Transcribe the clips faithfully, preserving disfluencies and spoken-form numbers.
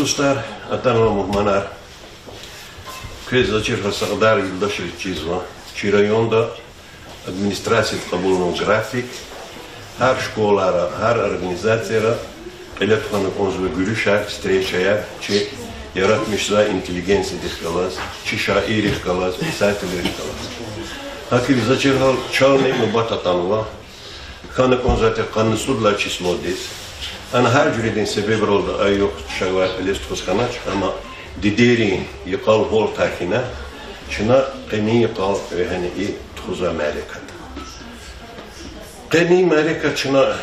Дустар, атанвай мугьманар, квез заз чирвал сагъдар юлдашриз чизва. Чи районда администрацияди кьабулнавай график, гьар школара, гьар организацияра кьиле тухвана кӀанзавай гуьруьшар, встречаяр чи яратмишзавай интеллигенциядихъ галаз, чи шаиррихъ галаз, писателрихъ галаз. ГьакӀ хьайила заз чирвал чални нубат атанва. Хьана кӀанзавай тир къанни цӀуд лагьай числодиз. Ана гьар жуьредин себебралди а югъ чавай кьилиз тухуз хьанач, амма дидейрин йикъал гьалтай хьана, чна къенин йикъал вегьена и тухузвай мярекат. Къенин мярекат чна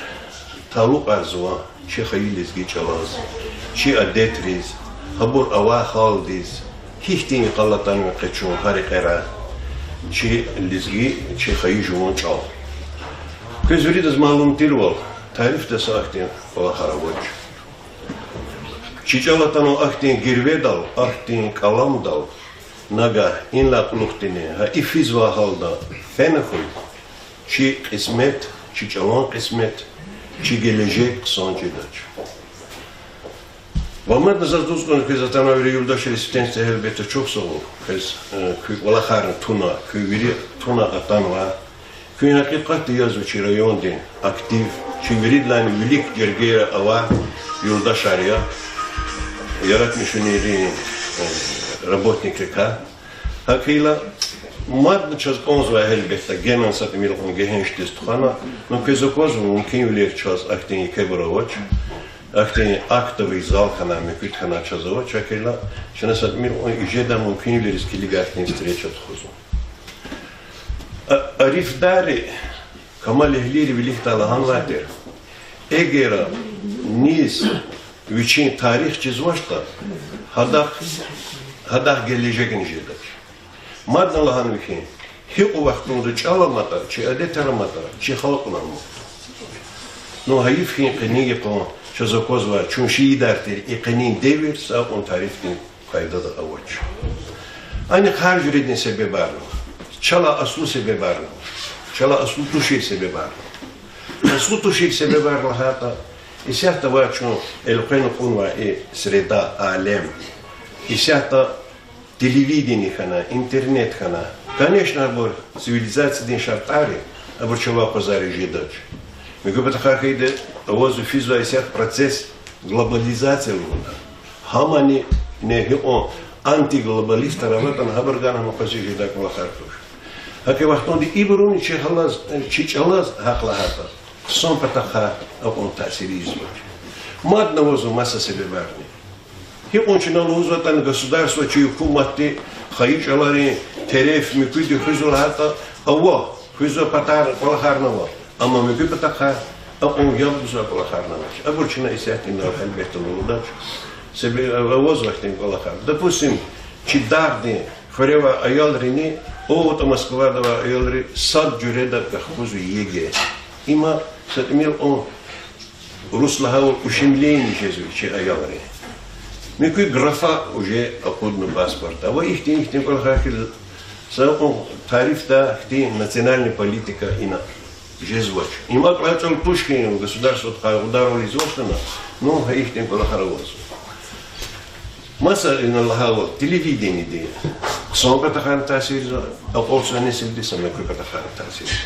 талукьарзава чи хайи лезги чӀалаз, чи адетриз, гьабур авай гьалдиз, гьихьтин йикъал атанва къе чун гьа рекьера, чи лезги, чи хайи жуван чӀал. Квез виридаз малум тирвал, тарифдай са ахьтин кӀвалахар авач. Чи чӀал атанва ахьтин гирведал, ахьтин кӀаламдал, нагагь инлай кьулухъдини гьа и физвай гьалда фена хьуй, чи кьисмет, чи чӀалан кьисмет, чи гележег хъсан жедач. Ва мадни заз лугьуз кӀанзава квез, атанвай вири юлдашриз, сифтени-сифте гьелбетда чухсагъул квез, э, куь кӀвалахарни туна, куьн вири туна атанва. Куьн гьакъикъатда язва чи райондин актив, чи виридалайни вилик жергейра авай юлдашар я, яратмишунрин, э, работникрикай. ГьакӀ хьайила, мадни чаз кӀанзавай гьелбетда, генани са тӀимил кьван гегьеншдиз тухвана, ну, квез аквазва, мумкинвилер чаз ахьтин екебур авач, ахьтин актовый зал хьана, муькуьд хьана чаз авач, гьакӀ хьайила, чна са тӀимил кьван ижедай мумкинвилериз килигайла ахьтин встреча тухузва. А, арифдари, камалэгьлийри виликдай лагьанвай тир: эгер низ вичин тарих чизвачтӀа, гьадахъ, гьадахъ гележегни жедач. Мадни лагьанва хьи, гьикьван вахтунда чӀал аматӀа, чи адетар аматӀа, чи халкьни ама. Ну, гьайиф хьи, къенин йикъан, чаз аквазвай, чун шиирар тир, и къенин девир са акьван тарифдин къайдада авач. Анихъ гьар жуьредин себебарни ава. Чалай аслу себебарни ава. Чалай аслу тушир себебарни ава. Аслу тушир себебар лагьайтӀа, исятда авай чун элкъвена кьунвай и среда, алем, исятда телевидение хьана, интернет хьана, конечно, абур цивилизациядин шартӀар я, абур чавай акъвазариз жедач. Муькуь патахъай хьайиди, авазва физвай исятда процесс, глобализация лугьуда. Гьамани, не гьикьван антиглобалистар аватӀани, гьабур гана ам акъвазиз жедай кӀвалахар туш. ГьакӀ вахтунда ибуруни чи гьалаз, чи чӀалаз гьахъ лагьайтӀа, хъсан патахъай акьван таъсир ийизвач. Мадни авазва маса себебарни. Гьикьван чна лугьузватӀани, государство, чи гьукуматди хайи чӀаларин тереф муькуьди хуьзва лагьайтӀа, ава, хуьзвай патар, кӀвалахарни ава. Амма муькуь патахъай акьван яб гузвай кӀвалахарни авач. Абур чна исятда инал гьелбетда лугьудач. Себеб авазва ахьтин кӀвалахар. Допустим, чи дагъдин хуьре авай аялрини, аватӀа Москвада авай аялри сад жуьреда кахкузва ЕГЭ. Има са тӀимил кьван, урус лагьайвал, ущемление жезва чи аялрин. Муькуь графа уже акъудна паспортда. Ва ихьтин, ихьтин кӀвалахар хьайила, са кьван тарифдай хьтин национальный политика ина жезвач. Им акьван чӀал туш хьи, государстводи къайгъударвал ийизвач хьана, ну, гьа ихьтин кӀвалахар авазва. Маса ина лагьайвал, телевидениеди хъсан патахъайни таъсирзава, акьалтзавай несилдиз са муькуь патахъайни таъсирзава.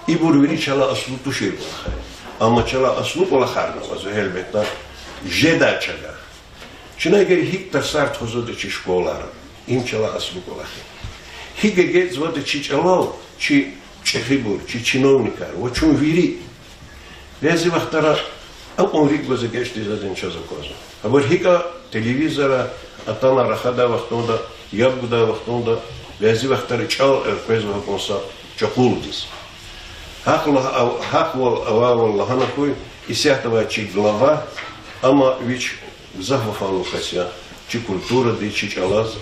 Ибур вири чалай аслу тушир кӀвалахар я. Амма чалай аслу кӀвалахарни авазва, гьелбетда, жедай чагай. Чна эгер гьикӀ тарсар тухузватӀа чи школайра, им чалай аслу кӀвалах я. ГьикӀ эгечӀзаватӀа чи чӀалал чи чӀехибур, чи чиновникар ва чун вири, бязи вахтара акьван рикӀ гваз эгечӀдайзаватӀани чаз аквазва. Абур гьикӀ я, телевизорра атана рахадай вахтунда, яб гудай вахтунда, бязи вахтара чӀал элкъвезва гьакьван са чукулдиз. Гьахъ ла-, гьахъвал авайвал лагьана хьуй, исятда авай чи глава, ама вич гзаф вафалу кас я чи культурадиз, чи чӀалаз.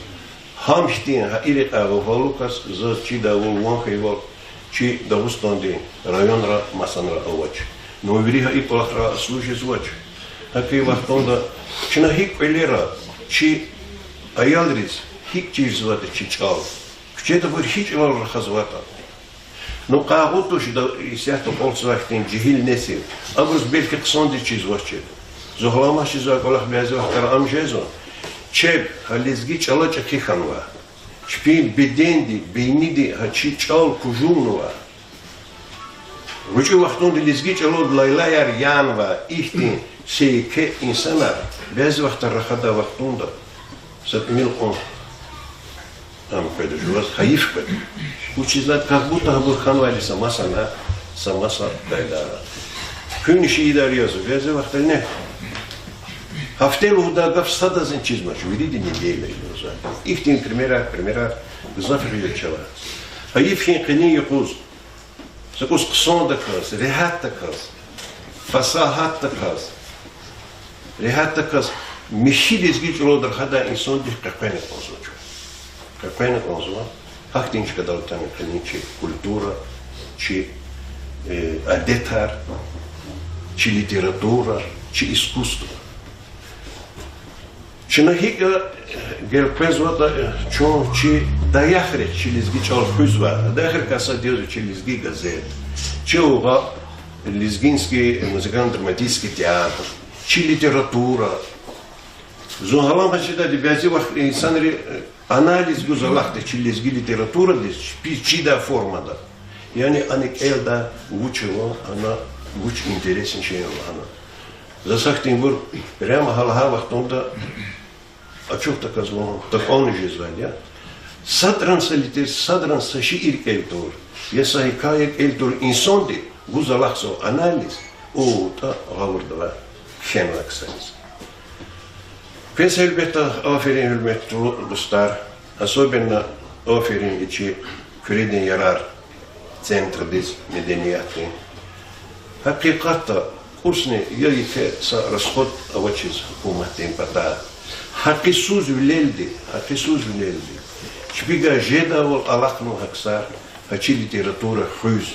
Гьам хьтин, гьа и рекьяй вафалу кас заз чидайвал, ван хьайивал, чи Дагъустандин районра масанра авач. Ну, вири гьа и кӀвалахрай аслу жезвач. ГьакӀ хьайи вахтунда чна гьикӀ кӀвалера, чи аялриз гьикӀ чирзаватӀа чи чӀал, куьчеда абур гьи чӀалал рахазватӀа. Ну, къайгъу туш, исятда акьалтзавай хьтин жегьил несил, абуруз белки хъсандиз чизвачир. Зун гьаламат жезвай кӀвалах бязи вахтара ам жезва. Чеб гьа лезги чӀала чӀехи хьанва. Чпин беденди, бейниди гьа чи чӀал кужумнава. ГъвечӀи вахтунда лезги чӀалал лайлаяр янва, ихьтин сейке инсанар бязи вахтара рахадай вахтунда са тӀимил кьван ам къведа жуваз, гьайиф къведа. Вучиз лагьайтӀа как будто гьабур хьанвайди са маса, са маса къайдара. Куьнни шиирар язва, бязи вахтара гьафте лугьудай гаф садазни чизмач, вирида неделя лугьузва. Ихьтин примерар, примерар гзаф гъиз чала. Гьайиф хьи, къенин юкъуз са кӀус хъсандаказ, регьятдаказ, фасагьатдаказ, регьятдаказ михьи лезги чӀалал рахадай инсандихъ къекъвена кӀанзава чун. Къекъвена кӀанзава. Гьахьтин чкадал атана къенин чи культура, чи, э, адетар, чи литература, чи искусство. Чна гьикӀ гелкъвезватӀа, чун чи даярихъ чи лезги чӀал хуьзва, даярихъ сад язва чи Лезги газет, чи угъа Лезгинский музыкально-драматический театр, чи литература. Зун гьаламат жедайди, бязи вахт инсанри, э, анализ гуз алахъда чи лезги литературадиз, чпиз чидай формада. Яни ана кӀелда вуч ава, ана вуч интересный шей ава лагьана. Заз гьахьтинбур прямо гьа лагьай вахтунда ачухдаказ лугьун такӀани жезвайди я. Садрани са литер-, садрани са шиир кӀел тур, я са гьикая кӀел тур инсанди гуз алахъзава анализ, о, тӀа гъавурда авай кхьенвай ксариз. Квез гьелбетда аферин, гьуьрметлу дустар, особенно аферин и чи Куьредин ярар центрдиз, медениятдин. Гьакъикъатда кӀусни я еке са расход авачиз гьукуматдин патай. Гьакъисузвилелди, гьакъисузвилелди чпивай жедайвал алахънава гьа ксар, гьа чи литература хуьз,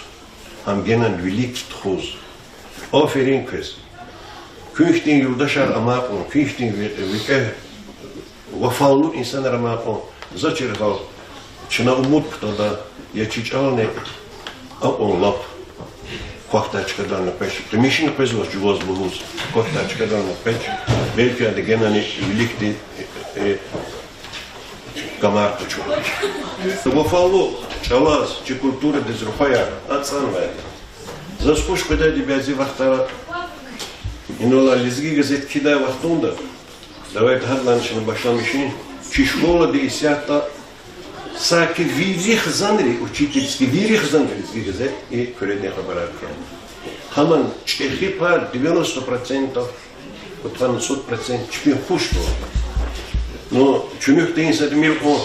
гьам генани вилик тухуз. Аферин квез. Куьн хьтин юлдашар амай кьван, куьн хьтин ви-, викӀегь вафалу инсанар амай кьван, за чиргъал, чна умуд кутада, я чи чӀални акьван лап квахьдай чкадални къвеч, къимишни къвезвач жуваз лугьуз, квахьдай чкадални къвеч, белки ада генани виликди, э, камар къачунач. Вафалу чӀалаз, чи культурадиз рухваяр ацӀанвайди. Заз хуш къведайди, бязи вахтара инал Лезги газет кхьидай вахтунда, давайте гьадалайни чна башламишин, чи школади исятда саки вири хизанри, учительский, вири хизанри Лезги газет и Куьредин хабарар кхьена. Гьамни чӀехи пай, девяносто процентов, кьудкъанни цӀуд процент чпин хуш тун. Ну, чуьнуьхтин са тӀимил кьван,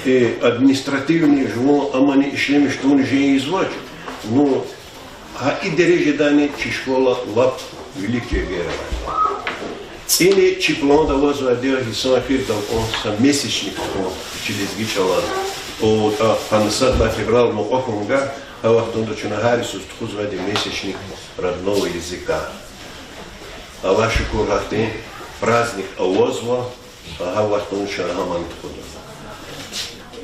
э, административный жуван амани ишлемиш тавуни женг ийизвач. Ну, гьа и дережадани чи школа лап вилик жергера. ЦӀини чи планда авазвайди я гьисан эхирдал кьван са месячник тухун чи лезги чӀалаз. О, а, къанни сад лагьай февраль мукьва хьун гьа вахтунда чна гьар йисуз тухузвайди месячник родного языка. Аллагь шукур, гьахьтин праздник авазва, гьа вахтунда чна гьамни тухуда.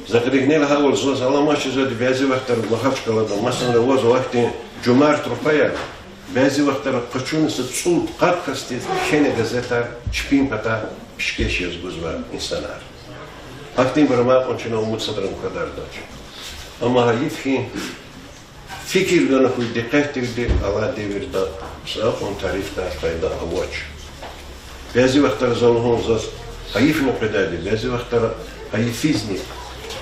За кьиле гьакӀ лагьайвал, заз аламат жезвайди, бязи вахтара Махачкъалада, масанра, авазва гьахьтин жумарт рухваяр, бязи вахтара къачуна са цӀуд-къад касдиз кхьена газетар чпин патай пишкеш яз гузвай инсанар. Гьахьтинбуру амай кьван чна умуд садрани квадардач. Амма гьайиф хьи, фикир гана хьуй дикъетдивди, алай девирда са акьван тарифдай къайда авач. Бязи вахтара за лугьун, заз гьайифни къведайди, бязи вахтара гьайифизни.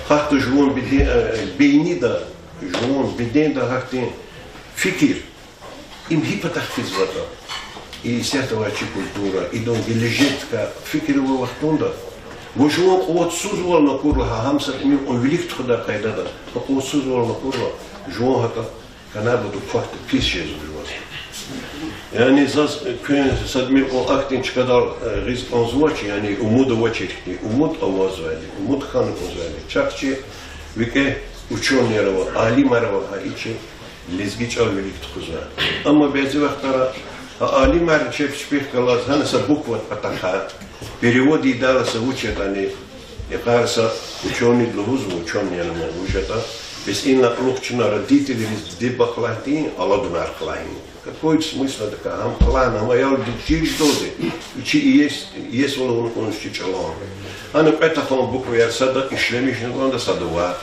Гьахьда жуван беде-, э, бейнида, жуван беденда гьахьтин фикир. Им гьи патахъ физватӀа, и исятда авай чи культура, идан гележегдикай фикир авай вахтунда, вун жуван къуватсузвални акурла, гьа гьам са тӀимил кьван вилик тухудай къайдада, къуватсузвални акурла, жуван гьакӀа канабуду квахьда пис жезва жуваз. Яни заз куьн са тӀимил кьван ахьтин чкадал, э, гъиз кӀанзавач, яни умуд авачир хьтин, умуд авазвайди, умуд хьана кӀанзавайди. Чахъ чи викӀегь учёныйяр ава, алимар ава гьа и чи лезги чӀал вилик тухузвай. Амма бязи вахтара гьа алимар чеб чпихъ галаз гьана са буквадин патахъай перевод ийидайла са вуч ятӀани, йикъара са учёныйди лугьузва, учёный яни ман вуж ятӀа, Бес инлай кьулухъ чна родительриз диде-бубахъ лагьайтӀа, аладунар хълагьин. Какой смысл адакай, гьам хълагьна, гьам аялдиз чир жедалди, вичи иес, иесивал авуна кӀанзава чи чӀалан. Гьана кьве тахьан букваяр, сада ишлемишна кӀанда, сада ваъ.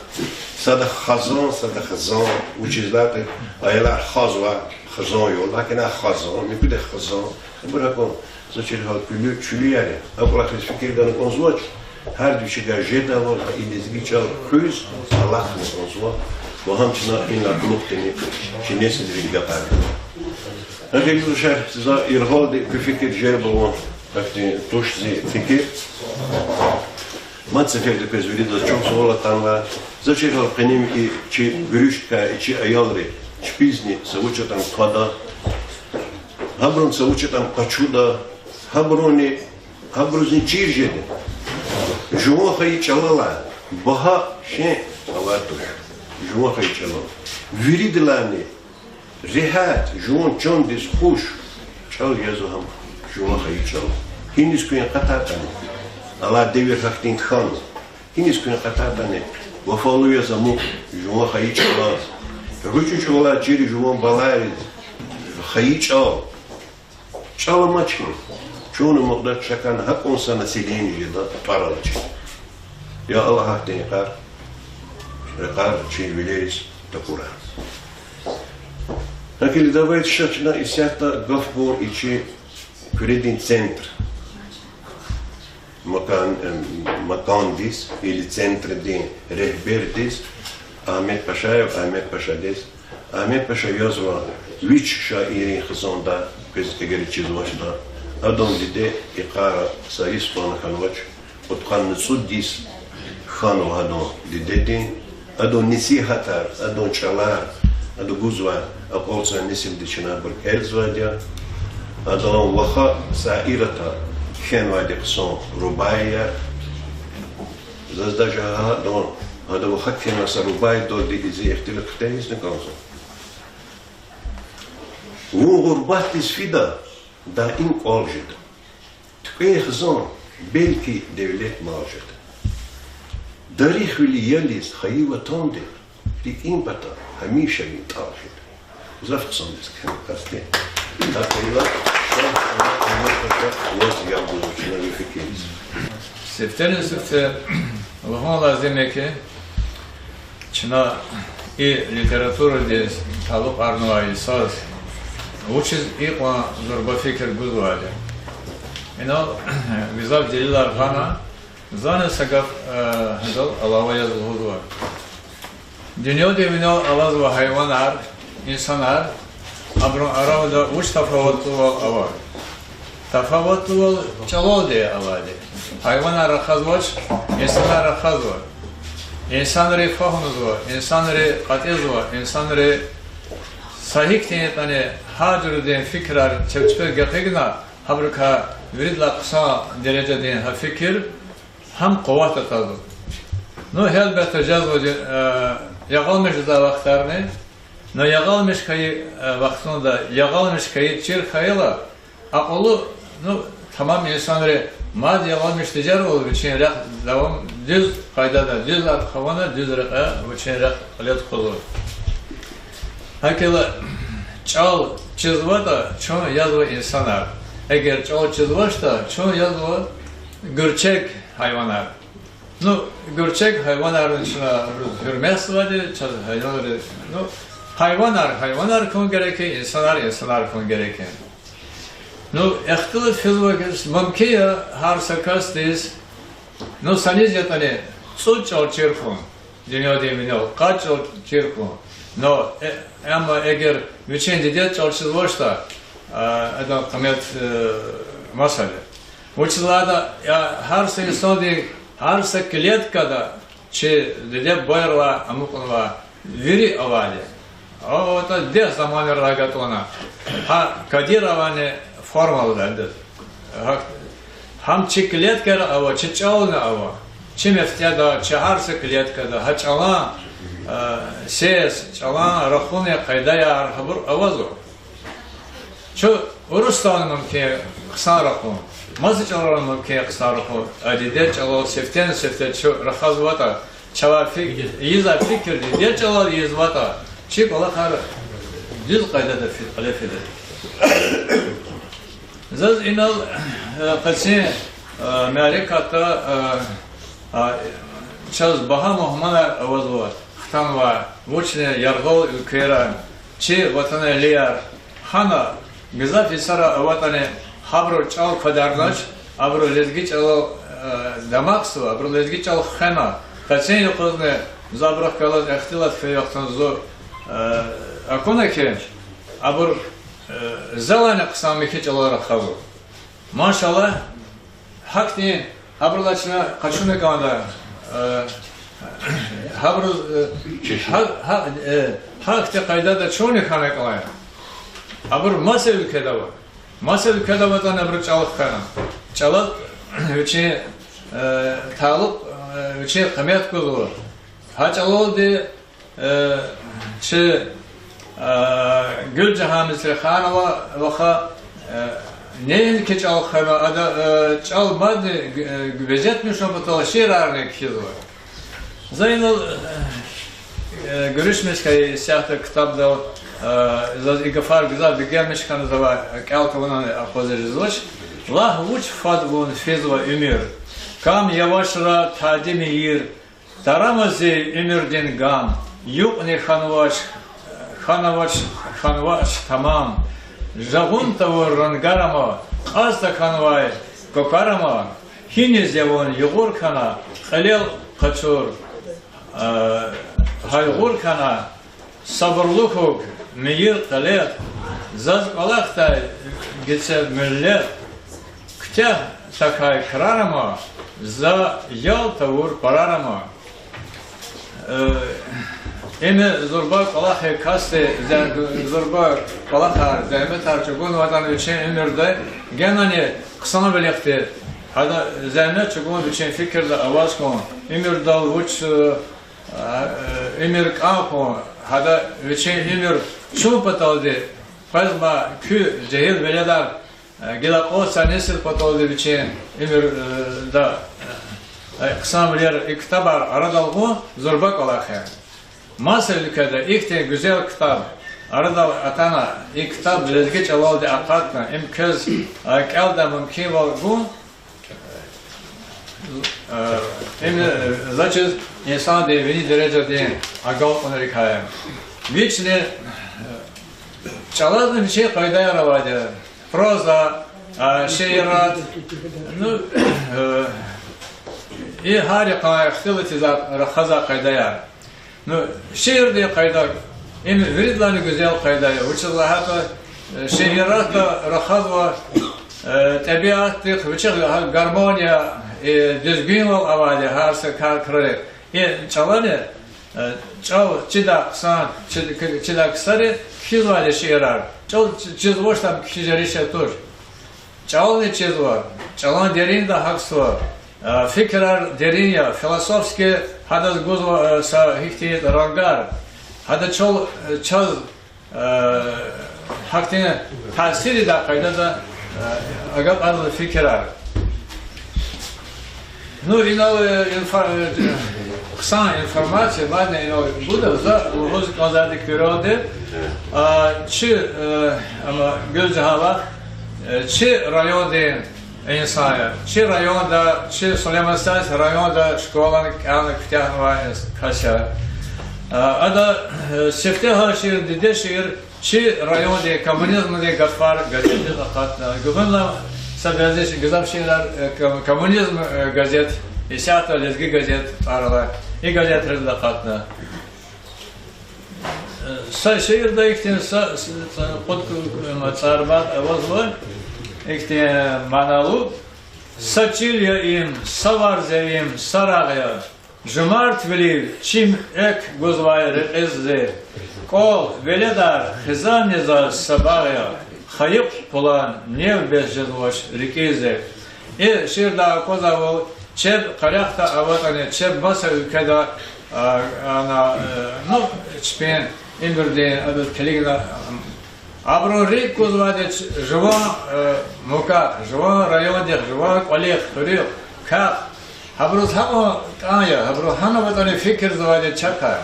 Сада хазан, сада хзан, вучиз лагьайтӀа аялар хазва, хзан я, лакин а хазан, муькуьда хзан. Абур гьакӀан, за чир гьал куьлуь, чуьлуьяр я. А кӀвалахриз фикир гана кӀанзавач, гьарда вичикай жедайвал, гьа и лезги чӀал хуьз, алахъна кӀанзава, ва гьам чна инлай кьулухъдини чи несилрин гапар я. Гьа гьикӀ, гузушар, за яргъалди куь фикир желб авун, ахьтин туш зи фикир. Мад сеферда квез виридаз чухсагъул атанва, за чир гьал къенин и чи гуьруьшдикай и чи аялри чпизни са вуч ятӀани твада, гьабурун са вуч ятӀани къачуда, гьабуруни, гьабурузни чир жеда. Жуван хайи чӀалалай багьа шей авай туш. Жуван хайи чӀалал. Виридалайни регьят, жуван чандиз хуш чӀал язва гьам жуван хайи чӀал. Гьиниз куьн акъатайтӀани, алай девир гьахьтин хьанва. Гьиниз куьн акъатайтӀани, вафалу яз амукь жуван хайи чӀалаз. ГъвечӀи чӀавалай чир жуван балайриз хайи чӀал. ЧӀал амач хьи, чун амукьдач, чакан гьакӀан са население жеда тӀвар алачир. Я Аллагь, гьахьтин йикъар, йикъар чи вилериз такурай. Гьакӏ или давайте ша чна исятда гаф гун и чи Куьредин центр макан-, э, макандиз или центрдин регьбердиз Агьмед Пашаев Агьмед Пашадиз. Агьмед Паша язва вич шаиррин хизанда, квез эгер чизвачтӏа. Адан диде икъара са йис хьанвач, кьудкъанни цӏуд йис хьанва адан дидедин. Адан несигьатар, адан чӏалар, ада гузвай акьалтзавай несилди чна абур кӏелзавайди я. Адан ваха Саирата кхьенвайди хъсан рубаия. Заз даже гьадан, гьадан ваха кхьенвай са рубаидалди зи ихтилат хтайизни кӏанзава. Вун гъурбатдиз фида, даим кӏвал жеда. Туькӏвей хизан, белки девлет-мал жеда. Дарихвили ялиз хайи ватанди, рикӏин пата гьамиша ви тӏал жеда. Гзаф хъсандиз кхьенва касди. Гьакӏ хьайила, ваз яб гузва чна ви фикирдиз. Сифтени-сифте лугьун лазим я хьи, чна и литературадиз талукьарнавай йисаз вучиз икьван зурба фикир гузвайди я. Инал гзаф делилар гъана, зани са гаф, э, гьадал алава яз лугьузва. Дуьньядин винел алазва гьайванар, инсанар, абурун арада вуч тафаватлувал ава? Тафаватлувал чӏалалди авайди. Гьайванар рахазвач, инсанар рахазва. Инсанри фагьумзава, инсанри кьатӏизва, инсанри са гьихьтин ятӏани гьар жуьредин фикирар чеб чпел гекъигна, гьабурукай виридалай хъсан дережадин гьа фикир, гьам къуват атазва. Ну, гьелбетда, жезва, э, ягъалмиш жезвай вахтарни, но ягъалмиш хьайи, э, вахтунда ягъалмиш хьайи чир хьайила, акьуллу, ну, тамам инсанри мад ягъалмиш тежервал вичин рехъ давам дуьз къайдада, дуьз арада хъувуна, дуьз рекье вичин рехъ кьиле тухузва. Гьакӏ хьайила, чӏал чизватӏа, чун язва инсанар. Эгер чӏал чизвачтӏа, чун язва гуьрчег гьайванар. Ну, гуьрчег гьайванарни чна абуруз гьуьрметзавайди, чаз гьайванри, ну, гьайванар гьайванар хьун герек я, инсанар инсанар хьун герек я. Ну, ихтилат физва, мумкин я гьар са касдиз, ну, са низ ятӏани цӏуд чӏал чир хьун, дуьньядин винел къад чӏал чир хьун. Но, э, амма эгер вичин дидед чӏал чизвачтӏа, а, адан къимет, э, масала. Вучиз лагьайтӏа, я, гьар са инсандин, гьар са клеткада чи диде-бубайрилай амукьнавай вири авайди. АтӀа дегь заманрилай агатна. Гьа кодирование формалда. Гьа, гьам чи клеткара ава, чи чӀални ава. Чи мефтӀеда, чи гьар са клеткада, гьа чӀалан, э, сес, чӀалан рахунин къайдаяр гьабур авазва. Чун урусдални мумкин хъсан рахун, маса чӀалални мумкин хъсан рахун, а дидед чӀалал сифтени-сифте чун рахазватӀа, чавай фик-, ийизвай фикир дидед чӀалал ийизватӀа, чи кӀвалахар дуьз къайдада фи-, кьиле фида. Заз инал, э, къенин, э, мярекатда, э, а, чаз багьа мугьманар авазва, хтанвай, вучни яргъал уьлквейра, чи ватанэгьлияр хьана, гзаф йисара аватӀани, гьабуру чӀал квадарнач, абуру лезги чӀалал, э, дамахзава, абуру лезги чӀал хвена, къенин юкъузни за абурухъ галаз ихтилат хьайи вахтунда зун, э, акуна хьи, абур, э, залайни хъсан михьи чӀалал рахазва. Машаллагь, гьахьтин, гьабурулай чна къачуна кӀанда, э, гьабуруз, э, гьа-, гьа-, э, гьахьтин къайдада чунни хьана кӀанда. Абур маса уьлкведа ава. Маса уьлкведа аватӀани абуру чӀал хвена. ЧӀалаз вичин, э, талукь, э, вичин къимет гузва. Гьа чӀалалди, э, чи, э, Гуьлжагьан Мисриханова ваха, э, неинки чӀал хвена, ада, э, чӀал мадни, э, везетмишун патал шиирарни кхьизва. За инал, э, гуьруьшмиш хьайи исятда ктабдал, э, заз и гафар гзаф бегенмиш хьана, завай кӀел тавунани акъвазиз жезвач. Лагь, вуч фад вун физва уьмуьр, кам явашра тади мийир, тарама зи уьмуьрдин гам, юкьни хьанвач, хьанвач, хьанвач тамам. Жагъун тавур рангар ама, кьаз тахьанвай квакӀар ама, гьиниз я вун югъур хьана, кьилел къачур, э, гьайгъур хьана, сабурлу хьухь, мийир кьилел, заз кӀвалахдай гицел миллет, куьтягь тахьай крар ама, за ял тавур парар ама. Э, им зурба кӀвалахай касди, зя-, зурба кӀвалахар, зегьметар чӀугунватӀани вичин уьмуьрда, генани хъсанвилихъди, гьада зегьмет чӀугун вичин фикирда аваз хьун, уьмуьрдал вуч, э, уьмуьр кӀан хьун, гьада вичин уьмуьр чун паталди, къвезма куь жегьил веледар, э, гила кьван са несил паталди вичин уьмуьр, э, да, э, хъсанвилер и ктабар арадал гъун зурба кӀвалах я. Маса уьлкведа ихьтин гуьзел ктаб арадал атана, и ктаб лезги чӀалалди акъатна, им квез, э, кӀелдай мумкинвал гун, э, им, э, заз чиз инсандин вини дережадин агалкьунрикай я. Вични, э, чӀалазни вичин къайдаяр авайди я. Проза, э, шиират, ну, э, и гьар йикъан ихтилатиз рахазвай къайдаяр. Ну, шиирдин къайда, им виридалайни гуьзел къайда я. Вучиз лагьайтӀа, э, шииратда рахазва, э, тӀебиатдихъ, вичихъ гармония, э, дуьзгуьнвал авайди гьар са кар крарихъ. И чӀалани, э, чӀал чидай хъсан, чи-, чидай ксари кхьизвайди шиирар. ЧӀал чи-, чизвачтӀа кхьиз жериш туш. ЧӀални чизва, чӀалан деринда гьахьзава, э, фикирар дерин я, философский гьадаз гузва, э, са гьихьтин рангар. Гьада чал, э, чаз, э, гьахьтин таъсир ийидай къайдада, э, агакьарзава фикирар. Ну, инал, э, инфо-, э, хъсан информация, мадни инал гуда, за лугьуз кӀанзавайди куьрелди, а, чи, э, ама Гуьлжагьан вах, э, чи райондин инсан я. Чи районда, чи Сулейман-Стальский районда школани кӀелна куьтягьнавай инс-, кас я. А, ада, э, сифтегьан шиир, дидед шиир, чи райондин коммунизмдин гафар газетдиз акъатна. Гуьгъуьнлай са бязи гзаф шиирар, э, ком-, коммунизм, э, газет, исятда Лезги газет тӀвар алай, и газетриз акъатна. Э, са шиирда ихьтин са, с-, ц-, кьуд, э, цӀарбад авазва, ихьтин, э, маналу. Са чил я им, са варз я им, са рагъ я. Жумартвилив чим экв гузвай рекьиз зи, кӀвал, веледар, хизанни заз са багъ я, хайи пулан нев бес жезвач рикӀиз зи. И шиирда аквазвайвал, чеб къарагъда аватӀани, чеб маса уьлкведа, а, ана, э, ну, чпин уьмуьрдин, адаз килигна, абурун рикӀ гузвайди жуван, э, мукахъ, жуван райондихъ, жуван кӀвалихъ, хуьруьхъ, кахъ. Гьабуруз гьакьван кӀан я, гьабуру гьана аватӀани фикирзавайди чахъ я.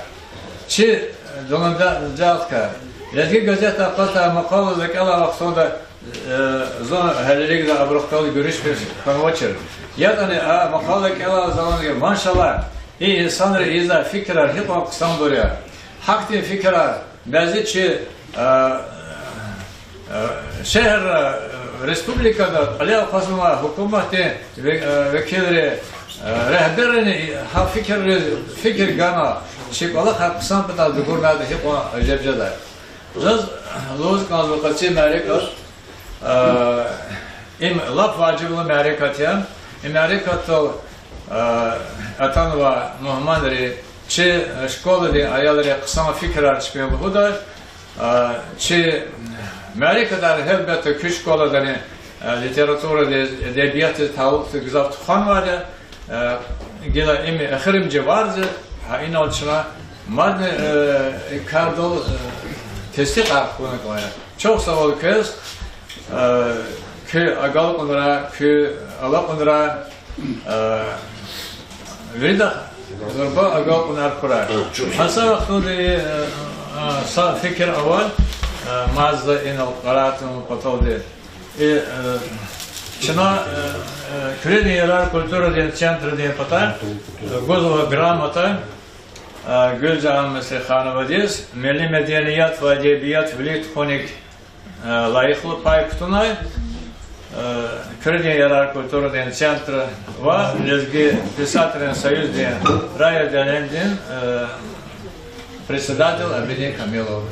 Чи, э, журналистикай, Лезги газетдай патай макъала за кӀелай вахтунда, э, зун гьелелиг за абурухъ галаз гуьруьшмиш хьанвачир. ЯтӀани а макъала кӀелай заманда, машаллагь, и инсанри ийизвай фикирар гьикьван хъсанбур я. Гьахьтин фикирар бязи чи, э, э, шегьерра, э, республикада кьиле акъвазнавай гьукуматдин ве-, э, векилри, э, регьберрини гьа фикирриз фикир гана, чи кӀвалахар хъсан патал дугурнайтӀа гьикьван ажеб жедай. Заз лугьуз кӀанзава къаци мярекат, э, им лап важиблу мярекат я. И мярекатдал, э, атанвай мугьманри чи, э, школадин аялри хъсан фикирар чпин лугьуда. Э, чи мярекатар гьелбетда куь школадани, э, литературадиз, эдебиятдиз талукь тир, гзаф тухванвайди я. Э, гила им эхиримжи варз я, гьа инал чна мадни, э, и кардал, э, тестикьар хьана кӀанда. Чухсагъул квез, э, куь агалкьунрай, куь алакьунрай, э, виридахъ зурба агалкьунар хьурай. Гьа са вахтунда, э, э, са фикир авай, э, мад за инал къарагъна паталди. И, э, чна, э, э, Куьредин ярар культурадин центрдин патай, э, гузва грамота, э, Гуьлжагьан Мисрихановадиз, милли меденият ва эдебият вилик тухуник, э, лайихлу пай кутунай, э, Куьредин ярар культурадин центр ва Лезги писателрин союздин райотделениедин, э, председатель Абидин Камилов.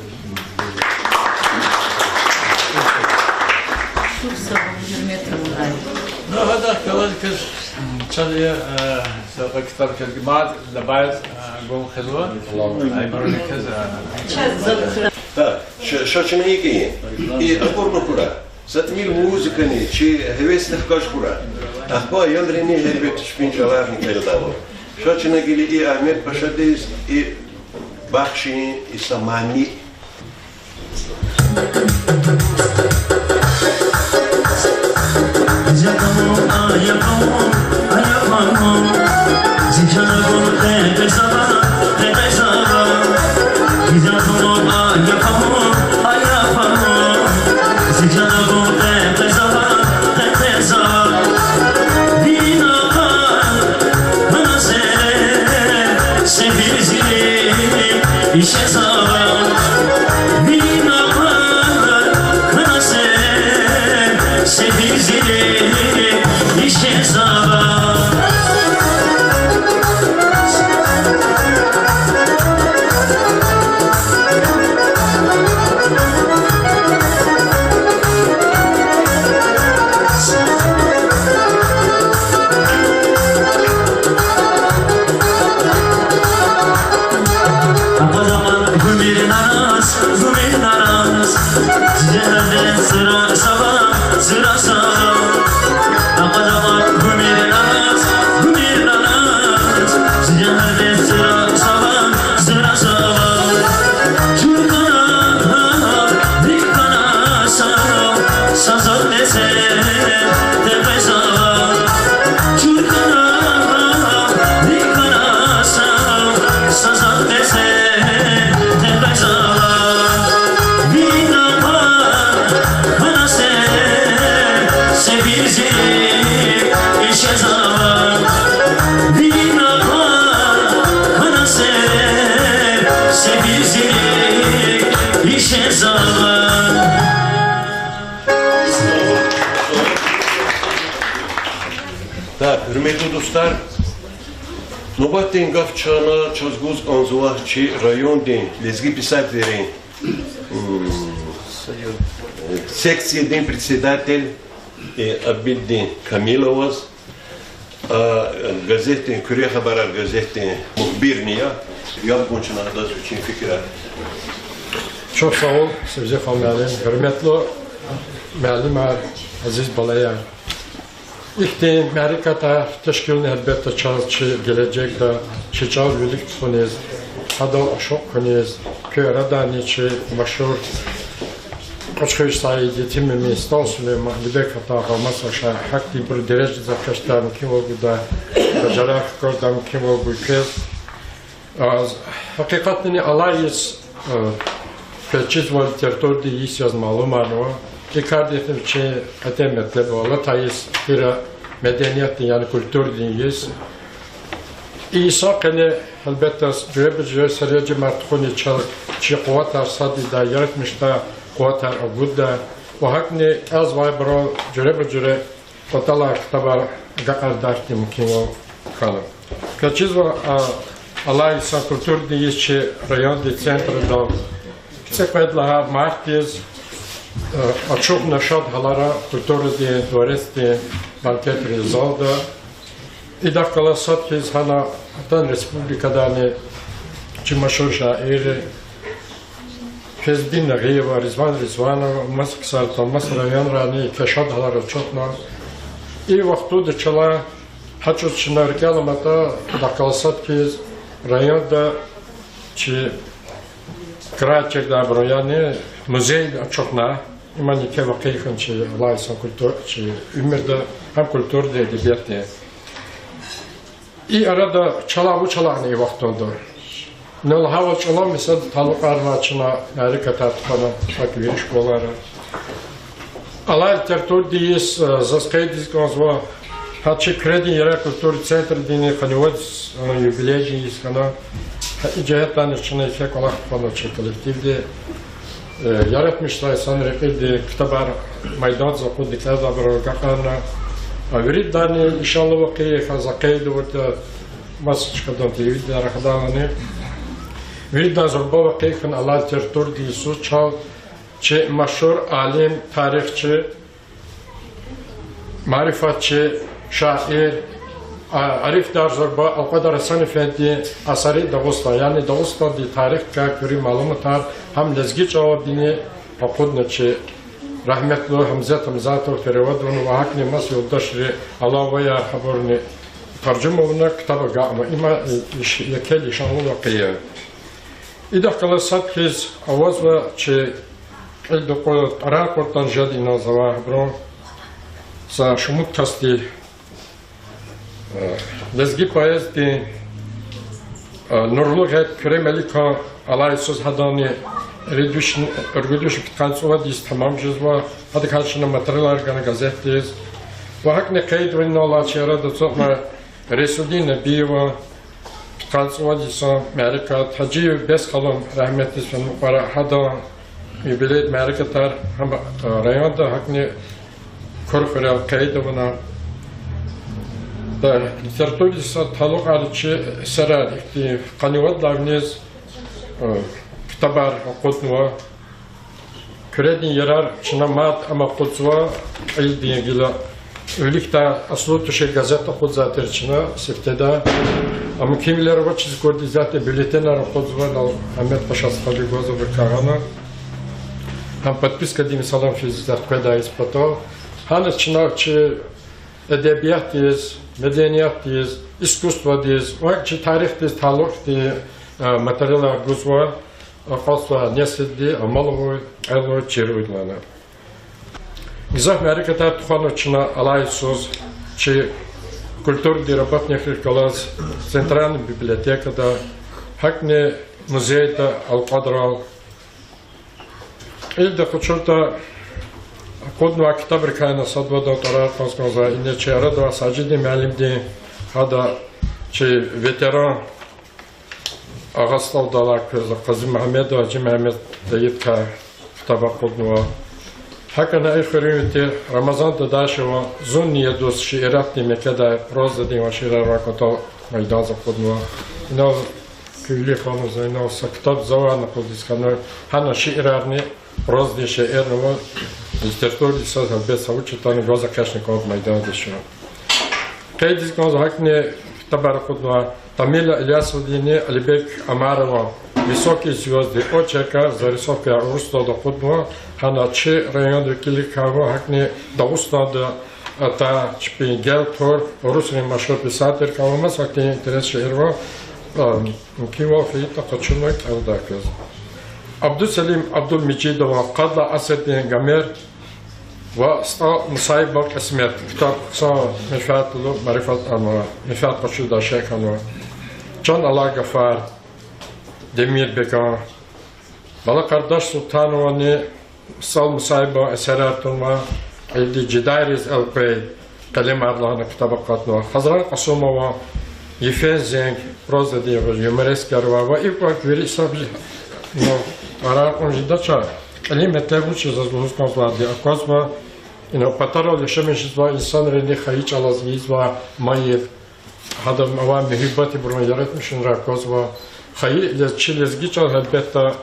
Чухсагъул, гьуьрметлубур. Ну, гьадахъ галаз квез чаз, э, са китаб квез мад лабай, э, гун хизва. Ай, баруни квез, э. Так, ша, ша чна икӀ ийин. И акурла хьурай. Са тӀимил музыкани, чи гьевесни хкаж хьурай. Ахпа аялрини гьелбетда чпин чӀаларни кӀелдай. Ша чна гила и Агьмед Пашадиз и бахш ийин, и са мани. Так, гьуьрметлу дустар, нубатдин гаф чна чаз гуз кӀанзава чи райондин лезги писателрин, м, секциядин председатель, э, Абидин Камиловаз, а, газетдин, Куьре хабарар газетдин мухбирни я, яб гун чна адаз вичин фикирар. Чухсагъул, Севзихан муаллим, гьуьрметлу муаллимар, азиз балаяр. Ихьтин мярекатар тешкилни гьелбетда чаз чи гележегда чи чӀал вилик тухуниз, гьадал ашукь хьуниз, куь арадани чи машгьур Къучхуьр Саид, Етим Эмин, СтӀал Сулейман, Алибек Атагъа, маса ша гьахьтинбур дережадиз экъечӀдай мумкинвал гуда, бажарагъ хкаждай мумкинвал гуй квез. А, гьакъикъатдани алай йис, э, квез чизва литературадин йис яз малумарнава. И кардихъ вичин кьетӀен метлеб ава, алатай йис тира медениятдин, яни культурадин йис. И йисан къене, гьелбетда, жуьреба-жуьре серенжемар тухуни чал-, чи къуватар сад ийидай, яратмишдай къуватар агуддай ва гьакӀни кӀелзавайбурал жуьреба-жуьре кӀватӀалай ктабар агакьардайди мумкинвал хьана. Квез чизва, а, алай йисан культурадин йис чи райондин центрда цӀикьвед лагьай мартдиз, э, ачухна шад гьалара культурадин дворецдин банкетрин залда. Идахъ галаз сад хьиз гьана атана республикадани чи машгьур шаирри Фейзудин Нагъиева, Ризван Ризванов, маса ксар, маса районрани еке шад гьалара ачухна. И вахтунда чалай гьа чӀавуз чна рикӀел аматӀа, идахъ галаз сад хьиз районда чи край чирдайбурун, яни музей ачухна. Иман еке вакъи хьана чи алай йисан культур-, чи уьмуьрда, гьам культурадин, эдебиятдин. И арада чалай вуч алакьна и вахтунда? Ина лагьайвал, чӀулав месэлада талукьарнавай чна мярекатар тухвана, гьакӀ вири школайра. Алай литературадин йис, э, заз къейдиз кӀанзава, гьа чи Куьредин ярар культурадин центрдини къанни вад, э, юбилейдин йис хьана. Гьа и жигьетдани чна еке кӀвалах тухвана чи коллективди. Э, яратмишдай инсанрин рекьиди ктабар майдандиз акъудна, кӀелдайбурал агакьарна. А виридалайни, иншаллагь, вакъи хьана, за къейд авуртӀа, маса чкадал телевидениеда рахадайвални. Виридалай зурба вакъи хьана алай литературадин йисуз чал чи машгьур алим, тарихчи, марифатчи, шаир, а, арифдар зурба Алкьвадар Гьасан-эфендидин Асари Дагъустан, яни Дагъустандин тарихдикай куьруь малуматар гьам лезги чӀалалдини акъудна чи рагьметлу Гьамзат Гьамзатов перевод авуна ва гьакӀни маса юлдашри, алаваяр, гьабурни таржума авуна, ктаб агакьна. Има, э, иш-, еке лишанлу вакъи я. Идахъ галаз сад хьиз авазва чи кьилди кьу-, тӀварар кьуртӀани жеди инал завай гьабурун са шумуд касди, э, лезги поэздин, э, нурлу гъед Куьре Меликан алай йисуз, гьаданни ругуд вишни, ругуд вишни пудкъанни цӀувад йис тамам жезва, гьадакай чна материалар гана газетдиз. Ва гьакӀни къейдвал инал алай чи арада ацукьнавай Рейсудин Набиеван пудкъанни цӀувад йисан мярекат, Гьажиев Бесхалун, рагьметдиз фенва мукьвара, гьадан юбилейдин мярекатар гьам, э, районда, гьакӀни Куьре хуьрел къейд авуна. Да, литературадиз са талукьарнавай чи эсерар ихьтин къанни вад лагьай виниз, э, ктабар акъуднава. Куьредин ярар чна мад ам акъудзава, кьилдин гила виликдай аслу тушир газет акъудзавай тир чна сифтеда. Амма кимвилер авачиз курди затӀ бюллетенар акъудзава, инал Агьмед Паша стхади гваз абурукай гъана. Гьам подпискадин, месела, физ затӀ къведай зи патал. Гьана чна чи эдебиятдиз, медениятдиз, искусстводиз ва чи тарихдиз талукь ихьтин, э, материалар гузва, акъатзава несилди амал авуй, кӀелуй, чирвилелди. Гзаф мярекатар тухванва чна алай йисуз чи культурадин работникрихъ галаз Центральный библиотекада, гьакӀни музейда Алкьвадрал. Кьилди къачуртӀа, акъуднавай ктабрикай сад-вадан тӀварар кьаз кӀанзава. Ина чи арада авай Сажидин муаллимдин, гьада чи ветеран Агъа СтӀалдалай квез Къазимагьмедов Гьажимегьамед дайидакай ктаб акъуднава. ГьакӀни и хуьруьнви тир Рамазан Дадашеван Зунни я дуст шииратдин мекӀедай прозадин ва шиирар авай кӀватӀал майдандиз акъуднава. Инал куь вилик гъанва за, инал са ктаб завай акъудиз хьанва, гьана шиирарни, прозадин шиирни ва литературадин йисуз гьелбет са вуч ятӀани гваз экъечӀна кӀанда майдандиз чна. Къейдиз кӀанзава гьакӀни ктабар акъуднава Тамила Илясовадинни Алибек Омарован Высокие звёзды, очеркар, зарисовкаяр урусдалди акъуднава, гьана чи районда векилрикай ва гьакӀни Дагъустанда атай чпин гел тур урусрин машгьур писателрикай ва маса гьахьтин интересный шейэр ва, а, мумкинвал хьайитӀа, къачунва кӀелдай квез. Абдусалим Абдулмежидован Къад лагьай асирдин Гомер ва СтӀал Мусаибован Кьисмет ктаб хъсан менфят, марифат, ама, менфят къачудай шей хьанва. Чан алай гафар Демирбеган. Бала Къардаш Султановани СтӀал Мусаибован эсерар тунва, иди Жидайриз элкъвей къелемар лагьана ктаб акъатнава. Хазран Къасумован Йифен зенг, прозадин юморескар ва, ва икӀ квай вири са, ну, арар кьун жедач, кьилин метлеб вуч я заз лугьуз кӀанзавайди аквазва, ина патарал яшамиш жезвай инсанрини хайи чӀалаз ийизвай майил, гьадаз авай муьгьуьббатдин буруни яратмишунрай аквазва. Хайи лез-, чи лезги чӀал, гьелбетда,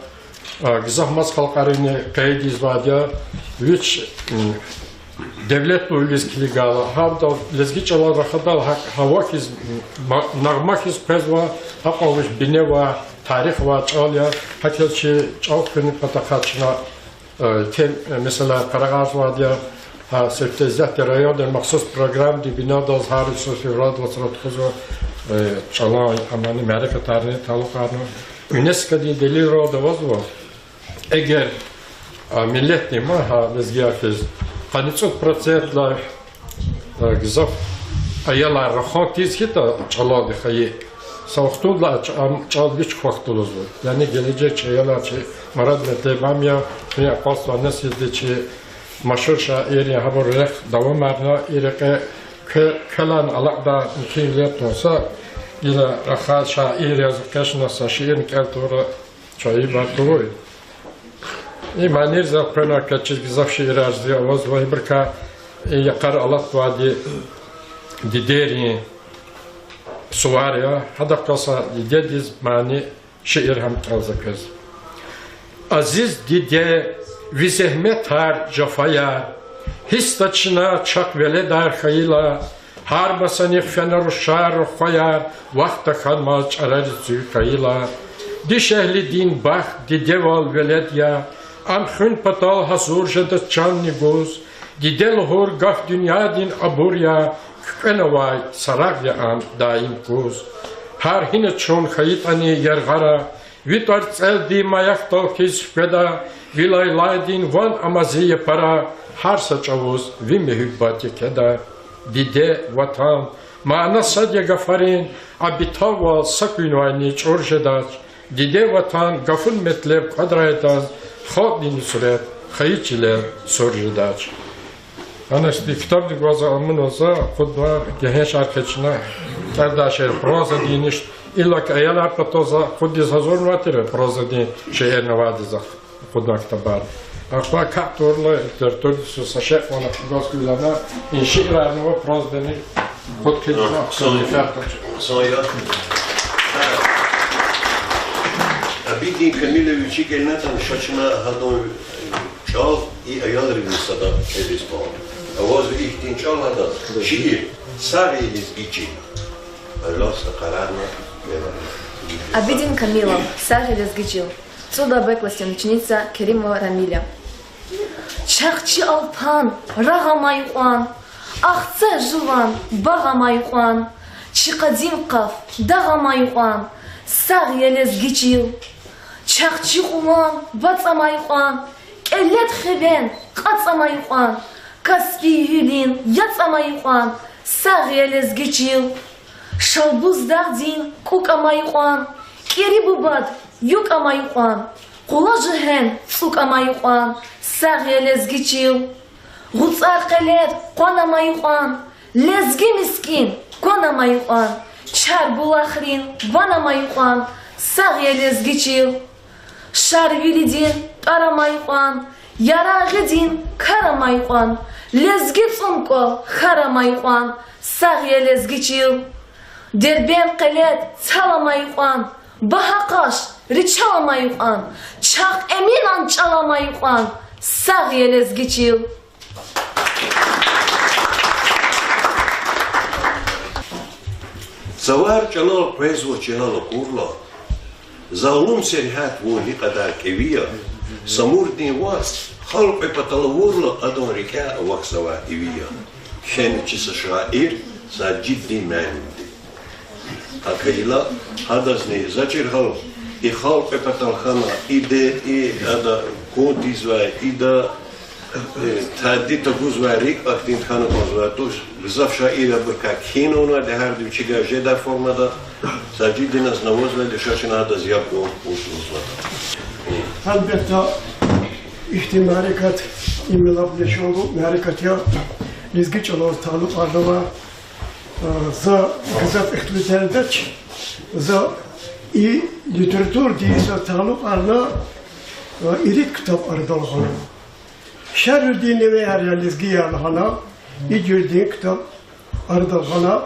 а, гзаф маса халкьарини къейд ийизвайди я, вич, м, девлетлувилиз килигайла, гьадал лезги чӀалал рахадайла, гьа-, гьава хьиз, м, ма-, нагъма хьиз къвезва, гьакьван вич бине авай, тарих авай чӀал я, гьакӀ хьиз чи чӀал хуьнин патахъай чна, э, тем, э, месэлаяр къарагъарзавайди я, гьа сифте исятда райондин махсус программадин биналди гьар йисуз февралдин вацра тухузва, э, чӀалан, амани мярекатрини талукьарна. ЮНЕСКОдин делилралди авазва, эгер, а, миллетдин ма, гьа лезгияр хьиз, къанни цӀуд процентдилай, а, гзаф аялар рахан тийиз хьайитӀа чӀалалди хайи, са вахтундилай ч-, ам чӀал вич квахьда лугьузва. Яни гележег чи аялар, чи мурад-метлеб ам я, куьне акъатзавай несилди чи машгьур шаиррин гьабур рехъ давамарна, и рекье кве-, квелай алакьдай мумкинвилер тун. Са гила рахаз шаир яз экъечӀна са шиирни кӀел тавурла чайибар тавуй. И манийриз элкъвена квез чиз гзаф шиирар зи авазва, ибурукай и йикъара алатайди дидейрин сувар я, гьадахъ галаз са дидедиз мани шиир гьам кӀелзава квез. Азиз диде, ви зегьметар, жафаяр гьисс тачна чахъ веледар хьайила, гьар масанихъ фена рушар, рухваяр, вахт тахьанмаз чӀарариз цуьк хьайила. Дишегьлидин бахт дидевал велед я, ам хуьн патал гьазур жеда чанни гуз. Диде лугьур гаф дуьньядин абур я, куькӀвенавай сарагъ я ам даим куз. Гьар гьина чун хьайитӀани яргъара, ви тӀварцӀелди маяхдал хьиз хкведа, ви лайлайдин ван ама зи япара, гьар са чӀавуз ви муьгьуьббат екеда. Диде, Ватан, мана сад я гафарин, а битаввал са куьнвайни чӀур жедач. Диде, Ватан, гафун метлеб кьадрайдаз, халкьдин нусрет хайи чилел сур жедач. Ана ихьтин ктабдик ваз амунваз акъудна, гегьеншар экъечӀна, кӀелдай шиир прозадин, иллаки аялар патал за акъудиз гьазурнавай тир прозадин шиирни авайди за акъудна ктабар. Ахпа катурла литературадиз са шей кьван акъудиз килигна, и шиирарни ва прозадини акъуд хъийизва, хъсан я, хъсан я. Абидин Камилов вичи кӀелнатӀани, ша чна гьадан чӀал и аялривни садакьа кӀелиз кӀан. Авазва ихьтин чӀал гьадаз, шиир, Сагъ я лезги чил. Пожалуйста, къарагъна. Абидин Камилов, Сагъ я лезги чил. ЦӀудай Б классдин ученица Керимова Рамиля. Чахъ чи Алпан рагъ амай кьван, Ахцегь жуван багъ амай кьван, чи къадим Къаф дагъ амай кьван, Сагъ я лезги чил. Чахъ чи Кьулан бацӀ амай кьван, КӀелед хивен кьацӀ амай кьван, Каспий гьуьлуьн яцӀ амай кьван, Сагъ я лезги чил. Шалбуз дагъдин кукӀ амай кьван, КӀири бубад юкӀ амай кьван, Къула жуьгьен цӀукӀ амай кьван, Сагъ я лезги чил. ГъуцӀар къелед къван амай кьван, Лезги мискӀин къван амай кьван, Чар булахрин ван амай кьван, Сагъ я лезги чил. Шарвилидин тӀвар амай кьван, Ярагъидин кар амай кьван, Лезги цӀун кӀвал хьар амай кьван, Сагъ я лезги чил. Дербент къелед цал амай кьван, Багьа къаш ричал амай кьван, Чахъ Эминан чӀал амай кьван, Сагъ я лезги чил. Цавар чӀалал къвезва чилел акурла, залум сергьят вун гьи кьадар кӀеви я, Самурдин вацӀ халкь кьве патал авурла, адан рикӀяй авахьзавай иви я. Кхьена чи са шаир Сажиддин муаллимди. ГьакӀ хьайила, гьадазни за чиргъал И халкь патал хьана, ида, и ада кӀан тийизвай, ида, э, тади тагузвай рикӀ ахьтин хьана кӀанзавай туш, гзаф шаиррикай кхьинавна, дегьарди вичивай жедай формада, Сажидиназ навазвайди ша чна адаз яб гун кӀус лугьузватӀа. Гьелбетда, ихьтин мярекат, им лап лишанлу мярекат я, лезги чӀалаз талукьарнава. Э, за гзаф ихтилатдач, за и литературадин са талукьарна, э, ирид ктаб арадал гъана. Шервилидин невеяр я лезгияр лагьана, и жуьредин ктаб арадал гъана,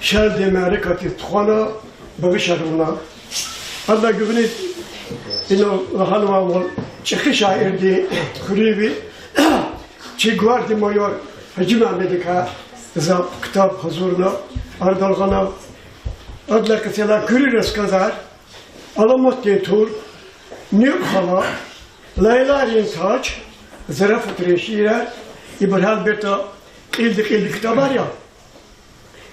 шервилидин мярекатдиз тухвана, багъишарна. Адалай гуьгъуьниз инал лагьанвайвал, чӀехи шаирдин хуьруьнви, чи гвардия майор Гьажимамедакай за ктаб гьазурна, арадал гъана. Адалай къецелай куьруь рассказар, Аламатдин тур, Нуькӏ хала, Лайларин таж, Зарафатрин шиирар, ибур гьелбетда кьилди-кьилди ктабар я.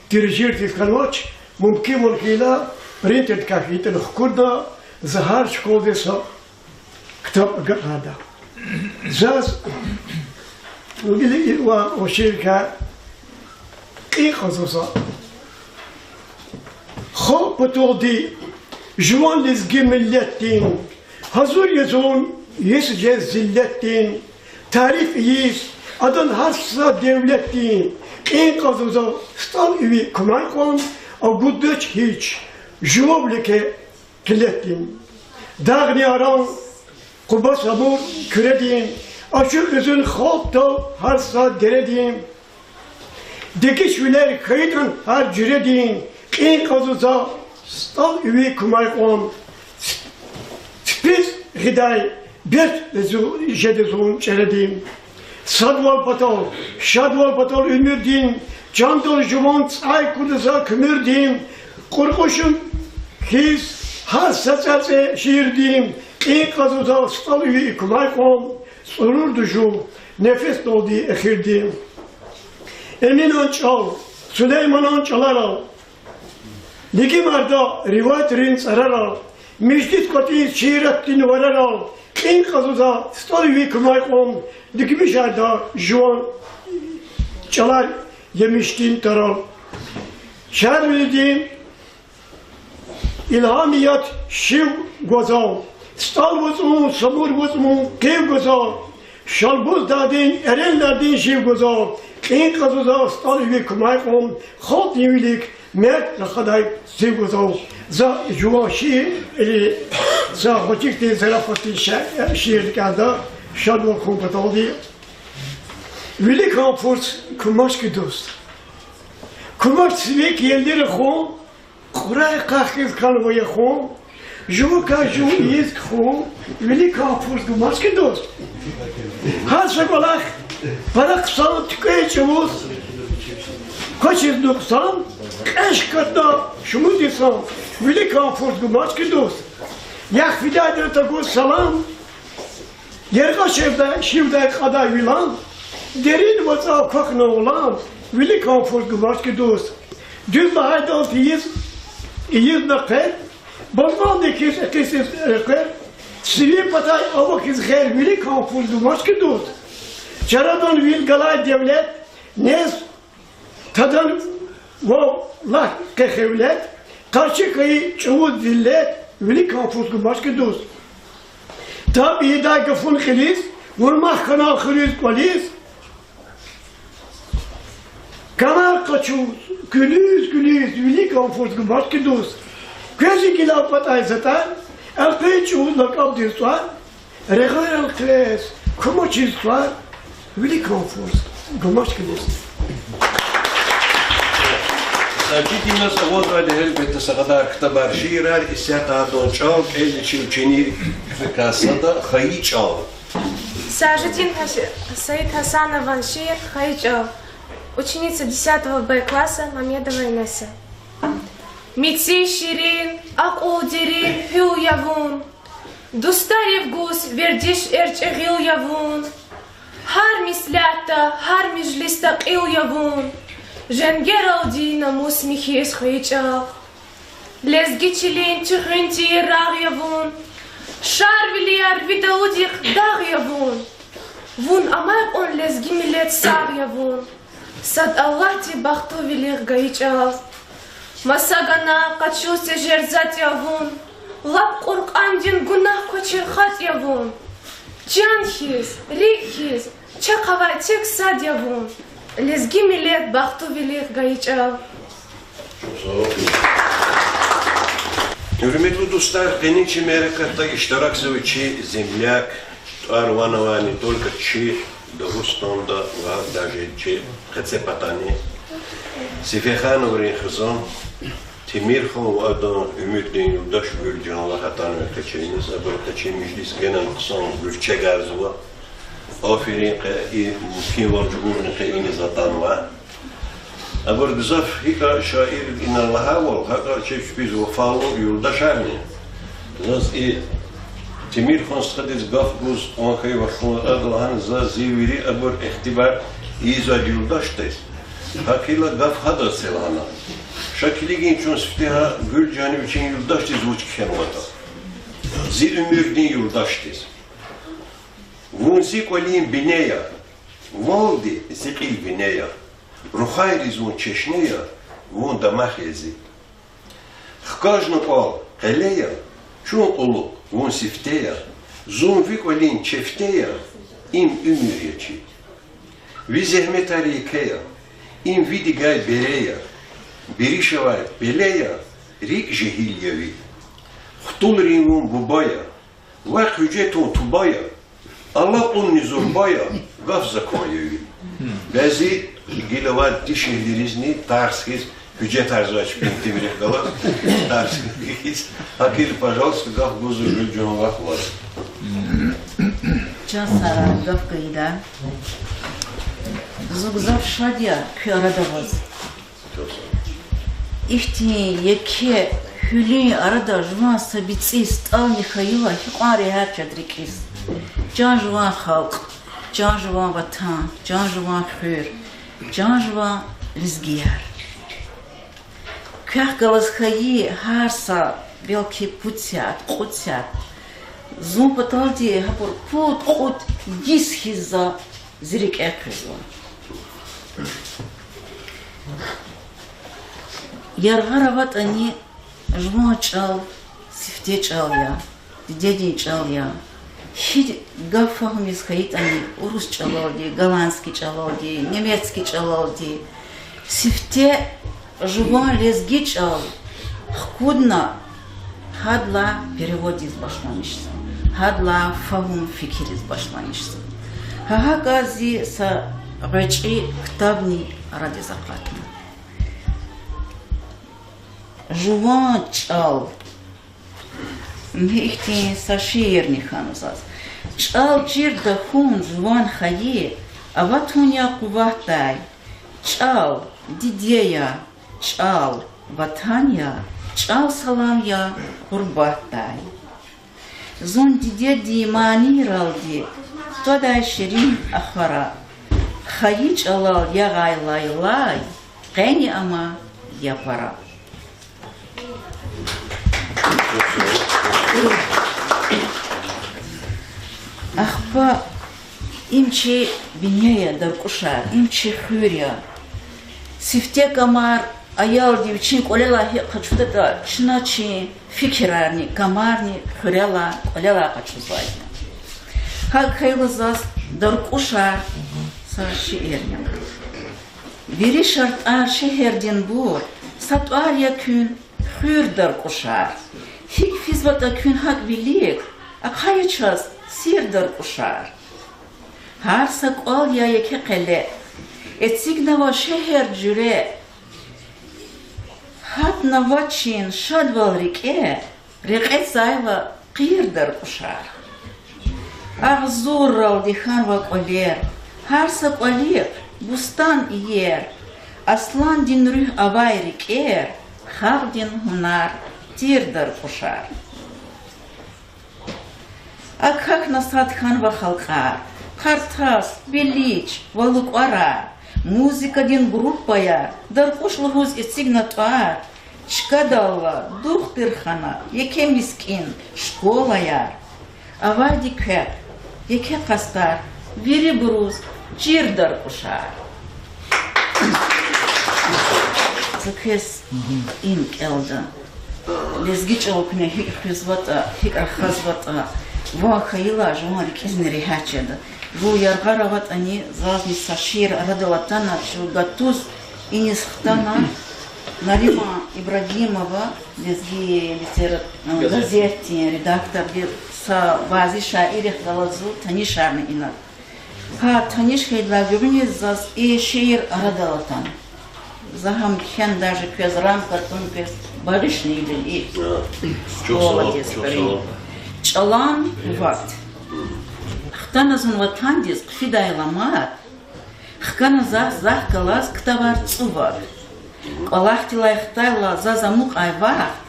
Тиражировать хьанвач, мумкинвал хьайила, принтердикай хьайитӏани хкудна, за гьар школадиз са ктаб агакьарда. Заз вилик ва шиирикай кьин кьазва за. Халкь паталди, жуван лезги миллетдин, гьазур я зун йис жез зиллетдин, тариф ийиз адан гьар са девлетдин. Кьин кьазва за, стӏал иви кумай кьван, агуддач гьич жував леке къиллетдин. Дагъни Аран, Къуба, Самур, Куьредин, ачухзава зун халкьдал гьар са дередин. Дегишвилер хьайитӏани гьар жуьредин, кьин кьазва за, стӏал иви кумай кьван, ципиз гъидай берт жеда зун чӏередин. Садвал патал, шадвал патал уьмуьрдин, чандал жуван цӏай куда за куьмуьрдин, кьуркьушун хьиз гьар са цӏацӏе шиирдин, кьин кьазва за, стӏал иви кумай кьван, цӏурурда жув нефесдалди эхирдин. Эминан чӏал, Сулейманан чӏаларал, Лигимарда риваятрин цӏарарал, миждис кӏватӏиз шииратдин варарал, кьин кьазва за, стӏал иви кумай кьван, дигмишарда жуван чӏалар емишдин тарал. Шарвилидин илгьамият шив гвазал, стӏал вацӏун, Самур вацӏун къив гвазал, Шалбуз дагъдин эренлардин жив гвазал, кьин кьазва за, стӏал иви кумай кьван, халкьдин вилик мерд рахадай сив гвазал. За жуван шиир, э, са гъвечӏи хьтин Зарафатдин ша-, шиирдикай, Шадвал хьун паталди. Виликан фурс кумачки дуст. Кумачдин вилик елди рахун, кьурай къах хьиз хьанва яхун, жувакай жув ийиз кхьун, виликан фурс гумачки дуст. Гьар са кӏвалах пара хъсан, туькӏвей чӏавуз квачиз нукьсан, кьеж катна шумуд инсан, виликан фурс гумачки дуст. Яхъ фидайдани тагуз салам, яргъа шивдай, шивдай кьадай вилан, дерин вацӏа квахьна улан, виликан фурс гумачки дуст. Дуьз лагьайдал тийиз, ийиз на хъвер, бажвалди хьиз экъисиз рекьер, сивин патай авахьиз гъер, виликан фурс гумачки дуст. Чарадан вил галай девлет, нез тадан вав лагь къе хевлет, къарши хьайи чӏавуз зиллет, виликан фурс гумачки дуст. Таб ийидай гафун кьилиз, вурмах хьана хуьруьз кӏвализ, камар къачуз, куьлуьз-куьлуьз, виликан фурс гумачки дуст. Квез гила патай затӏар, элкъвей чӏавуз лакӏабдиз тӏвар, регъуьрел хъвез, кумачиз тӏвар, виликан фурс гумачки дуст. Сажидиназ авазвайди гьелбетда са кьадар ктабар, шиирар, исятда адан чӏал кӏелди чи ученикрикай сада, Хайи чӏал. Сажидин Хас-, Саидгьасанован шиир Хайи чӏал. Ученица десятого Б класса Мамедова Инесса. Меци ширин, акьул дерин гьуьл я вун, дустарив гуз вердиш эрчӏи гъил я вун, гьар меслятда, гьар межлисда кьил я вун, женгералди намус михьиз, хайи чӏал. Лезги чилин чи хуьн тийир рагъ я вун, Шарвилияр ви далудихъ дагъ я вун. Вун амай кьван лезги миллет сагъ я вун, сад Аллагьди бахтуналди гайи чӀал. Маса гана къачуз тежер затӀ я вун, лап Къуръандин гунагь квачир хатӀ я вун. Чан хьиз, рикӀ хьиз чахъ авай тек сад я вун, лезги миллет бахтуналди гайи чӀал. Гьуьрметлу дустар, къенин чи мярекатда иштиракзава чи земляк, тӀвар-ван авай не только чи Дагъустанда ва даже чи къецепатани, Сифтехановрин хизан Темирхан ва адан уьмуьрдин юлдаш Гуьлжан вах атанва къе чи иниз, абуру къе чи межлис генани хъсан гуьрчегарзава. Аферин къе и мумкинвал чӀугурни къе иниз атанва. Абур гзаф гьикӀ шаир ина лагьайвал, гьакӀ чи чпиз вафалу юлдашарни. Заз и Темирхан стхадиз гаф гуз кьван хьайи вахтунда ада лагьана: за зи вири абур ихтибар ийизвай юлдашдиз. ГьакӀ хьайила гаф гьадаз це лагьана. Ша килигин чун сифтегьан Гуьлжанни вичин юлдашдиз вуч кхьенватӀа. Зи уьмуьрдин юлдашдиз. Вун зи кӀвалин бине я, валди зи кьил вине я, рухвайри зун чешне я, вун дамах я зи. Хкажна кӀвал къеле я, чун кьулухъ вун сифте я, зун ви кӀвалин чефте я, им уьмуьр я чи. Ви зегьметар еке я, им ви дигай бере я, бириш авай пеле я, рикӀ жегьил я ви. Хтулрин вун буба я, вахъ гьуьжетун туба я, алакьунни зурба я, гаф-закон я ви. Бязи гила авай дишегьлийризни тарс хьиз гьуьжетарзавай чпин тимрихъ галаз, тарс хьиз. ГьакӀ хьайила, пожалуйста, гаф гузва Гуьлжан вахаз. Чан сагърай, гаф гайида. Зун гзаф шад я куь арада аваз. Ихьтин еке гьуьлуьн арада жуван са бицӀи стӀални хьайила, гьикьван регьят жеда рикӀиз. Чан жуван халкь, чан жуван ватан, чан жуван хуьр, чан жуван лезгияр. Квехъ галаз хьайи гьар са, белки пуд сят, кьуд сят, зун паталди гьабур пуд-кьуд йис хьиз за зи рикӀе хъуьрезва. Яргъара аватӀани, жуван чӀал сифте чӀал я, дидедин чӀал я. Гьи гаф фагьумиз хьайитӀани, урус чӀалалди, голландский чӀалалди, немецкий чӀалалди, сифте жуван лезги чӀал хкудна, гьадалай переводиз башламишзава, гьадалай фагьум-фикириз башламишзава. Гьа гьакӀа зи са гъвечӀи ктабни арадиз акъатна. Жуван чӀал. Ихьтин са шиирни хьана заз. ЧӀал чир тахьун жуван хайи, аватун я къуватдай. ЧӀал диде я, чӀал ватан я, чӀал салам я гъурбатдай. Зун дидедин манийралди твадай ширин ахвара, хайи чӀалал ягъай лайлай, къени ама я пара. Ахпа им чи бине я, Даркьушар, им чи хуьр я. Сифте камар аялди вичин кӀвалелай гьикӀ къачудатӀа, чна чи фикирарни, камарни хуьрелай, кӀвалелай къачузвайди я. ГьакӀ хьайила заз Даркьушар са шиир я. Вири шартӀар шегьердинбур, са тӀвар я куьн хуьр, Даркьушар. ГьикӀ физватӀа куьн гьакӀ вилик, ахъая чаз сир, Даркьушар. Гьар са кӀвал я еке къеле, эцигнава шегьер жуьре. Гьатнава чин шадвал рикӀе, рекье цайла къир, Даркьушар. Агъзурралди хьанва кӀвалер, гьар са кӀвалихъ бустан, иер. Асландин руьгь авай рикӀер, халкьдин гьунар тир, Даркьушар. АкӀ хьана сад хьанва халкьар: Хъартас, Белич ва ЛукӀарар, музыкадин группаяр, Даркьуш лугьуз эцигна тӀвар, Чкадалла дугъ тир хьана еке мискӀин школаяр, авайди квехъ еке къастар, вирибуруз чирда ракъушар. За квез им кӀелда. Лезги чӀал куьне гьикӀ хуьзватӀа, гьикӀ рахазватӀа, ван хьайила жуван рикӀизни регьят жеда. Зун яргъара аватӀани, зазни са шиир арадал атана, чун гатуз иниз хтана, Нариман Ибрагимова, лезги литера-, газетдин редакторди, са бязи шаиррихъ галаз зун танишарна ина. Гьа таниш хьайидалай гуьгъуьниз заз и шиир арадал атана. За гьам кхьена, даже квез рамка тун, квез багъишна ийида и школадиз. ЧӀалан къуват. Хтана зун ватандиз хъфидайла мад, хкана заз захъ галаз ктабар цӀувад. КӀвалахдилай хтайла заз амукьай вахт,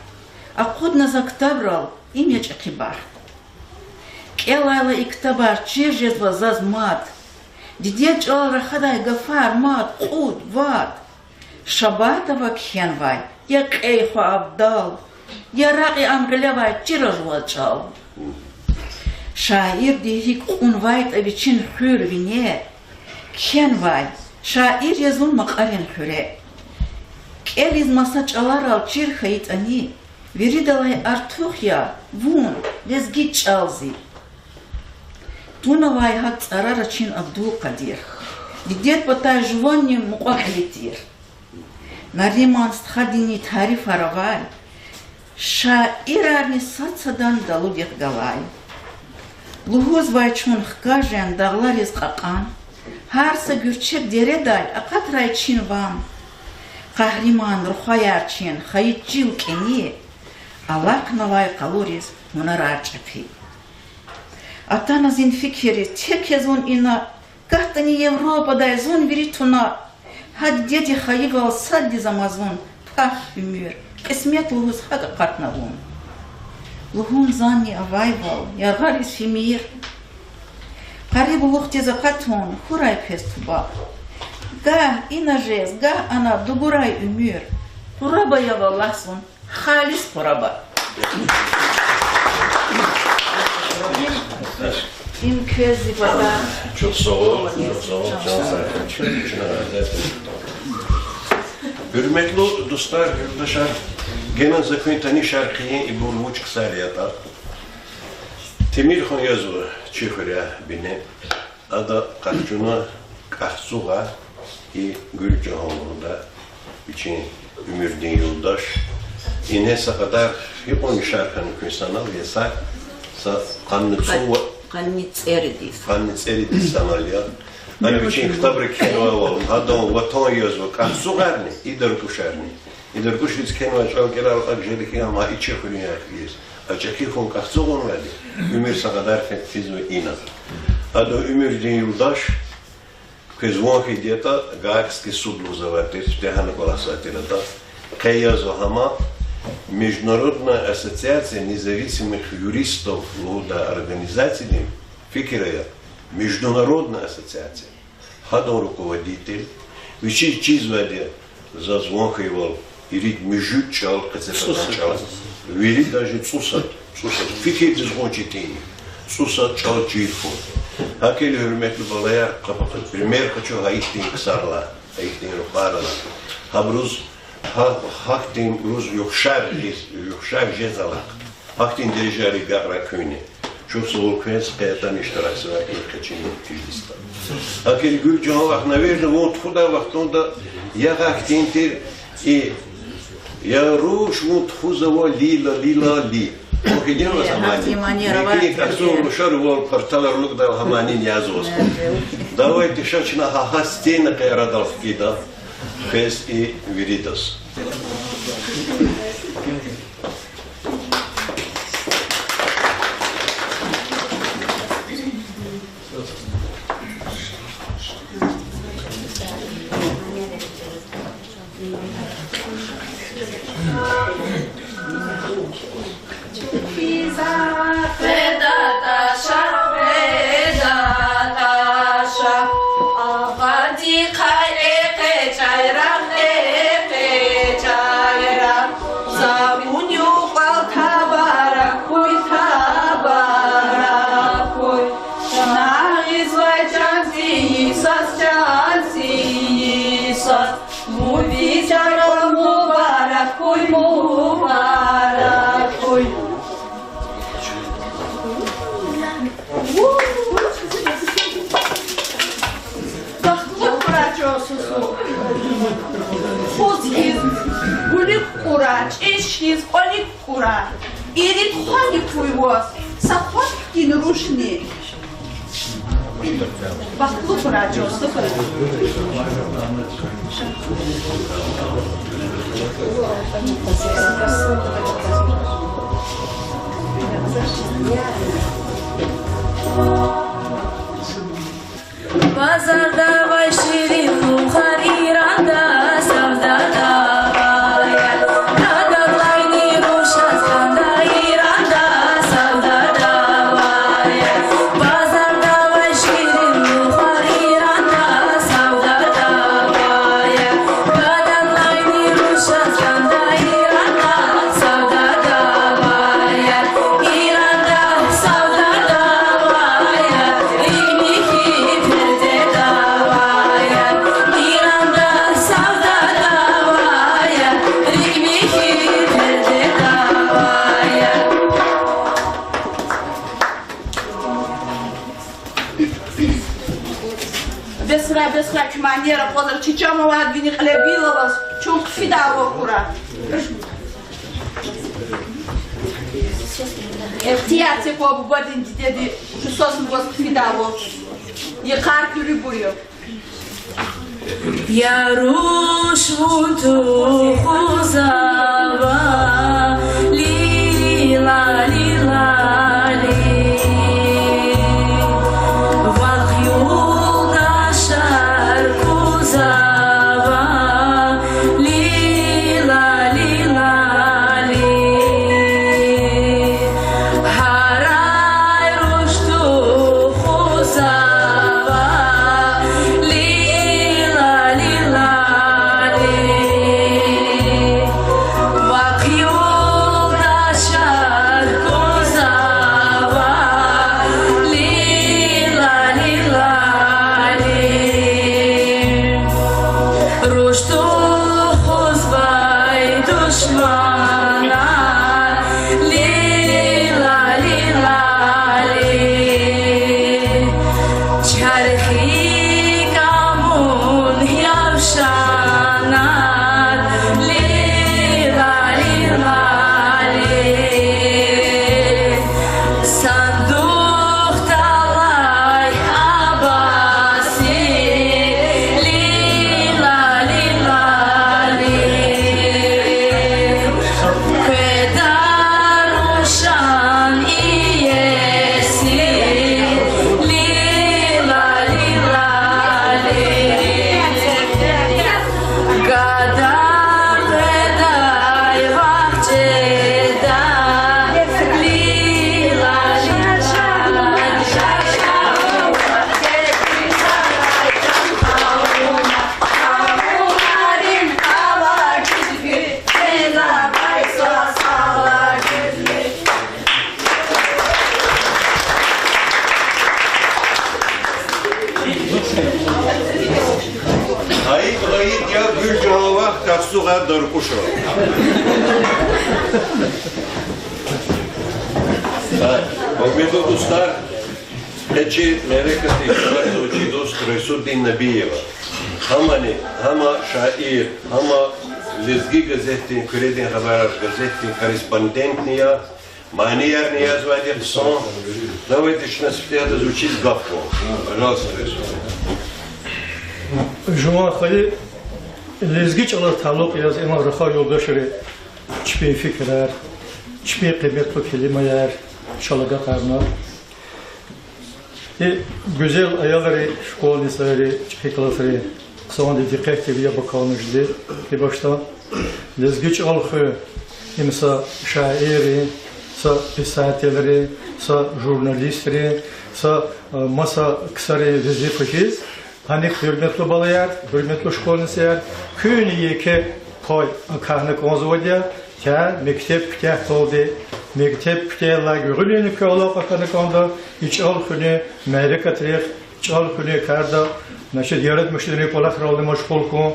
акъудна за ктабрал, им я чӀехи бахт. КӀелайла и ктабар чир жезва заз мад, дидед чӀалал рахадай гафар мад кьуд, вад. Шабатова кхьенвай: я кьей хва абдал, я ракьи ам гъилевай чира жуваз чӀал. Шаирди гьикӀ кьунвайтӀа вичин хуьр вине, кхьенвай: шаир я зун Макьарин хуьре. КӀелиз маса чӀаларал чир хьайитӀани, виридалай артух я вун лезги чӀал зи. Тунавай гьакӀ цӀарара чин Абдулкъадир, дидед патай жуванни мукьва-кьили тир. Нариман стхадини тарифар авай, шаирарни сад-садан далудихъ галай. Лугьузвай чун хкажен дагълариз кьакьан, гьар са гуьрчег дередай акъатрай чин ван. Къагьриман рухваяр чин хайи чил кӀани, алахънавай къалуриз гьунарар чӀехи. Атана зин фикириз, тек я зун ина, катдани Европадай зун вири туна. Гьа дидеди хайивал саддиз ама зун пак уьмуьр, кьисмет лугьуз гьакӀ акъатна вун. Лугьун зани авайвал яргъариз фимир. Къариб улухдиз акъатун хьурай квез туба. Гагь ина жез, гагь ана дугурай уьмуьр. Къураба я валлагь зун, халис къураба. Им квез зи патар. Чухсагъул, чухсагъул, чан сагъ хьуй. Гьуьрметлу дустар, юлдашар, генани за куьн танишар хъийин, ибур вуч ксар ятӀа. Темир-хуьн язва чи хуьряй бине. Ада къахчуна КӀахцугъар, и Гуьлжагьан лугьудай вичин уьмуьрдин юлдаш. Ингье са кьадар гьикьван яшар хьана куьн санал я, са, са къанни цӀу-, къанни цӀеридиз, къанни цӀеридиз санал я. Ана вичин ктабра кхьенвайвал, гьадан ватан язва КӀахцугъарни, ида ракӀушарни. Ида ракӀушриз кхьенвай чӀал кӀелайла акӀ жеда хьи, ам и чи хуьруьнвияр хьиз. А чӀехи хьун КӀахцугъунвайди, уьмуьр са кьадар фи-, физва ина. Адан уьмуьрдин юлдаш, квез ван хьайиди ятӀа, Гаагский суд лугьузвай тир, сифте гьана кӀвалахзавай тир ада. Къе язва гьама, Международная ассоциация независимых юристов лугьудай организациядин фикир ая, международная ассоциация. Гьадан руководитель, вичиз чизвайди я, заз ван хьайивал, ирид муьжуьд чӀал, къецепатан чӀал, вири даже цӀусад, цӀусад, фикирдиз гъун четин я, цӀусад чӀал чир хьун. ГьакӀ хьайила, гьуьрметлу балаяр, къапакъ пример къачу гьа ихьтин ксарилай, гьа ихьтин рухвайрилай. Гьабуруз, гьа-, гьахьтинбуруз ухшар жез, ухшар жез алахъ. Гьахьтин дережайрик агакьрай куьнни. Чухсагъул квез къе атана иштиракзавай и къенин межлисда. ГьакӀ хьайила, Гуьлжагьан вахт, наверно, вун тухудай вахтунда ягъа хьтин тир и: я руш, вун тухузава лила, лила, ли. Вун хьайила гьа мани. Мекьи-мекьи кьасур рушар вал парталар лугьудайла гьа манини язва. Давайте ша чна гьа, гьа стена къе арадал хкида квез и виридаз. Ирид хвани куйваз, са хва хьтин рушни. Бахтлу хьурай, чан стха. Базарда авай ширин лугьар Иранда савдада авай я. Гададлайни рушаз хьанай Иранда савдада авай я. Базарда авай ширин лугьар Иранда савдада авай я. Гададлайни рушаз хьанай Иранда савдада авай я. Иранда савдада авай я, рикӀ михьи пердеда авай я. Иранда савдада авай я, рикӀ михьи пердеда авай я. Бес хьурай, бес хьурай, куь манияр акъвазра, чи чан авайди вини кьиле вил алаз, чун хъфидай вахт хьурай. Ихтияр це кван бубадин, дидедин, чун свас гваз хъфидай вахт. Йикъар куьруь буюр. Я руш, вун тухузава, лила, лила, ли. Вахъ юлдашар кузава, лила, лила, ли. Гьарай руш тухузава, лила, лила, ли. Вахъ юлдашар кузава, лила, лила, ли. Руш тухузвай душманар, лила, лила, ли. Чархи кӀамун явшанар, лила, лила, ли. Сандухдал алай абаси, лила, лила, ли. Къведа рушан иеси, лила, лила, ли. Гада къведай вахт жеда, лила, лила, ли. Гьаид, гьаид я, гуьл жуван вахт, кахсугъар даркъушра. Гьа, гьуьрметлу дустар, къе чи мярекатдин иштиракзава чи дуст Райсуддин Набиева. Гьамани, гьама шаир, гьама Лезги газетдин, Куьредин хабарар газетдин корреспондентни я, маниярни язавайди хъсан. Давайте чна сифтегьдиз вичиз гаф гун. Пожалуйста, Райсуддин. Жуван хайи лезги чӀалаз талукь яз инал рахай юлдашри чпин фикирар, чпин къиметлу келимаяр чал агакьарна. И гуьзел аялри, школьницайри, чӀехи классри хъсанди дикъетдив яб акалнажди, и башта. Лезги чӀал хуьн, им са шаирри, са писателри, са журналистри, са, э, маса ксари везифа хьиз, гьаник, гьуьрметлу балаяр, гьуьрметлу школьницаяр, куьн еке пай акахьна кӀанзавайди я, тяр мектеб куьтягьдалди, мектеб куьтягьайдалай гуьгъуьнини куь алакъа хьана кӀанда и чӀал хуьнин мярекатрихъ, чӀал хуьнин карда, значит, яратмишунрин кӀвалахралди машгъул хьун.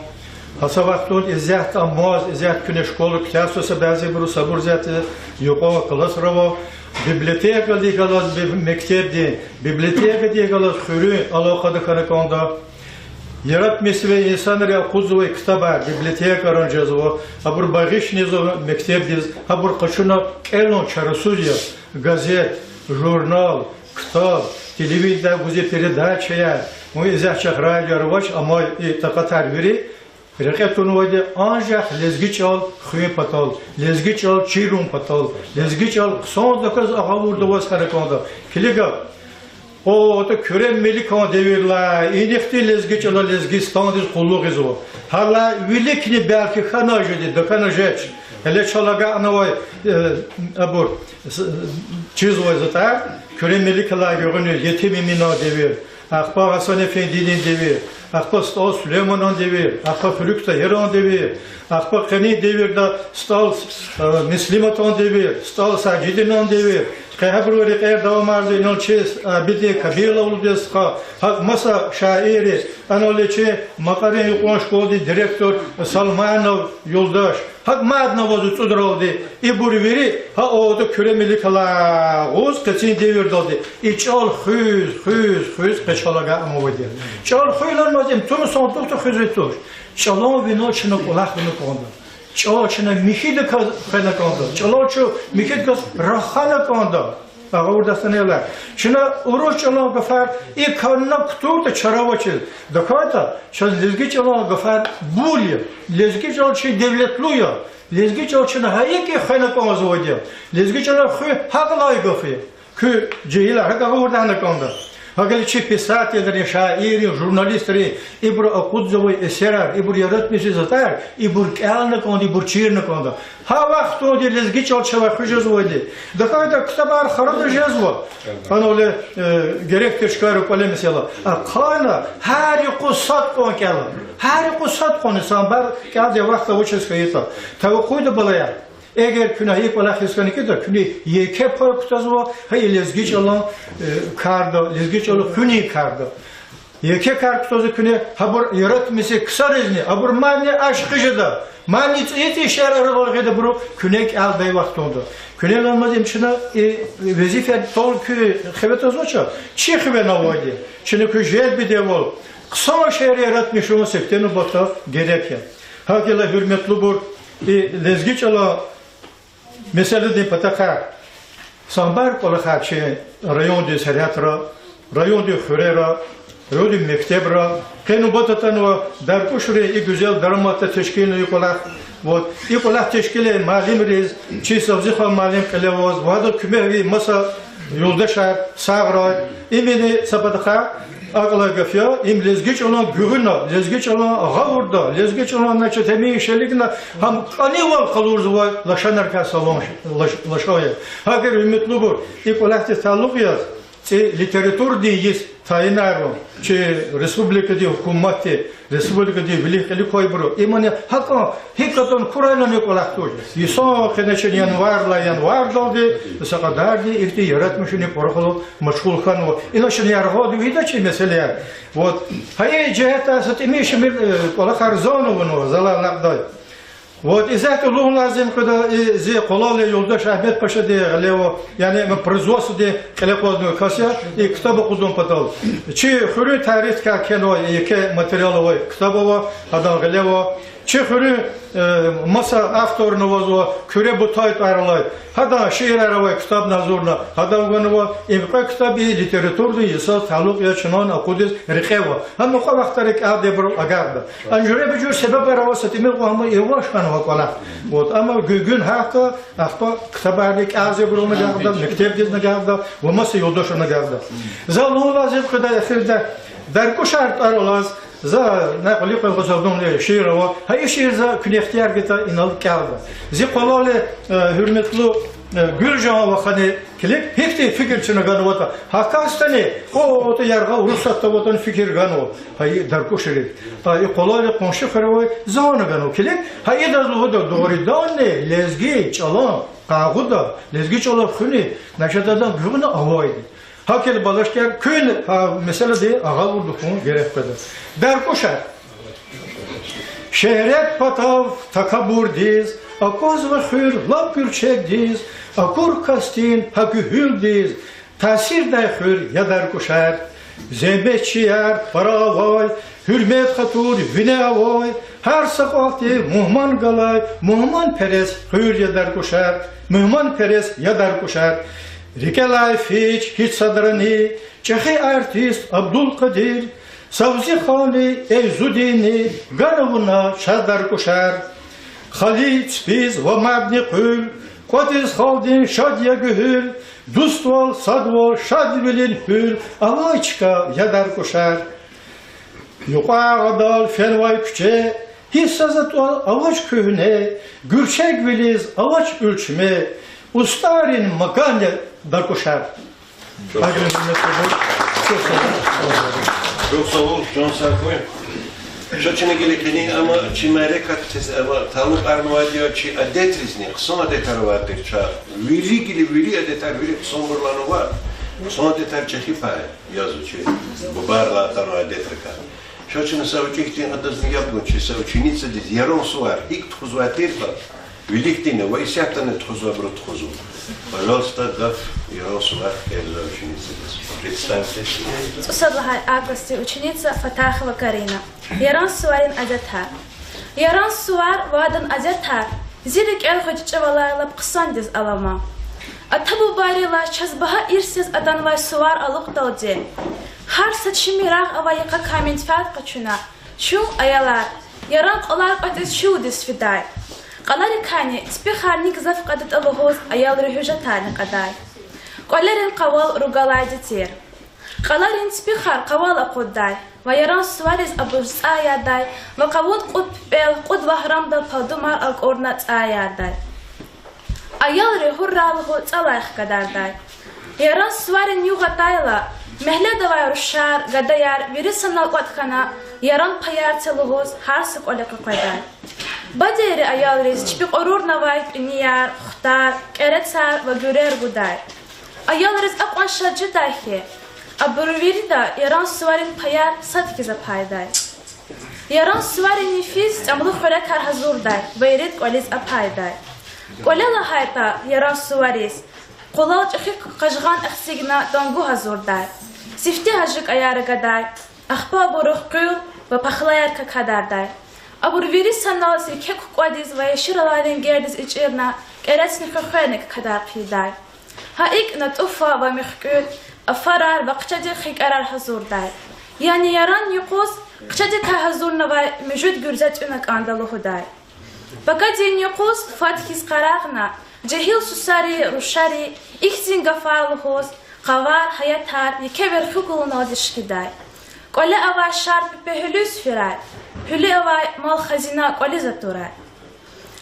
Гьа са вахтунда исятда амаз, исятда куьне школа куьтягьзава са бязибуру, сабур исятда юкьван классра ава, библиотекадихъ галаз, би-, мектебдин библиотекадихъ галаз хуьруьн алакъада хьана кӀанда. Яратмишзавай инсанри акъудзавай ктабар библиотекайран жезва, абур багъишзава мектебдиз, абур къачуна кӀелун чарасуз я, газет, журнал, ктаб, телевидениедай гузвай передачаяр, ва исятда чахъ радиояр авач, амма и такьатар вири рекье тунвайди анжах лезги чӀал хуьн патал, лезги чӀал чирун патал, лезги чӀал хъсандаказ агъавурда аваз хьана кӀанда. Килига, о, атӀа Куьре Меликан девирдилай инихъди лезги чӀала Лезгистандиз къуллугъзава. Гьалай виликни белки хьана жеди, дакана жеч. Гьеле чал агакьнавай, э, абур, с-, чизвай затӀар, Куьре Меликалай гуьгъуьниз Етим Эминан девир, ахпа Гьасан-эфендидин девир, ахпа СтӀал Сулейманан девир, ахпа Хуьруьг Тагьиран девир, ахпа къенин девирда СтӀал, э, Муслиматан девир, СтӀал Сажидинан девир, къе гьабурун рекьер давамарзава инал чиз, э, Абидин Камилован девир, стха, гьакӀ маса шаирри, анал чи Макьарин юкьван школадин директор Салманов Юлдаш. ГьакӀ мадни авазва цӀудралди, ибур вири гьа атӀа Куьре Меликалай агъуз къенин девирдалди и чӀал хуьз, хуьз, хуьз къе чал агакьнавайди я. ЧӀал хуьнамаз им туна сандухда хуьзвай туш. ЧӀалан винел чна кӀвалах авуна кӀанда. ЧӀал чна михьидаказ хвена кӀанда. ЧӀалан чун михьидаказ рахана кӀанда. Агъавурда санала. Чна урус чӀалан гафар и канна кутуртӀа чара авачиз. ТахьайтӀа чаз лезги чӀалан гафар бул я. Лезги чӀал чи девлетлу я. Лезги чӀал чна гьа икӀ хвена кӀанзавайди я. Лезги чӀалан хуьн гьакӀ лагьай гаф я. Куь жегьилар гьакӀ агъавурда хьана кӀанда. ГьакӀ хьайила чи писателрин, шаиррин, журналистрин, ибуру акъудзавай эсерар, ибур яратмишзавай затӀар, ибур кӀелна кӀанда, ибур чирна кӀанда. Гьа вахтунди лезги чӀал чавай хуьз жезвайди. ТахьайтӀа ктабар храдай жезва. Анал, э, герек тир чкайра кӀвале месела. Ахъайна гьар юкъуз сад къван кӀела. Гьар юкъуз сад къван, санбар кӀелдай вахт авачиз хьайитӀа. Тавукъуйда, балаяр. Эгер куьне гьа и кӀвалах ийиз хьана кӀанда, куьне еке пай кутазва гьа и лезги чӀалан, э, карда, лезги чӀал хуьнин карда. Еке кар кутазва куьне, гьабур яратмишзавай ксаризни, абур мадни ашкъи жеда, мадни цӀийи-цӀийи шиирар гъвечӀдайбуру куьне кӀелдай вахтунда. Куьне лагьанмаз им чна и везифа тӀал куь хиве твазвач, чи хиве авайди. Чна куь желбидайвал, хъсан шиир яратмишун сифте нубатда герек я. ГьакӀ хьайила, гьуьрметлубур, и лезги чӀалан месэладин патахъай санбар кӀвалахар чи райондин сергьятра, райондин хуьрера, райондин мектебра, къе нубат атанва Даркушрин и гуьзел дараматда тешкилнавай кӀвалах. Вот, и кӀвалах тешкилай муаллимриз, чи Савзихан муаллим кьиле аваз, ва гьадан куьмекдин маса юлдашар сагърай. Имни са патахъай акӀ алай гаф я, им лезги чӀалан гуьгъуьна, лезги чӀалан агъавурда, лезги чӀалан, значит, гьамиша илигна гьам кӀанивал къалурзавай лашанрикай салун лаш-, лашан я. Гьакӏ, гьуьрметлубур, и кӏвалахдиз талукь яз, цӏи литературадин йис тайинарун, чи республикадин гьукуматди, республикадин вилик-кьилик квайбуру, имни гьакӏан гьикӏ ятӏани курай лагьана кӏвалах туш. Йисан къене чна январдилай, январдалди са кьадарди ихьтин яратмишунин кӏвалахал машгъул хьанва. Ина чна яргъалди ийида чи месэлаяр. Вот. Гьа и жигьетдай са тӏимил-шимил, э, кӏвалахар зун авунва, залай алакьдай. Вот, исятда лугьун лазим къведа, и зи къвалал алай юлдаш Агьмедпашади гъиле ава, яни им производстводин кьиле акъвазнавай кас я, и ктаб акъудун патал. Чи хуьруьн тарихдикай кхьенвай еке материал авай ктаб ава, гьадан гъиле ава. Чи хуьруьн, э, маса авторни авазва, Куьре Бутай тӏвар алай. Гьадан шиирар авай ктабни гьазурна, гьадан ганва, им кьве ктаб и литературадин йисаз талукь яз чна акъудиз рекье ава. Гьа мукьва вахтара кӏелдайбурал агакьда. Ана жуьреба-жуьре себебар ава, са тӏимил кьван гьам иван хьанва кӏвалах. Вот, амма гуьнгуьна гьахьда, ахпа ктабарни кӏелзавайбурулни агакьда, мектебдизни агакьда, ва маса юлдашрини агакьда. За лугьун лазим къведа эхирда, Даркӏушар тӏвар алаз, за накьли кьве гъазавдунни шиир ава, гьа и шиир за куьне ихтияр гайитӏа инал кӏелда. Зи къвалал алай, э, гьуьрметлу, э, Гуьлжан вахани килиг, гьихьтин фикир чна ганватӏа. Гьа касдани, о, атӏа яргъа Урусатда аватӏани фикир ганва. Гьа и Даркӏушрик. А и къвалал алай къунши хуьре авай зун ганва. Килиг, гьа идаз лугьуда дугъриданни лезги чӏалан къагъуда, лезги чӏалан хуьни, значит, адан гуьгъуьна авайди. Гьакӏ хьайила, балашдияр, куьн гьа месэлади агъавурда хьун герек къведа. Даркӏушар. Шуьгьрет патав такабурдиз, аквазва хуьр лап гуьрчегдиз, акур касдин гьа гуьгьуьлдиз, таъсирдай хуьр я Даркӏушар. Зегьметчияр пара авай, Гьуьрмет-хатур вине авай, гьар са кӀвалахди мугьман галай, мугьманперес хуьр я Даркушар, мугьманперес я Даркушар. РикӀелай фич гьич садрани, чӀехи артист Абдулкъадир, Савзиханни Эйзудинни гана вуна чаз, Даркушар. Хали ципиз ва мадни къуьл, кӀватӀиз халкьдин шад я гуьгьуьл, дуствал, садвал, шадвилин гьуьл авай чка я Даркушар. Юкьван гъадал фенвай куьче, гьиссаз атӀа авач куьгьне, гуьрчегвилиз авач уьлчме, устӀаррин макан я Даркушар. Чухсагъул, чан сагъ хьуй. Ша чна гила къенин ама чи мярекатдиз ава талукьарнавайди я чи адетризни, хъсан адетар авайди тир чаз. Вири гила, вири адетар, вири хъсанбурлани ава, хъсан адетар чӀехи пай язва чи бубайрилай атанвай адетрикай. Ша чна са учитель, адазни яб гун, чи са ученицадиз Яран сувар гьикӀ тухузвай тиртӀа, виликдини ва исятдани тухузвайбуру тухузва. Пожалуйста, гаф Яран сувар кьезвай ученицадиз. Представьте. ЦӀусад лагьай А классдин ученица Фатахова Карина. Яран суварин адетар. Яран сувар ва адан адетар зи рикӀел гъвечӀи чӀавалай лап хъсандиз алама. Ата-бубайрилай чаз багьа ирс яз атанвай сувар алукьдалди, гьар са чими рагъ авай йикъакай менфят къачуна, чун, аялар, яран кьвалар кӀватӀиз чуьлдиз фидай. Кьаларикайни ципихар ни гзаф кьадатӀа лугьуз аялри гьуьжетарни кьадай. КӀвалерин къавал ругалайди тир. Кьаларин ципихар къавал акъуддай ва Яран сувариз абур цӀай ядай ва къавун кьуд пипӀел кьуд вагьрамдал палдумар акӀурна цӀай ядай. Аялри гьурра лугьуз цӀалай хкадардай. Яран суварин югъ атайла, мягьледа авай рушар, гадаяр вири санал кӀватӀ хьана, яран паяр це лугьуз гьар са кӀвале къекъведай. Бадейри аялриз чпи кьурурнавай пӀинияр, хутар, кӀерецар ва гуьрер гудай. Аялриз акьван шад жедай хьи, абур вирида Яран суварин паяр сад хьиз апайдай. Яран суварин йифиз тӀямлу хуьрекар гьазурдай ва ирид кӀвализ апайдай. КӀвале лагьайтӀа Яран сувариз къулал чӀехи къажгъан эцигна тӀангу гьазурдай. Сифте гьажи кӀаяр агадай, ахпа абурук къуьл ва пахлаяр какадардай. Абур вири санал сирке кукӀвадиз ва яширалай ленгердиз ичӀирна, кӀерецни хвехверни какадар хъийидай. Гьа икӀ натӀуфа ва муьхкӀуьд афарар ва хъчадин хинкӀарар гьазурдай. Яни яран юкъуз хъчадикай гьазурнавай муьжуьд гуьрзе тӀуьна кӀанда лугьудай. Пакадин юкъуз фад хьиз къарагъна, жегьил сусари, рушари ихьтин гафар лугьуз, къавар, гьаятар еке верхуьгулуналди шикидай. КӀвале авай шар пепе гьуьлуьз фирай, гьуьлуьз авай мал-хазина кӀвализ атурай.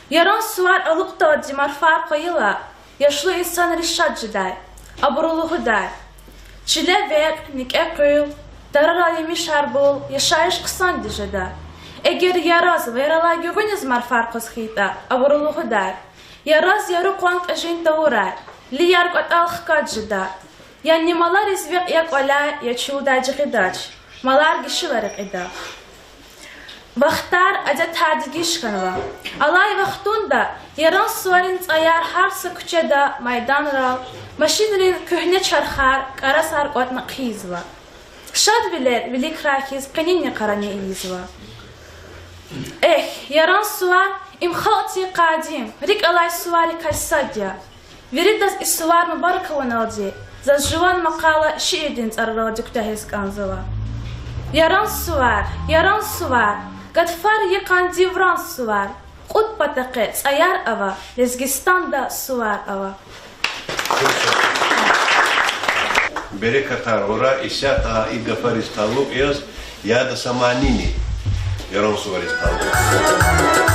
Яран сувар алукьдалди марфар къвайила, яшлу инсанри шад жедай. Абуру лугьудай: чиле векь, никӀе къуьл, тарарал емишар бул, яшайиш хъсандиз жеда. Эгер яраз ва яралай гуьгъуьниз марфар къваз хьайитӀа, абуру лугьудай: яраз яру къван тӀажин тавурай, лияр кӀватӀал хкаж жеда. Яни малариз векь я кӀваляй, я чуьлдай жагъидач, малар гишила рекьида. Вахтар, адетар дегиш хьанва. Алай вахтунда Яран суварин цӀаяр гьар са куьчеда, майданрал, машинрин куьгьне чархар, кӀарасар кӀватӀна хъийизва. Шадвилер виликрай хьиз къенин йикъарани ийизва. Эхь, Яран сувар— им халкьдин къадим, рикӀ алай суварикай сад я. Виридаз и сувар мубарак авуналди, заз жуван макъала шиирдин цӀараралди куьтягьиз кӀанзава. Яран сувар, Яран сувар, гатфар йикъан девран сувар, кьуд патахъай цӀаяр ава, Лезгистанда сувар ава. Берекатар гъурай, исятда и гафариз талукь яз, яда са манини, Яран сувариз талукь.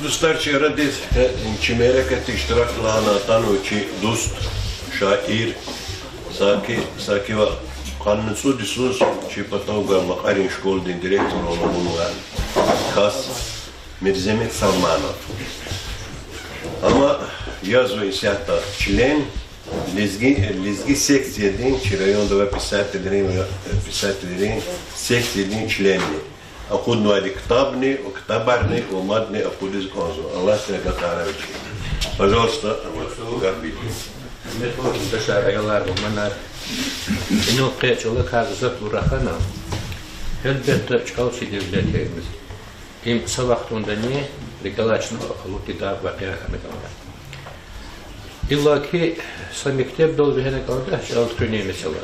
Дустар, чи арадиз, э, чи мярекатда иштиракна атанвай чи дуст, шаир Саки, Саки ва къанни цӀуд йисуз чи патав гвай Макьарин школадин директорвал авунвай кас Мирземет Салманов. Амма язва исятда член, лезги, лезги секциядин, чи районда авай писателрин, писателрин секциядин членни. Акъуднавайди ктабни, ктабарни ва мадни акъудиз кӀанзава. Аллагьди агакьарай вичи. Пожалуйста, гаф бедин. Гьуьрметлу юлдашар, аялар ва маманар. Инал къе чӀалакай гзафбур рахана. Гьелбетда, чӀал чи девлет я. Им са вахтундани рикӀелай чна алуддай вакъиа хьана кӀанда. Иллаки са мектебдал вегьена кӀанда чӀал хуьнин месэла.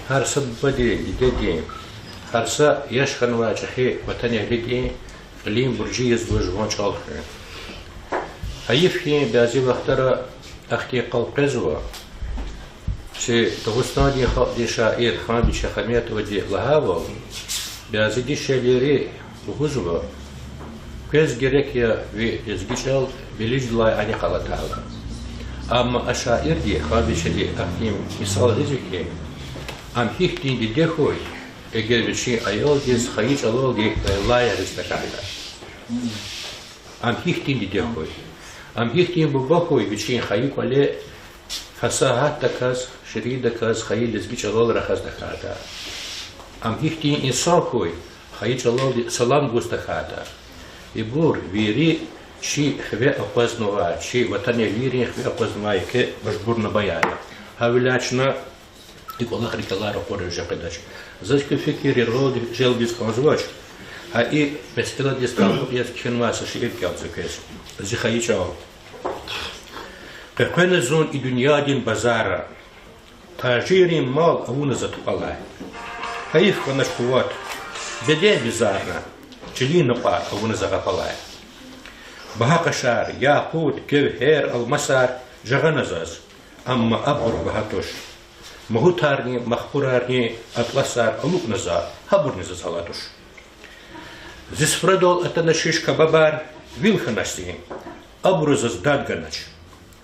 Гьар са бубадин, дидедин, гьар са яш хьанвай чӀехи ватанэгьлидин кьилин буржи язва жуван чӀал хуьн. Гьайиф хьи, бязи вахтара ахьтин къал къвезва. Чи Дагъустандин халкьдин шаир Ханбиче Хаметовади лагьайвал, бязи дишегьлийри лугьузва: квез герек я ви лезги чӀал Белиждилай Анихъ алатайла. Амма а шаирди, Ханбичеди ахьтин мисал гъизва хьи, ам гьихьтин диде хьуй, эгер вичин аялдиз хайи чӀалалди лайлай ягъиз тахьайтӀа. Ам гьихьтин диде хьуй, ам гьихьтин буба хьуй, вичин хайи кӀвале фасагьатдаказ, ширинадаказ хайи лезги чӀалал рахаз тахьайтӀа. Ам гьихьтин инсан хьуй, хайи чӀалалди салам гуз тахьайтӀа. Ибур вири чи хиве акъвазнавай, чи ватанэгьлийрин хиве акъвазнавай еке мажбурнамаяр я. Гьавиляй чна и кӀвалах рикӀелай ракъур жедач. Заз куь фикирралди желбиз кӀанзавач, гьа и месэладиз талукь яз кхьенвай са шиир кӀелзава квез. Зи хайи чӀал. Къекъвена зун и дуьньядин базара, тажиррин мал авуна за тупӀалай. Гьайиф хьанач къуват, беден бизарна, чилин накьвар авуна за гъапалай. Багьа къашар, якъут, гевгьер, алмасар жагъана заз, амма абур багьа туш. Магьутарни, махпурарни атласар алукӀна за, гьабурни заз ала туш. Зи суфрадал атана шиш кабабар, вил хьанач зи, абуру заз дад ганач.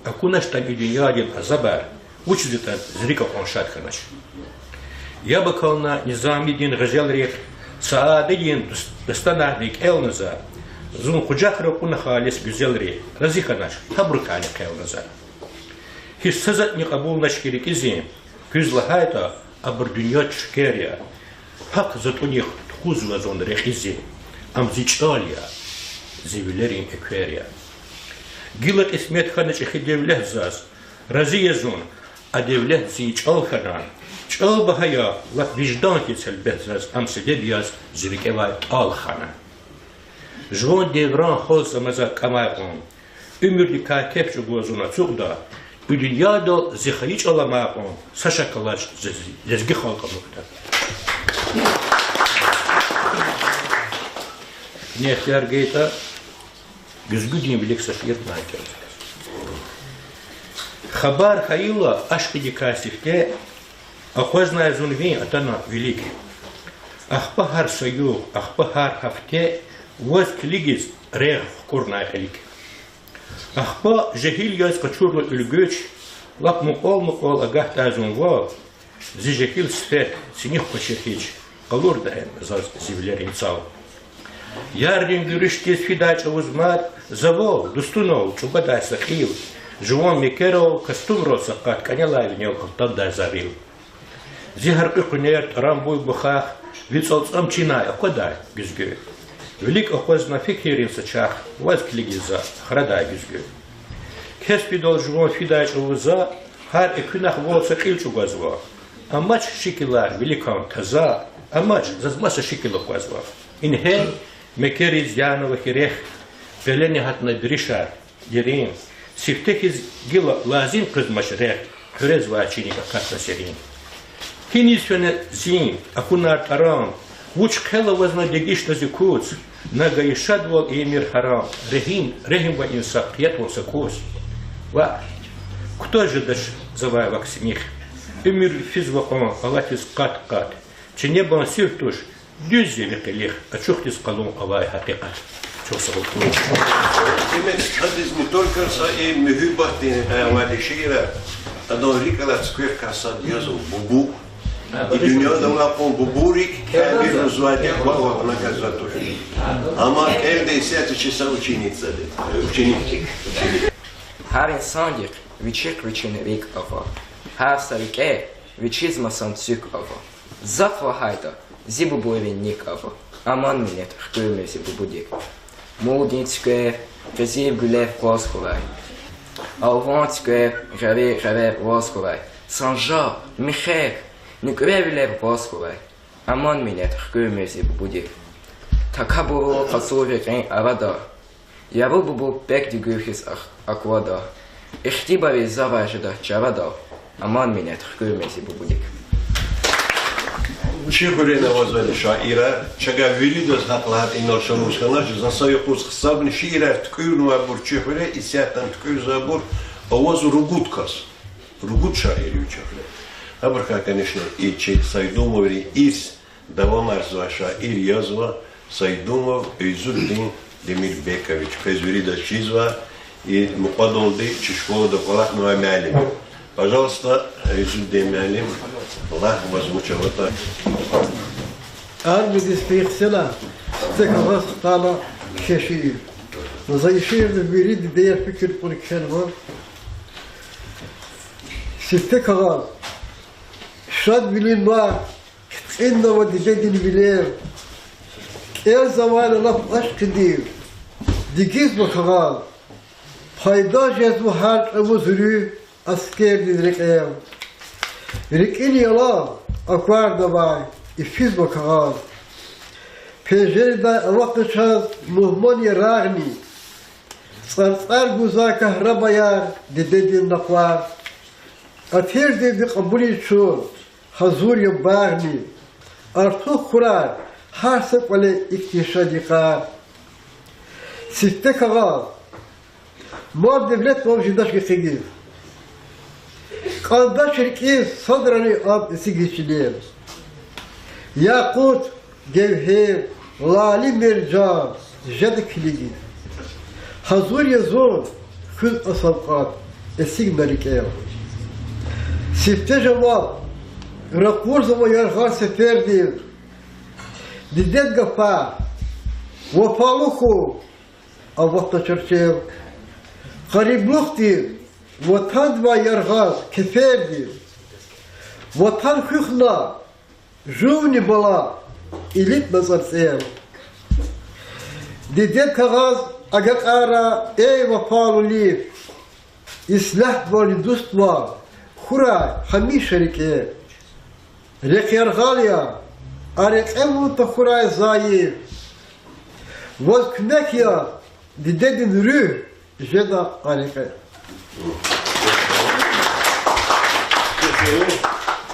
АкӀуначтӀа и дуьньядин азабар, вучиз ятӀа зи рикӀ акьван шад хьанач. Яб акална Низамидин гъезелрихъ, Саадидин дус-, дастанарни кӀелна за, зун къужахра кьуна халис гуьзелри, рази хьанач, гьабурукайни хъелна за. Гьич са затӀни кьабулнач хьи рикӀиз зи, куьз лагьайтӀа, абур дуьньядин шукер я. ГьакӀ затӀунихъ тухузва зун рекьиз зи, ам зи чӀал я, зи вилерин эквер я. Гила кьисмет хьана чӀехи девлет заз, рази я зун, а девлет зи чӀал хьана. ЧӀал багьа я, лап виждан хьиз гьелбет заз, ам себеб яз зи рикӀевай тӀал хана. Жуван девран халкь за маза кӀамай кьван, уьмуьрдикай кеф чӀугваз зун ацукьда, и дуьньядал зи хайи чӀал амай кьван са шак алач зи лезги халкь амукьда. Куьне ихтияр гайитӀа, гуьзгуьдин вилик са шиир кӀелзава. Хабар хьайила ашкъидикай сифте, акъвазнай зун ви атана вилик. Ахпа гьар са югъ, ахпа гьар гьафте ваз килигиз регъв хкӀурнай кьилик. Ахпа жегьил яз къачурла уьлгуьч, лап мукьвал-мукьвал агатдай зун вал, зи жегьил сифет синихъ квачир гьич, къалурда гьа заз зи вилерин цал. Ярдин гуьруьшдиз фидай чӀавуз мад, за вал, дустунал, чӀугвадай са кьил, жуван мекерал, костюмрал сакъат, кӀанелай винел алтаддай за рил. Зи гьяркьуь къуьнер, тӀарам буй бухах, ви цӀалцӀам чинай аквадай гуьзгуь. Вилик акъвазна фикиррин са чах, ваз килигиз за храдай гуьзгуь. Кеспидал жуван фидай чӀавуз за, гьар экуьнахъ вал са кьил чӀугвазва. Амач шикилар виликан таза, амач, заз маса шикил аквазва. Ингье, мекериз яна вахьи рехъ, къелени гьатна биришар дерин, сифте хьиз гила лазим къвезмач рехъ, хъуьрезвай чиник акатна серин. Гьиниз фена зин, акунар тӀарам, вуч хъел авазна дегишна зи куц, на гайи шадвал ийимир гьарам, регьим, регьим ва инсаф хъия кьван са кӀус. Ваъ, кутаз жедач завай вак симих, уьмуьр физва кьван алатиз къат-къат, чинебан сив туш, дуьз я ви къилих, ачухдиз къалун авай гьакъикъат. Чухсагъул. Демек, стхадиз не только са и муьгьуьббатдин, э, авайди шиирар, адан рикӀ алай цуьквер касад язва Бубу. И дуьньяда авай кьван бубайрик кӀелдиз лугьузвайди ваъ, ваъ, вуна кӀелзавай туш. Амма кӀелда исятда чи са ученицади, э, ученик. Гьар инсандихъ вичихъ вичин рикӀ ава, гьар са рикӀе вичиз масан цуьк ава. ЗатӀ лагьайтӀа, зи бубайрин ник ава. Аман, миллет, хкуьрмир зи бубадик. Мулдин цуьквер къизил гуьллер кваз хьурай, алван цуьквер гъери гъерер ваз хьурай, санжар, мехъер нуькӀвер вилер ваз хьурай. Аман, миллет, хкуьрмир зи бубадик. Такабуру къацу рекьин арада яру бубу пек дегуьр хьиз ах-, аквада. Ихтибари завай жеда чарадал. Аман, миллет, хкуьрмир зи бубадик. Чи хуьре авазвайди шаирар, чавай виридаз гьахъ лагьайтӀа, инал шумуд хьанач, за са юкъуз гьисабни шиирар туькӀуьрнавайбур чи хуьре, исятдани туькӀуьрзавайбур, аваз ругуд кас. Ругуд шаир я чи хуьре. Гьабурукай, конечно, и чи Сайдумоврин ирс давамарзавай шаир язва Сайдумов Эйзуддин Демирбекович. Квез виридаз чизва, и мукьвадалди чи школада кӀвалахнавай муаллим. Пожалуйста, Эйзуддин муаллим, лагь ваз вуч аватӀа. Армиядиз фейи хцела, сифте кагъаз хтайла кхьей шиир. За и шиирда вири дидеяр фикир кьуна кхьенва. Сифте кагъаз. Шадвилин ван хъиткьиннава дидедин вилер. КӀелзавайла лап ашкъидив дигизва кагъаз. Пайда жезва гьар чӀавуз руьгь аскердин рекьел. РикӀин ялав акварнавай ифизва кагъаз. Пенжередай аватна чаз мугьман ярагъни, цӀарцӀар гузвай кагьрабаяр дидедин накъвар. Атирдивди кьабулиз чун гьазур я багъни, артух хьурай гьар са кӀвале ихьтин шад йикъар. Сифте кагъаз. Мал-девлет ван жедач гекъигиз. Кьадач рикӀиз садрани ам эцигиз чилел. Якъут, гевгьер, лали-мержан жеда килигиз. Гьазур я зун хуьз а савкьват, эцигна рикӀел. Сифте жаваб ракъурзава яргъаз сефердив. Дидед гафар вафалу хьухь, аватна чарчел. Къариблухдив ватандивай яргъаз кефердив. Ватан хуьх на, жувни бала илитӀна цӀарцӀел. Дидед кагъаз агакьара, эй вафалу лиф, ислягьвални дуствал хьурай гьамиша рикӀе. Рехъ яргъал я, а рекье вун тахьурай зайиф. Ваз куьмек я, дидедин руьгь жеда а рекье.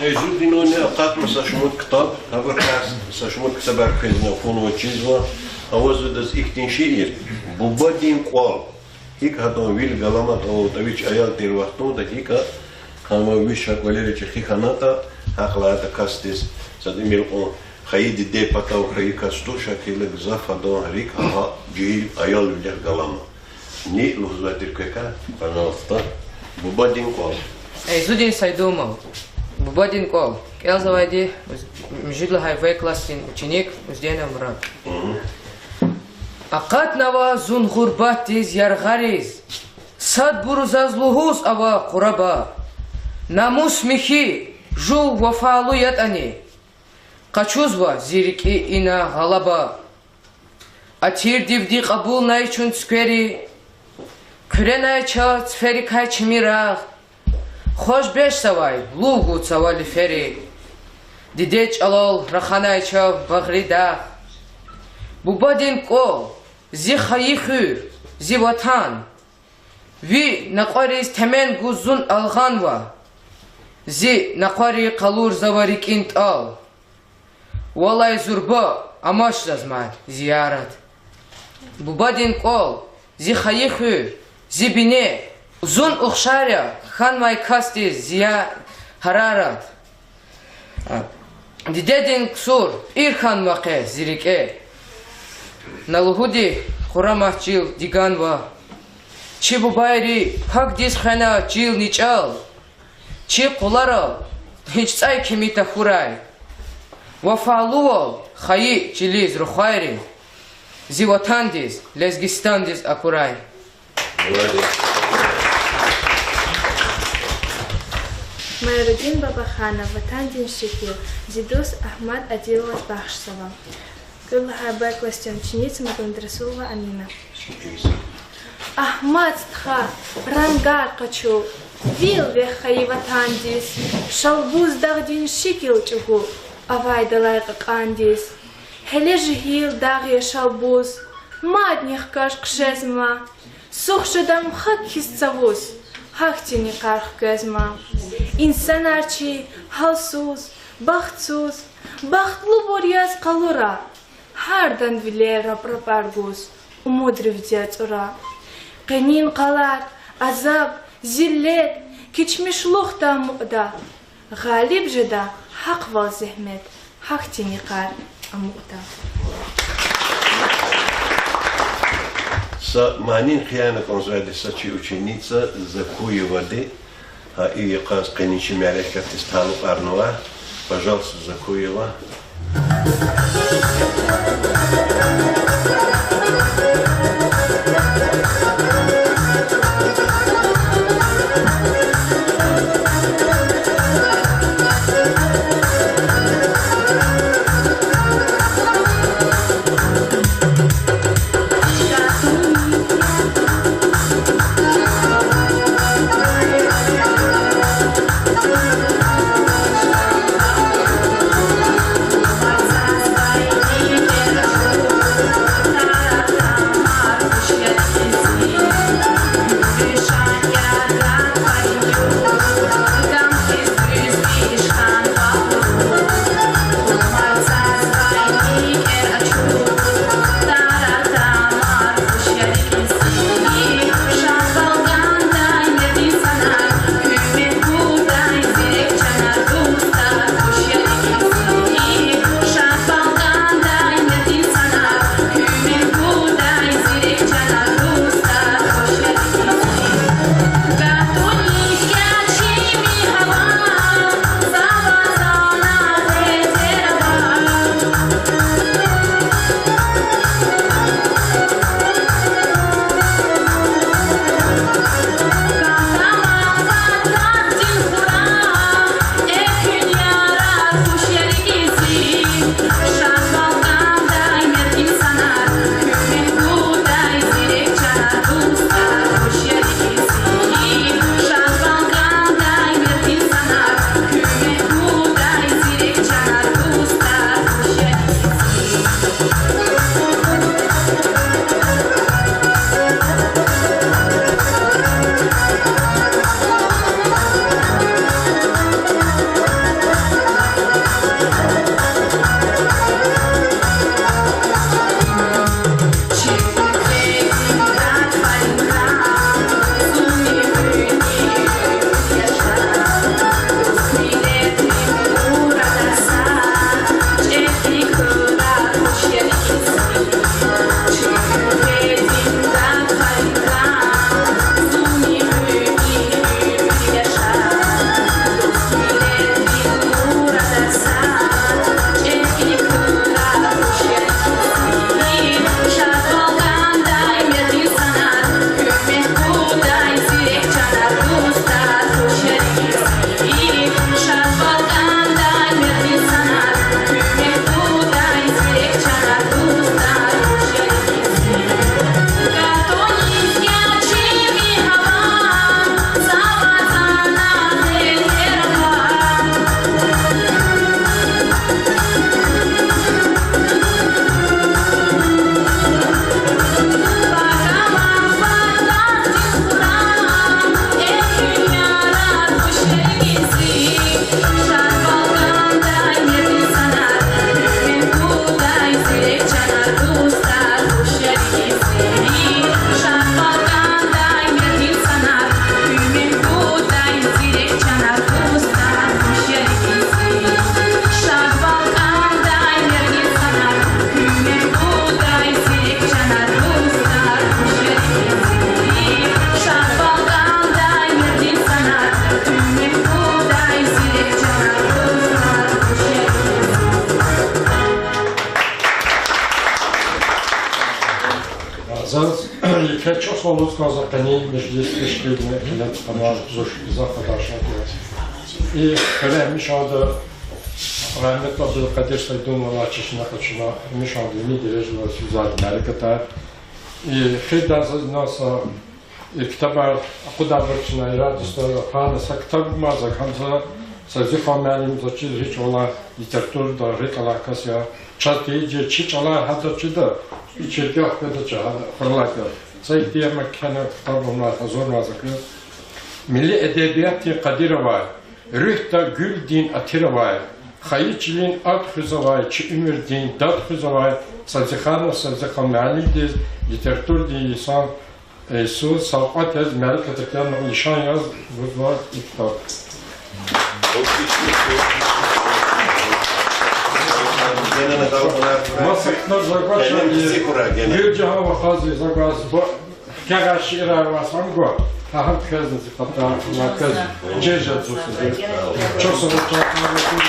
Эйзуддинани акъатна са шумуд ктаб, гьабурукай са шумуд ктабар квезни хьанва, чизва, авазва адаз ихьтин шиир, Бубадин кӀвал. ГьикӀ гьадан вил-галамат аватӀа, вич аял тир вахтунда гьикӀ хьанва, вич а кӀвалера чӀехи хьанатӀа, гьахъ лагьайтӀа касдиз са тӀимил кьван хайи диде патав хьайи кас туш, гьакӀ хьайила гзаф гьадан рикӀ гьа жегьил аялвилихъ галама. Ни лугьузвай тир квекай, пожалуйста, Бубадин кӀвал. Эйзудин Сайдумов. Бубадин кӀвал. КӀелзавайди муьжуьд лагьай В классдин ученик Узденов Мурад. Акъатнава зун гъурбатдиз яргъариз, садбуру заз лугьуз ава къураба. Намус михьи, жув вафалу ятӀани, къачузва зи рикӀи ина гъалаба. Атирдивди кьабулнай чун цуьквери, хъуьренай чаз циферикай чими рагъ. Хваж-бежзавай лув гуз цава лифери, дидед чӀалал раханай чав багъри дагъ. Бубадин кӀвал, зи хайи хуьр, зи ватан. Ви накьвариз темен гуз зун алгъанва, зи накьвари къалурзава рикӀин тӀал. Валай зурба амач заз мад зиярат. Бубадин кӀвал, зи хайи хуьр, зи бине, зун ухшар я хьанвай касдиз зия, гьарарат. Дидедин ксур пӀир хьанва къе зи рикӀе. На лугьуди къурамат чил диганва. Чи бубайри пакдиз хвена чилни чӀал, чи къуларал гьич цӀай кими тахьурай. Вафалувал хайи чилиз рухвайри зи ватандиз, Лезгистандиз акурай. Майрудин Бабаханов, Ватандин шикил, зи дус Агьмад Адиловаз бахшзава. Куьд лагьай Б классдин ученица Магомедрасулова Амина. Агьмад стха, рангар къачу, вил вегь хайи ватандиз, Шалбуз дагъдин шикил чӀугу авайдалай кьакьандиз. Гьеле жегьил дагъ я Шалбуз, мадни хкаж хъжезма, сух жеда ам хак хьиз цавуз, гьахьтин йикъар хквезма. Инсанар чи гьалсуз, бахтсуз, бахтлубур яз къалура, гьардан вилер рапрапар гуз, умудривди ацӀура. Къенин къалар, азаб, зиллет кечмишлухда амукьда, гъалиб жеда гьахъвал зегьмет, гьахьтин йикъар амукьда. Са манин хъияна кӀанзавайди са чи ученица Закуевади, гьа и йикъаз къенин чи мярекатдиз талукьарнава. Пожалуйста, Закуева. Лугьуз кӀанзава къенин межлис тешкилна кьиле тухвана зун, гзаф къаршидай я. И хуьре мишанда рагьметлу Абдулкъадир Сайдунован чешне къачуна, мишанда вини дережадал сузар мярекатар. И хуьре заз инал са и ктабар акъудайбур чна, ирад дустар, гьана са ктаб ма за кӀанзава, Севзихан муаллим, заз чида, гьич валай литературада рикӀ алай кас я. Чаз тийижир чи чӀалар гьада чида, и чиркех къведа ча гьада, хуралай къведа. Са ихьтин ма кхьена ктаб ама гьазурнава за квез. Милли эдебиятдин къадир авай, руьгьда гуьлдин атир авай, хайи чилин ад хуьзвай, чи уьмуьрдин дад хуьзвай Севзиханов Севзихан муаллимдиз литературадин инсан йисуз савкьват яз мярекатдин лишан яз гузва и ктаб. Маса ктаб за гвачни, Гуьлжагьан вахази за гваз ба кагъар шиирар васан гва, гьа гьам квезни зи патай, ва квез чир жезва зун. Чухсагъул, чан сагъ хьуй.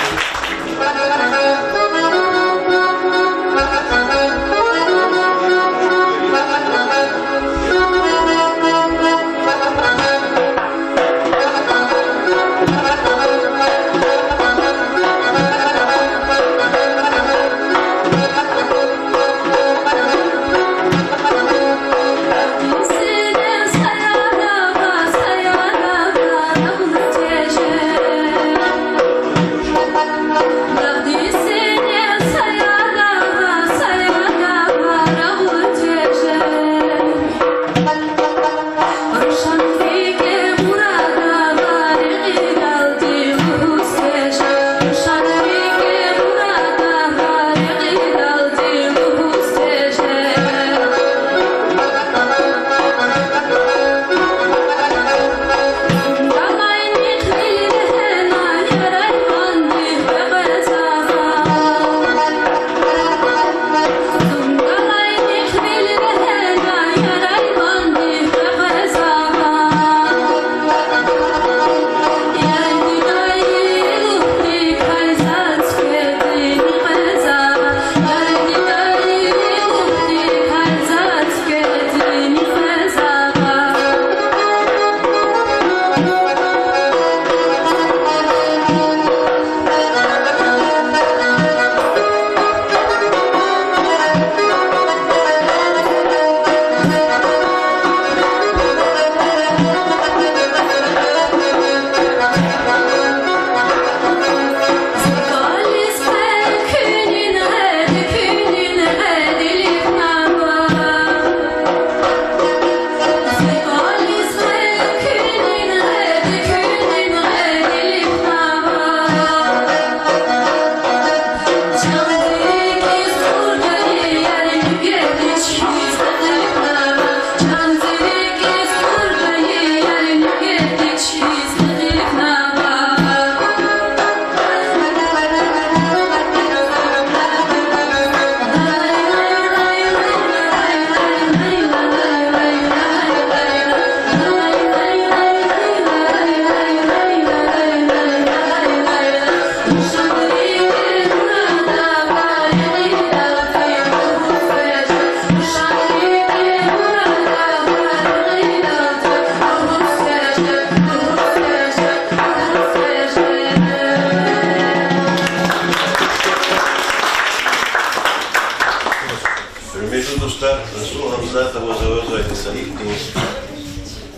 Гьуьрметлу дустар, Расул Гьамзатоваз авазва са ихьтин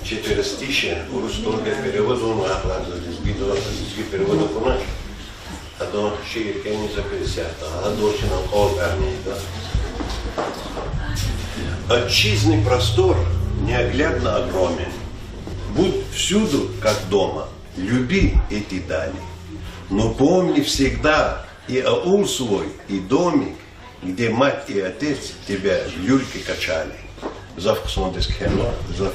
четверостишие, урус толкай перевод авунвай, ахпа за лезги, лезги перевод акуна. Адан шиир кӀелни за квез исятда, гьадаз чна кӀвал берни ийида. Отчизны простор неоглядно огромен. Будь всюду, как дома, люби эти дали. Но помни всегда и аул свой, и домик, где мать и отец тебя в люльке качали. Гзаф хъсандиз кхьенва, гзаф.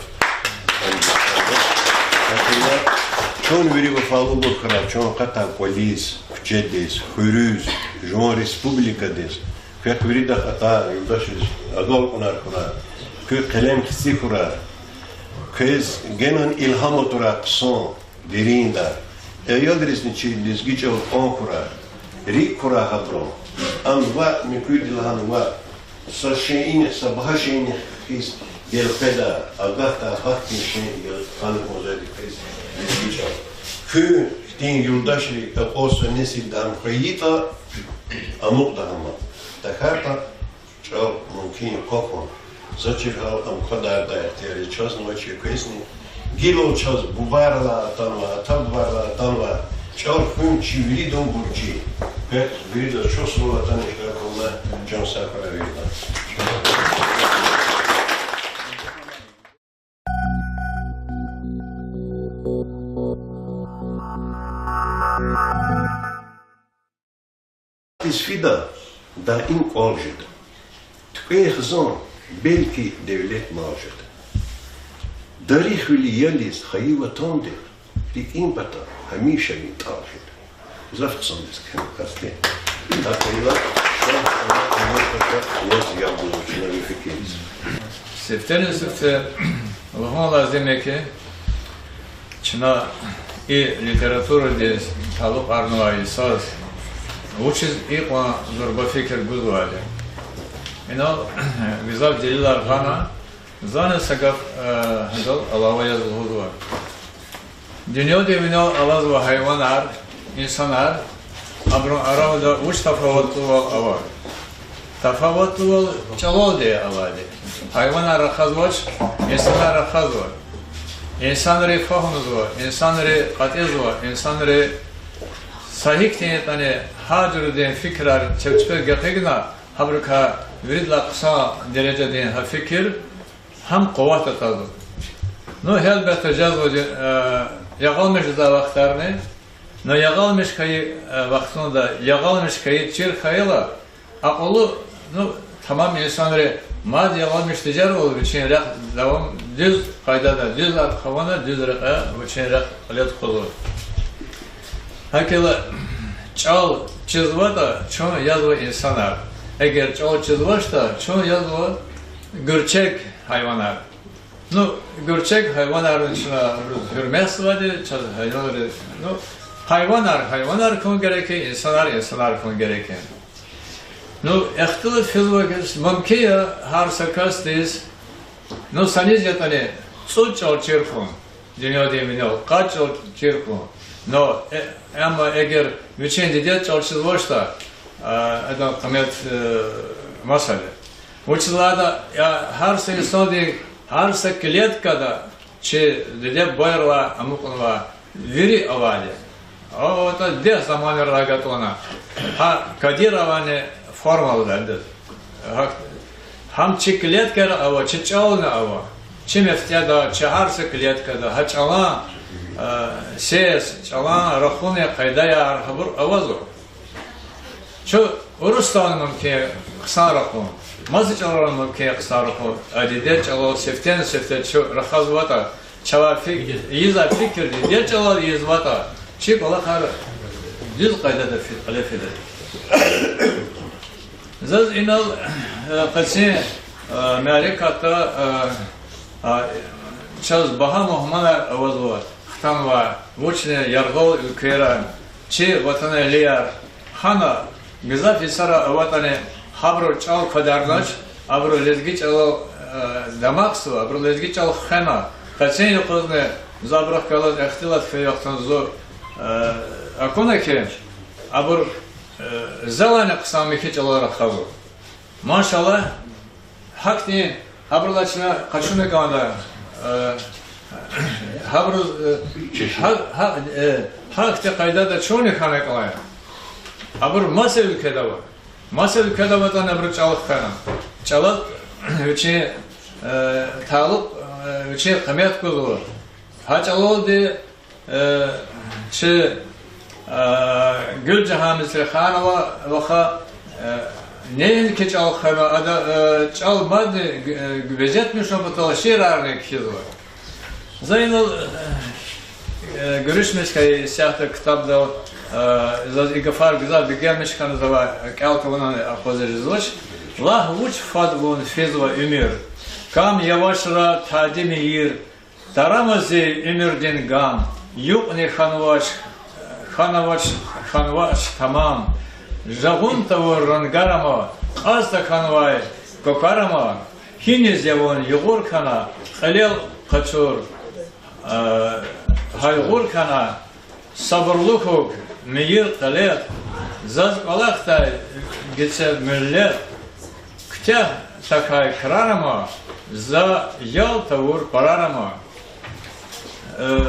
Чун вири вафалубур хьурай чун акъатай кӀвализ, куьчедиз, хуьруьз, жуван республикадиз. Квехъ виридахъ атай юлдашриз агалкьунар хьурай. Куь къелем хци хьурай. Квез генани илгьам атурай хъсан деринда. Аялризни чи лезги чӀал кьван хьурай. РикӀ хьурай гьабурун. Ам ваъ, муькуьди лагьана ваъ, са шейинихъ, са багьа шейинихъ хьиз Гелкъведа, агатда, гьахьтин шин я ханукузайди квез лезги чӀал. Куь хьтин юлдашри акъваз са несилда ам хвейитӀа, амукьда ам. ТахьайтӀа чӀал мумкин я квахьун. За чиргьал ам квадардай ихтияр чазни ва чи квезни. Гила чаз бубайрилай атанвай, ата-бубайрилай атанвай чӀал хуьн чи виридун буржи. Квез виридаз чухсагъул, атана иштиракунай, чан сагъ хьурай виридан. Из фида, даим кӀвал жеда. ТуькӀвей хизан, белки девлет-мал жеда. Дарихвили ялиз хайи ватанди, рикӀин пата гьамиша ви тӀал жеда. Гзаф хъсандиз кхьена касди. ГьакӀ хьайила, ша, ана, ана, ша, ваз яб гузвач чна ви фикирдиз. Сифтени-сифте лугьун лазим я хьи, чна и литературадиз талукьарнавай йисаз вучиз икьван зурба фикир гузвайди я. Инал гзаф делилар гъана, зани са гаф, э, гьадал алава яз лугьузва. Дуьньядин винел алазва гьайванар, инсанар, абурун арада вуч тафаватлувал ава? Тафаватлувал чӀалалди авайди. Гьайванар рахазва, инсанар рахазва. Инсанри фагьумзава, инсанри кьатӀизва, инсанри са гьихьтин ятӀани гьар жуьредин фикирар чеб чпел гекъигна, гьабурукай виридалай хъсан дережадин гьа фикир, гьам къуват атазва. Ну, гьелбетда, жезва, э, ягъалмиш жезвай вахтарни, ну, ягъалмиш хьайи, э, вахтунда, ягъалмиш хьайи чир хьайила, акьуллу, ну, тамам инсанри мад ягъалмиш тежервал вичин рехъ давам дуьз къайдада, дуьз арада хъувуна, дуьз рекье вичин рехъ кьиле тухузва. ГьакӀ хьайила, чӀал чизватӀа, чун язва инсанар. Эгер чӀал чизвачтӀа, чун язва гуьрчег гьайванар. Ну, гуьрчег гьайванарни чна абуруз гьуьрметзавайди, чаз гьайванри, ну, гьайванар гьайванар хьун герек я, инсанар инсанар хьун герек я. Ну, ихтилат физва, мумкин я гьар са касдиз, ну, са низ ятӀани цӀуд чӀал чир хьун, дуьньядин винел къад чӀал чир хьун. Но, э, амма эгер вичин дидед чӀал чизвачтӀа, а, адан къимет, э, масала. Вучиз лагьайтӀа, я, гьар са инсандин, гьар са клеткада чи диде-бубайрилай амукьнавай вири авайди. АтӀа дегь заманрилай агатна. Гьа кодированный форма лугьуда. Гьа, гьам чи клеткара ава, чи чӀални ава. Чи мефтӀеда, чи гьар са клеткада, гьа чӀалан, э, сес, чӀалан рахунин къайдаяр гьабур авазва. Чун урусдални мумкин хъсан рахун, маса чӀалални мумкин хъсан рахун, а дидед чӀалал сифтени-сифте чун рахазватӀа, чавай фи-, ийизвай фикир дидед чӀалал ийизватӀа, чи кӀвалахар дуьз къайдада фи-, кьиле фида. Заз инал, э, къенин, э, мярекатда, э, а, чаз багьа мугьманар авазва, хтанвай, вучни яргъал уьлквейра, чи ватанэгьлияр хьана, гзаф йисара аватӀани, гьабуру чӀал квадарнач, абуру лезги чӀалал, э, дамахзава, абуру лезги чӀал хвена. Къенин юкъузни за абурухъ галаз ихтилат хьайи вахтунда зун, э, акуна хьи, абур, э, залайни хъсан михьи чӀалал рахазва. Машаллагь, гьахьтин, гьабурулай чна къачуна кӀанда, э, гьабуруз, э, гьа-, гьа-, э, гьахьтин къайдада чунни хьана кӀанда. Абур маса уьлкведа ава. Маса уьлкведа аватӀани абуру чӀал хвена. ЧӀалаз вичин, э, талукь, э, вичин къимет гузва. Гьа чӀалалди, э, чи, э, Гуьлжагьан Мисриханова ваха, э, неинки чӀал хвена, ада, э, чӀал мадни, э, везетмишун патал шиирарни кхьизва. За инал, э, гуьруьшмиш хьайи исятда ктабдал, э, заз и гафар гзаф бегенмиш хьана, завай кӀел тавунани акъвазиз жезвач. Лагь, вуч фад вун физва уьмуьр, кам явашра тадим ийир, тарамаз зи уьмуьрдин гам, юкьни хьанвач, хьанвач, хьанвач тамам. Жагъун тавур рангар ама, кьаз тахьанвай кукӀвар ама, Киниз я вун югъур хьана, кьилел къачур, э, гьайгъур хьана, сабурлу хьухь, мийир кьилел, заз кӀвалахдай гицел миллет, куьтягь тахьай крар ама, за ял тавур пара ама. Э,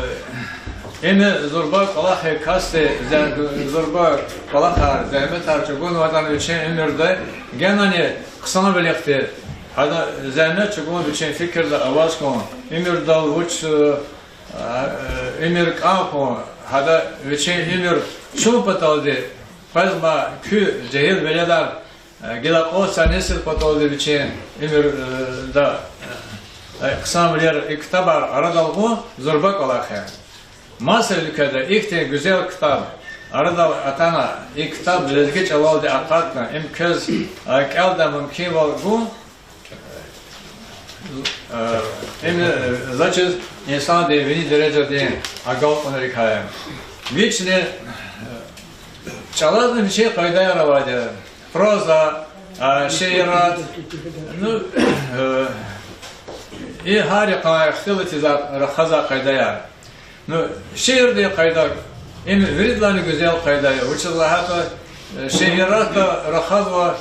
им зурба кӀвалахай касди, зя-, зурба кӀвалахар, зегьметар чӀугунватӀан вичин уьмуьрда, генани хъсанвилихъди, гьада зегьмет чӀугун вичин фикирда аваз хьун, уьмуьрдал вуч, э, уьмуьр кӀан хьун, гьада вичин уьмуьр чун паталди къвезма куь жегьил веледар, э, гила кьван са несил паталди вичин уьмуьр, э, да, э, хъсанвилер, и ктабар арадал гъун зурба кӀвалах я. Маса уьлкведа ихьтин гуьзел ктаб арадал атана, и ктаб лезги чӀалалди акъатна, им квез, э, кӀелдай мумкинвал гун, э, им, э, заз чиз инсандин вини дережадин агалкьунрикай я. Вични, э, чӀалазни вичин къайдаяр авайди я. Проза, э, шиират, ну, э, и гьар йикъан ихтилатиз рахазвай къайдаяр. Ну, шиирдин къайда, им виридалайни гуьзел къайда я. Вучиз лагьайтӀа, э, шииратда рахазва,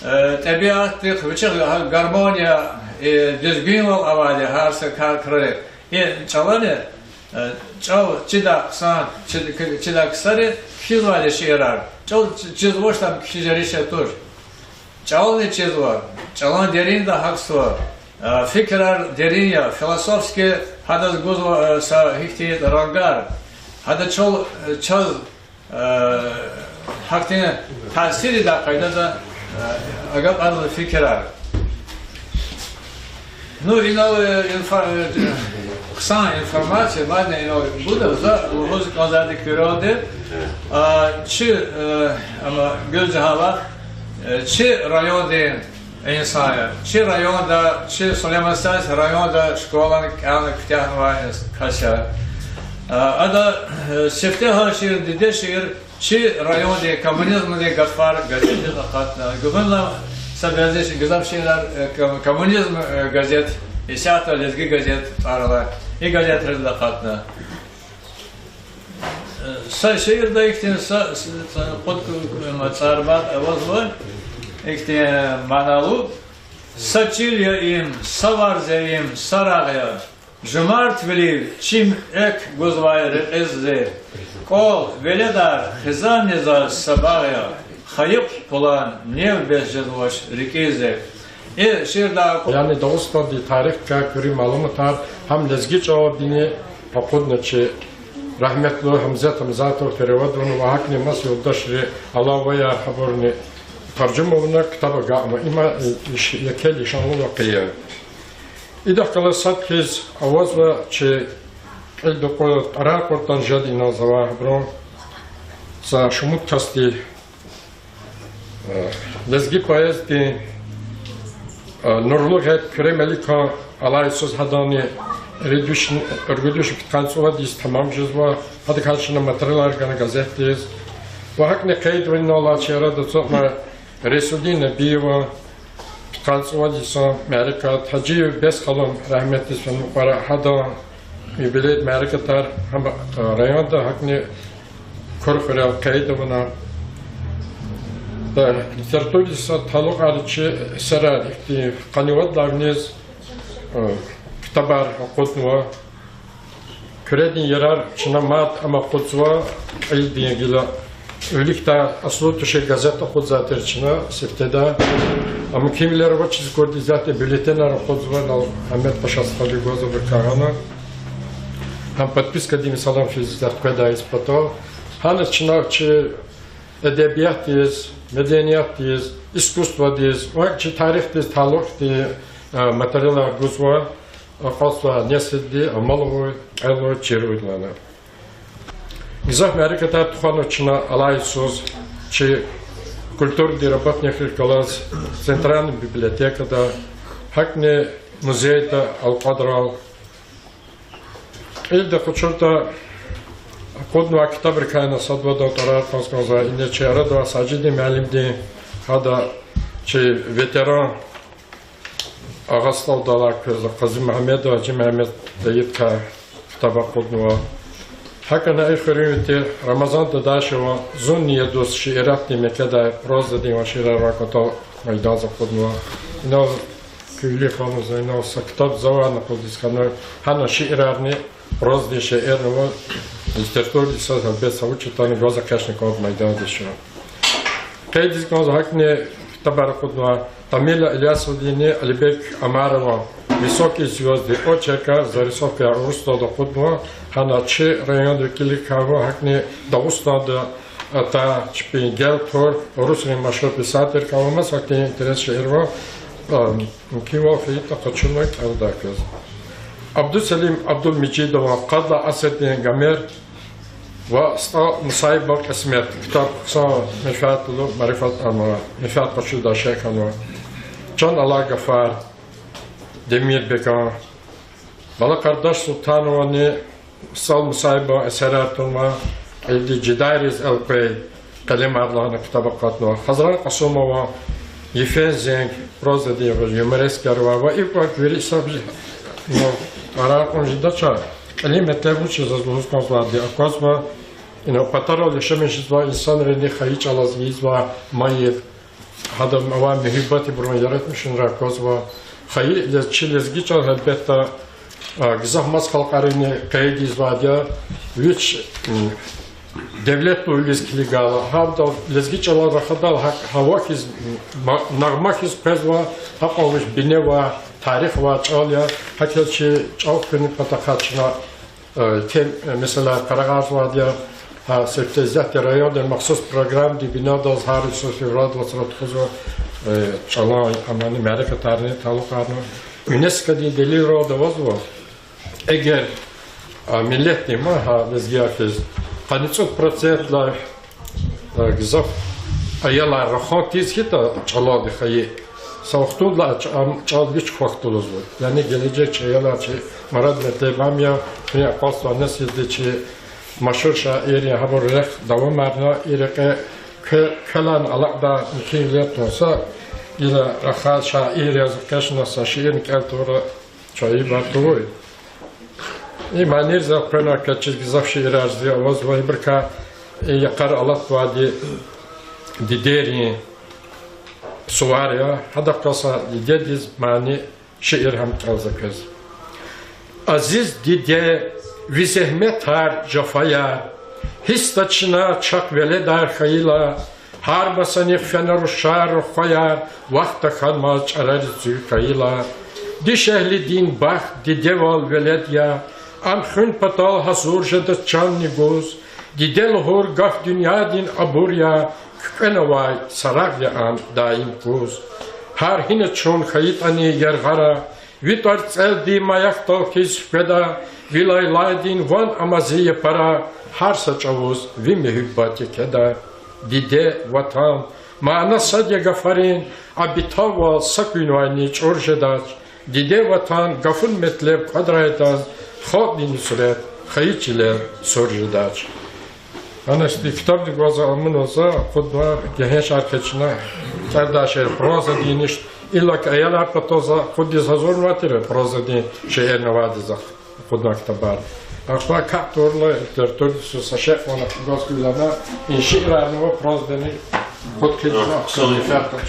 э, тӀебиатдихъ, вичихъ гармония, э, дуьзгуьнвал авайди гьар са кар-, крарик. И чӀалани, э, чӀал чидай хъсан, чи-, чидай ксари кхьизвайди шиирар. ЧӀал чи-, чизвачтӀа, ам кхьиз жериш туш. ЧӀални чизва, чӀалан деринда гьахьзава, э, фикирар дерин я, философски гьадаз гузва, э, са гьихьтин рангар. Гьада чал, э, чаз, э, гьахьтин таъсир ийидай къайдада, э, агакьарзава фикирар. Ну, инал, э, инфо-, э, хъсан информация мадни инал гуда, за лугьуз кӀанзавайди куьрелди, а, чи, э, ама гуьзгьалах, э, чи райондин инсан я. Чи районда, чи Сулейман-Стальский районда школани кӀелна куьтягьнавай инс-, кас я. А, ада, э, сифте гьа шиир, диде шиир, чи райондин коммунизмдин гафар газетдиз акъатна. Гуьгъуьнлай са бязи гзаф шиирар, э, ком-, коммунизм, э, газет, исятда Лезги газет тӀвар алай, и газетриз акъатна. Э, са шиирда ихьтин са, с-, с-, кьуд, э, цӀарбат авазва, ихьтин, э, маналу. Са чил я им, са варз я им, са рагъ я. Жумартвилив чим экв гузвай рекьиз зи. КӀвал, веледар, хизанни заз са багъ я. Хайи пулан нев бес жезвач рикӀиз зи. И шиирда, яни Дагъустандин тарихдикай куьруь малуматар гьам лезги чӀалалдини акъудна чи рагьметлу Гьамзат Гьамзатов перевод авуна ва гьакӀни маса юлдашри алаваяр гьабурни таржума авуна ктаб агакьна. Има, э, иш-, еке лишанлу вакъиа я. Идахъ галаз сад хьиз авазва чи кьилди кьу-, тӀварар кьуртӀани жеди инал завай гьабурун са шумуд касди, э, лезги поэзиядин, э, нурлу гъед Куьре Меликан алай йисуз гьаданни ругуд виш, ругуд виш пудкъанни цӀувад йис тамам жезва, гьадакай чна материалар гана газетдиз. Ва гьакӀни къейдвал инал алай чи арада ацукьна Рейсудин Набиеван пудкъанни цӀувад йисан мярекат, Гьажиев Бесхалун, рагьметдиз фена мукьвара, гьадан юбилейдин мярекатар гьам, э, районда, гьакӀни Кур хуьрел къейд авуна. Да, литературадиз са талукьарнавай чи эсерар ихьтин къанни вад лагьай виниз, э, ктабар акъуднава. Куьредин ярар чна мад ам акъудзава, кьилдин гила виликдай аслу тушир газет акъудзавай тир чна сифтеда. Амма кимвилер авачиз акурди исятда бюллетенар акъудзава, инал Агьмед Паша стхади гваз абурукай гъана. Гьам подпискадин месэлаяр физ исятда къведай зи патал. Гьана чна чи эдебиятдиз, медениятдиз, искусстводиз ва чи тарихдиз талукь ихьтин, э, материалар гузва, акъатзава несилди амал авуй, кӀелуй, чирвилелди. Гзаф мярекатар тухванва чна алай йисуз чи культурадин работникрихъ галаз Центральный библиотекада, гьакӀни музейда, Алкьвадрал. Кьилди къачуртӀа, акъуднавай ктабрикай инал сад-вадан тӀварар кьаз кӀанзава. Ина чи арада авай Сажидин муаллимдин, гьада чи ветеран, Агъа СтӀалдалай квез Къази Мегьамедов, Гьажи Мегьамед Тайиб ктаб акъуднава. ГьакӀни и хуьруьнви тир Рамазан Дадашева Зун ниядуз шииратдин мекедай прозадин ва шиирар авай кӀватӀал майдандиз акъуднава. Инал куьвлихъ хьанва за, инал са ктаб завай накъудиз хьанва, гьана шиирарни, прозадин шиирни ва литературадин са гьелбет са вуч ятӀани гваз экъечӀна кӀанда майдандиз чун. Къейдиз кӀанзава гьакӀни ктабар акъуднава Тамила Илясовадинни Алибек Омарован Высокие звёзды, очеркар, зарисовкаяр урус чӀалал акъуднава, гьана чи районда килигнава, гьакӀни Дагъустанда атай чпин гел тур урусрин машгьур писатель хьанва, маса гьахьтин интерес шиирвал, а, мумкинвал хьайитӀа къачуна кӀелдай квез. Абдусалим Абдулмежидован Къадалай асирдин Гомер ва СтӀал Мусаибован Кьисмет ктаб хъсан менфят, марифат, ама, менфят къачудай шей хьанва. Чан алай гафар, Демирбекан. Бала Къардаш Султановани СтӀал Мусаибован эсерар тунва, иди Жидайриз элкъвей къелемар лагьана ктаб акъатнава. Хазран Къасумован Йифен зенг, прозадин ва юморескаяр ва, ва икӀ квай вири са, ну, тӀварар кьун жедач, кьилин метлеб вуч я заз лугьуз кӀанзавайди аквазва, ина патарал яшамиш жезвай инсанрини хайи чӀалаз ийизвай майибур, гьадаз авай муьгьуьббатдибурун яратмишунар аквазва. Хайи лез-, чи лезги чӀал, гьелбетда, а, гзаф маса халкьарини къейд ийизвайди я, вич, м, девлетлувилиз килигайла, гьавдал лезги чӀалал рахадайла, гьа-, гьава хьиз, м, ма-, нагъма хьиз къвезва, гьакьван вич бине авай, тарих авай чӀал я, гьакӀ хьиз чи чӀал хуьнин патахъай чна, э, тем-, э, месэлаяр къарагъарзавайди я, гьа сифте исятда районда махсус программадин бинедалди гьар йисуз февралдин вацра тухузва, э, чӀалан, амани мярекатрини талукьарна. ЮНЕСКО-дин делилралди авазва, эгер, а, миллетдин ма, гьа лезгияр хьиз, къанни цӀуд процентдилай, а, гзаф аялар рахан тийиз хьайитӀа чӀалалди хайи, са вахтунда а чӀ-, ам чӀал вич квахьда лугьузва. Яни гележег чи аялар, чи мурад-метлеб ам я, куьне акъатзавай несилди чи машгьур шаиррин гьабур рехъ давамарна, и рекье кве-, квелай алакьдай мумкинвилер тун. Са гила рахаз шаир яз экъечӀна са шиирни кӀел тавурла чайибар тавуй. И манийриз элкъвена квез чиз гзаф шиирар зи авазва, ибурукай и йикъара алатнавайди дидейрин сувар я, гьадахъ галаз са дидедиз мани шиир гьам кӀелзава квез. Азиз диде, ви зегьметар, жафаяр, гьисс тачна чахъ веледар хьайила, гьар масанихъ фена рушар, рухваяр, вахт тахьанмаз чӀарариз цуьк хьайила. Дишегьлидин бахт дидевал велед я, ам хуьн патал гьазур жеда чанни гуз. Диде лугьур гаф дуьньядин абур я, куькӀвенавай сарагъ я ам даим куз. Гьар гьина чун хьайитӀани яргъара, ви тӀварцӀелди маяхдал хьиз хкведа, ви лайлайдин ван ама зи япара, гьар са чӀавуз ви муьгьуьббат екеда. Диде, Ватан, мана сад я гафарин, а битаввал са куьнвайни чӀур жедач. Диде, Ватан, гафун метлеб кьадрайдаз, халкьдин нусрет хайи чилел сур жедач. Гьана ихьтин ктабдик ваз амунва за, акъудна, гегьеншар экъечӀна, кӀелдай шиир прозадин, иллаки аялар патал за акъудиз гьазурнавай тир прозадин шиирни авайди за акъудна ктабар. Ахпа капӀ тавурла литературадин йисуз са шей кьван гваз куьлана, и шиирарни ва прозадини кьуд хъийиз акъудна.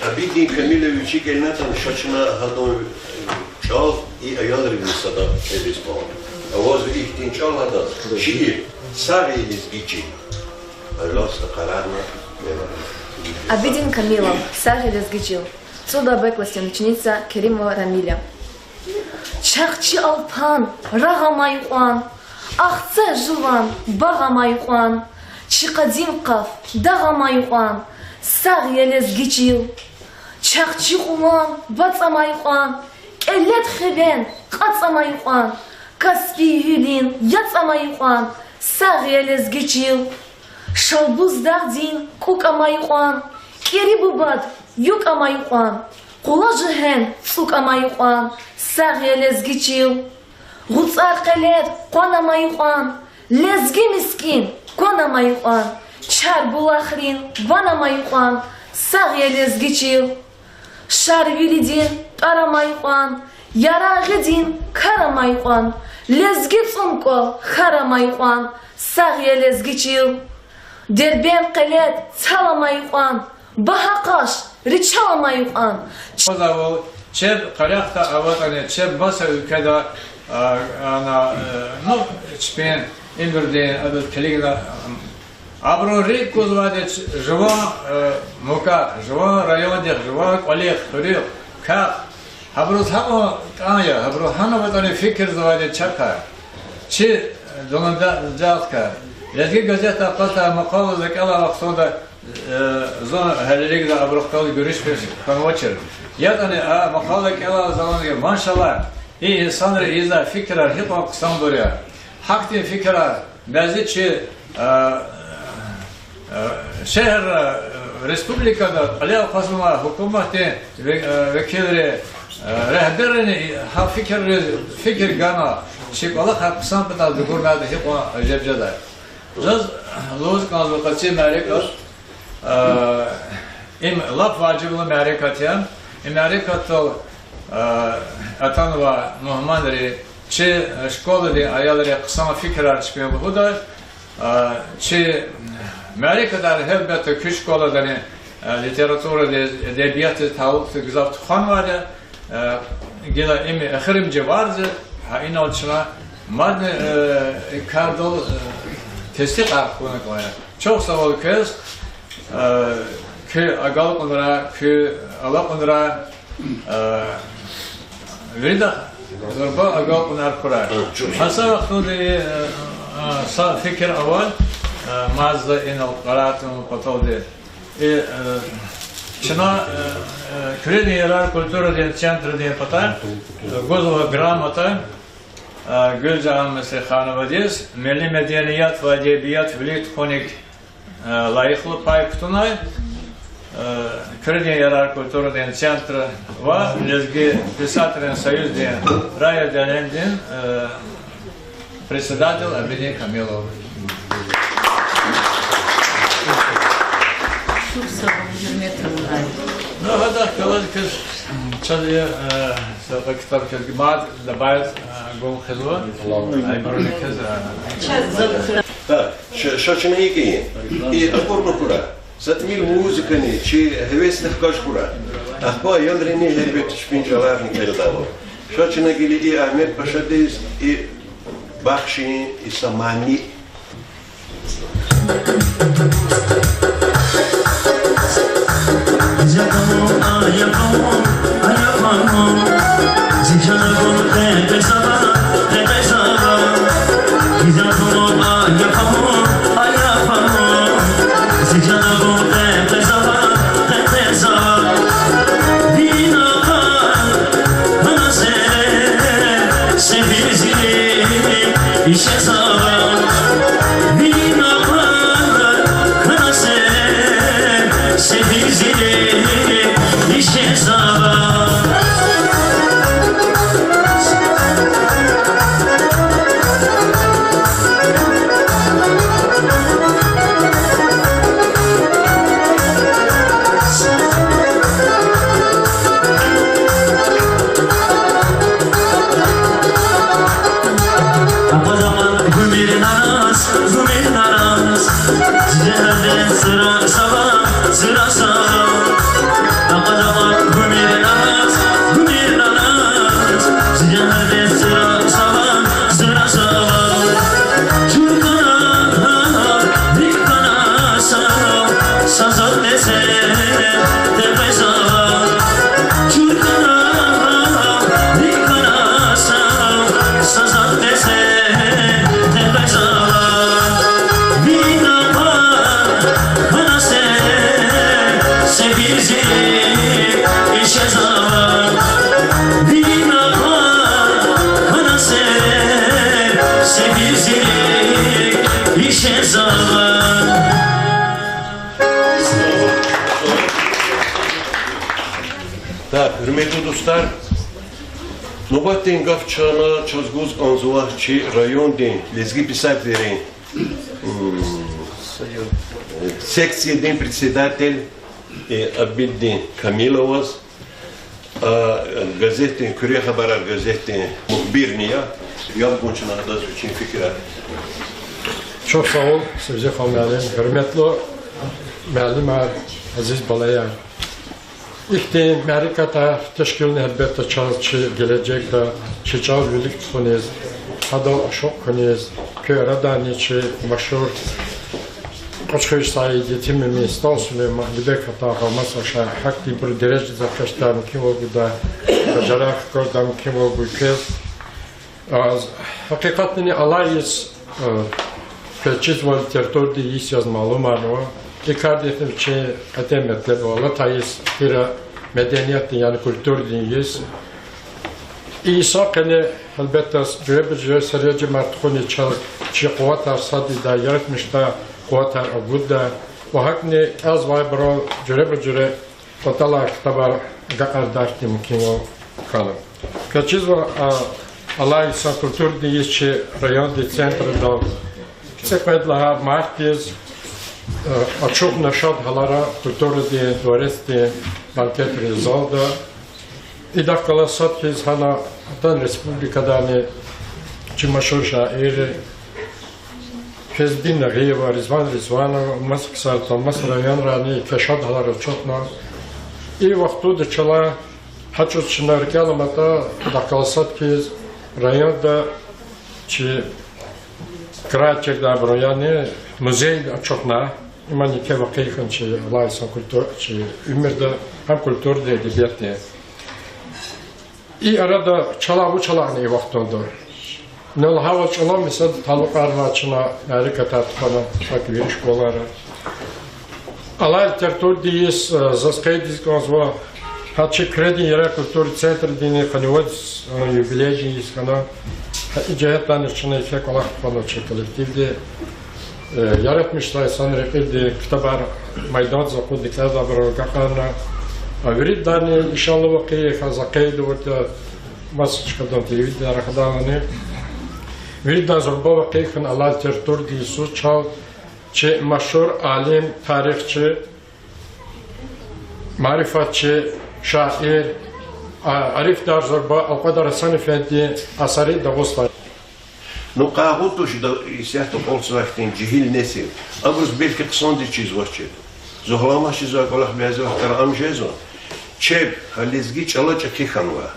Абидин Камилов вичи кӀелнатӀани, ша чна гьадан чӀал и аялривни сада кӀелиз кӀан. Авазва ихьтин чӀал гьада, шиир, Сагъ я лезги чил. Пожалуйста, къарагъна. Абидин Камилов, Сагъ я лезги чил. ЦӀуд Б классдин ученица Керимова Рамиля. Чахъ чи Алпан рагъ амай кьван, Ахцегь жуван багъ амай кьван, чи къадим къаф дагъ амай кьван, сагъ я лезги чил. Чахъ чи Кьулан бацӀ амай кьван, КӀелед хивен кьацӀ амай кьван, Каспий гьуьлин яцӀ амай кьван, сагъ я лезги чил. Шалбуз дагъдин кӀукӀ амай кьван, КӀири бубад юкӀ амай кьван, Къула жуьгьен цӀукӀ амай кьван, сагъ я лезги чил. ГъуцӀар къелер къван амай кьван, лезги мискӀин кван амай кьван, чар булахрин ван амай кьван, Сагъ я лезги чил, Шарвилидин тӀвар амай кьван, Ярагъидин кар амай кьван, лезги цӀун кӀвал хьар амай кьван, сагъ я лезги чил. Дербент къелед цал амай кьван, багьа къаш ричал амай кьван. Квазавал, чеб къарагъда аватӀани, чеб маса уьлкведа, а, ана, э, ну, чпин уьмуьрдин, абур килигна, ам, абурун рикӀ кузвайди жуван, э, мукар, жуван райондихъ, жуван кӀвалихъ, хуьруьхъ, кахъ. Гьабуруз гьакьван кӀан я, гьабуру гьана аватӀани фикирзавайди чакай. Чи, э, дуландазакай. Лезги газетда акъатзавай макъала за кӀелай вахтунда, э, зун гьелелиг за абурухъ галаз гуьруьшмиш хьанвачир. ЯтӀани а макъала кӀелай заманги, машаллагь, и инсанри ийизвай фикирар гьикьван хъсанбур я. Гьахьтин фикирар бязи чи, э, э, шегьерра, э, республикада кьиле акъвазнавай гьукуматдин ве-, э, векилри, э, регьберрини гьа фикирриз фикир гана, чи кӀвалахар хъсан патал дугурнайтӀа гьикьван жеб жедай. Заз лугьуз кӀанзава къаци мярекат, э, им лап важиблу мярекат я. И мярекатдал, э, атанвай мугьманри, чи, э, школадин аялри хъсан фикирар чпин лугьуда. Э, чи мярекатар гьелбетда куь школадани, э, литературадиз, эдебиятдиз талукь тир гзаф тухванвайди я. Э, гила им эхиримжи варз я, гьа инал чна мадни, э, и кардал, э, тестикьар хьана кӀанда. Чухсагъул квез, э, куь агалкьунрай, куь алакьунрай, э, виридахъ зурба агалкьунар хьурай. Гьа са вахтунда, э, э, са фикир ава, э, мад за инал къарагъ тавун паталди. И, э, чна, э, э, Куьредин ярар культурадин центрдин патай, э, гузва грамота, э, Гуьлжагьан Мисрихановадиз, милли меденият ва эдебият вилик тухуник, э, лайихлу пай кутунай, э, Куьредин ярар культурадин центр ва Лезги писателрин союздин райотделениедин, э, председатель Абидин Камилов. Чухсагъул, гьуьрметлу мугьманар. Ну, гьадахъ галаз квез чаз, э, са китаб квез мад добавить, э, гун хъийизва. Ай, барни квез, э. Так, ша, ша чна икӀ ийин. И акурла хьурай. Са тӀимил музыкани чи гьевесдихъ хкаж хьурай. Ахпа аялрини гьелбетда чпин чӀаларни къейдавай. Ша чна гила и Агьмед Пашадиз и бахшин, и са мани. Так, гьуьрметлу дустар, нубатдин гаф чна чаз гуз кӀанзава чи райондин лезги писателрин, м, секциядин председатель Абиддин Камиловаз, а, газетдин, Куьре хабарар газетдин мухбирни я, яб гун чна адаз вичин фикирар. Чухсагъул, Севзихан муаллим, гьуьрметлу муаллимар, азиз балаяр. Ихьтин мярекатар тешкилни, гьелбетда, чаз чи гележегда чи чӀал вилик тухуниз, гьадал ашукь хьуниз, куь арадани чи машгьур Кьуьчхуьр Саид, Етим Эмин, СтӀал Сулейман, Алибек Атагъа, маса ша гьахьтинбур дережадиз экъечӀдай мумкинвал гуда, бажарагъ хкаждай мумкинвал гуй квез. А, гьакъикъатдани алай йис, э, квез чизва литературадин йис яз малумарнава. И кардихъни вичин кьетӀен метлеб ава, алатай йис тир медениятдин, яни культурадин йис. И йисан къене, гьелбетда, жуьреба-жуьре серенжемар тухуниз чаз чи къуватар сад ийидай, яратмишдай къуватар агудда. Ва гьакӀни кӀелзавайбурал жуьреба-жуьре кӀватӀалай ктабар агакьардай мумкинвал хьана. Квез чизва, а, алай йисан культурадин йис чи райондин центрдал цӀикьвед лагьай мартдиз, э, ачухна шад гьалара культурадин дворецдин банкетный залда. Идахъ галаз сад хьиз гьана атана республикадани чи машгьур шаирри Фейзудин Нагъиева, Ризван Ризванов, маса ксар, маса районрани еке шад гьалара ачухна. И вахтунда чалай гьа чӀавуз чна рикӀел аматӀа, идахъ галаз сад хьиз районда чи край чирдайбурун, яни музей ачухна. Им еке вакъи хьана чи алай йисан культур-, чи уьмуьрда, гьам культурадин, эдебиятдин. И арада чалай вуч алакьна и вахтунда? Ина лагьайвал, чӀалан месэлада талукьарнавай чна мярекатар тухвана, гьакӀ вири школайра. Алай литературадин йис, э, заз къейдиз кӀанзава, гьа чи Куьредин ярар культурный центрдини къанни вад, э, юбилейдин йис хьана. Гьа и жигьетдани чна еке кӀвалах тухвана чи коллективди. Э, яратмишдай инсанрин рекьиди ктабар майдандиз акъудна, кӀелзавайбурал агакьарна. А виридалайни, иншаллагь, вакъи хьиз за къейд авуртӀа, маса чкадал телевидениеда рахадайлани. Виридалай зурба вакъи хьана алай литературадин йисуз чал чи машгьур алим, тарихчи, марифатчи, шаир, а, арифдар зурба Алкьвадар Гьасан эфендидин Асари Дагъустан. Ну, къайгъу туш, да, исятда кӀвалахзавай хьтин жегьил несил. Абуруз белки хъсандиз чизвач чеб. Зун гьаламаз чизвай кӀвалах бязи вахтара ам жезва. Чеб гьа лезги чӀала чӀехи хьанва.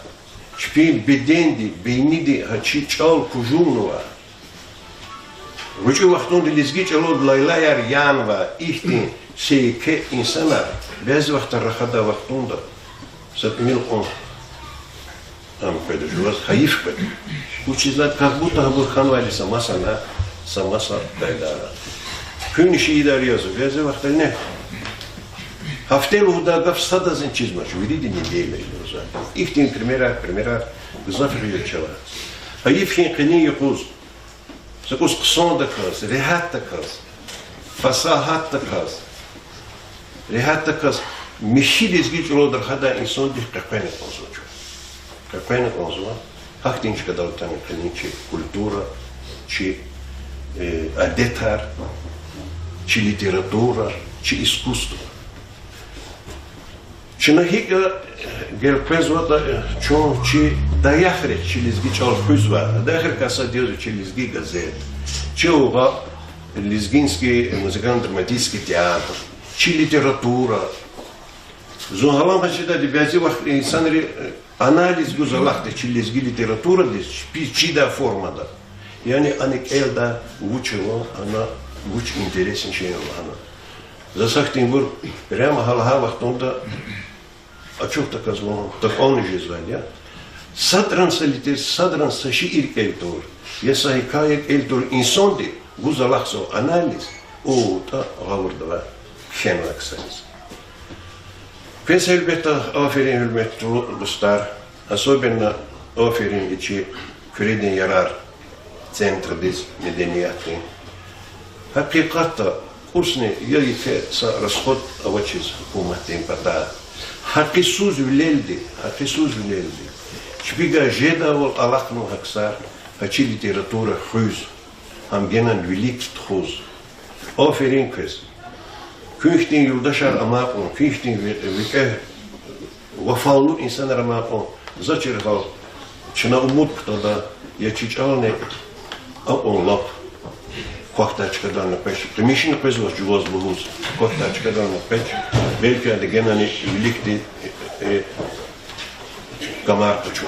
Чпин беденди, бейниди гьа чи чӀал кужумнава. ГъвечӀи вахтунда лезги чӀалал лайлаяр янвай ихьтин секе инсанар бязи вахтара рахадай вахтунда са тӀимил кьван ам къведа жуваз, гьайиф къведа. Вучиз лагьайтӀа как будто гьабур хьанвайди са масана, са маса къайдара. Куьнни шиирар язва, бязи вахтара ни. Гьафте лугьудай гаф садазни чизмач, вирида неделя лугьузва. Ихьтин примерар, примерар гзаф гъиз чалай. Гьайиф хьи къенин юкъуз са кӀус хъсандаказ, регьятдаказ, фасагьатдаказ, регьятдаказ михьи лезги чӀалалди рахадай инсандихъ къекъвена кӀанзава чун. Къекъвена кӀанзава. Гьахьтин чкадал атана къенин чи культура, чи, э, адетар, чи литература, чи искусство. Чна гьикӀ гелкъвезватӀа, чун чи даях речи, чи лезги чӀал хуьзвай, даях рикай сад язва чи лезги газет, чи угъа лезгинский музыкально-драматический театр, чи литература. Зун гьалам хьиз жедади, бязи вахт инсанри анализ гуз алахъда чи лезги литературадиз, чпиз чидай формада. Яни ана кӀелдай вуч ава, ана вуч интересный шей ава лагьана. Заз гьахьтинбур прямо гьа лагьай вахтунда ачух такӀанзава, такӀанни жезвайди я. Садрани са литер-, садрани са шиир кӀел тур, я са гьикая кӀел тур инсанди гуз алахъзава анализ, о, тӀа гъавурда авай кхьенвай ксариз. Квез, гьелбетда, аферин, гьуьрметлу дустар, особенно аферин и чи Куьредин ярар центрдиз, медениятдин. Гьакъикъатда, кӀусни я еке са расход авачиз гьукуматдин патай. Гьакъисузвилелди, гьакъисузвилелди чпивай жедайвал алахънава гьа ксар, гьа чи литература хуьз, гьам генани вилик тухуз. Аферин квез. Куьн хьтин юлдашар амай кьван, куьн хьтин ви-, викӀегь вафалу инсанар амай кьван, за чиргьал, чна умуд кутада, я чи чӀални акьван лап квахьдай чкадални къвеч, къимишни къвезвач жуваз лугьуз, квахьдай чкадални къвеч, белки ада генани виликди, э, камар къачур.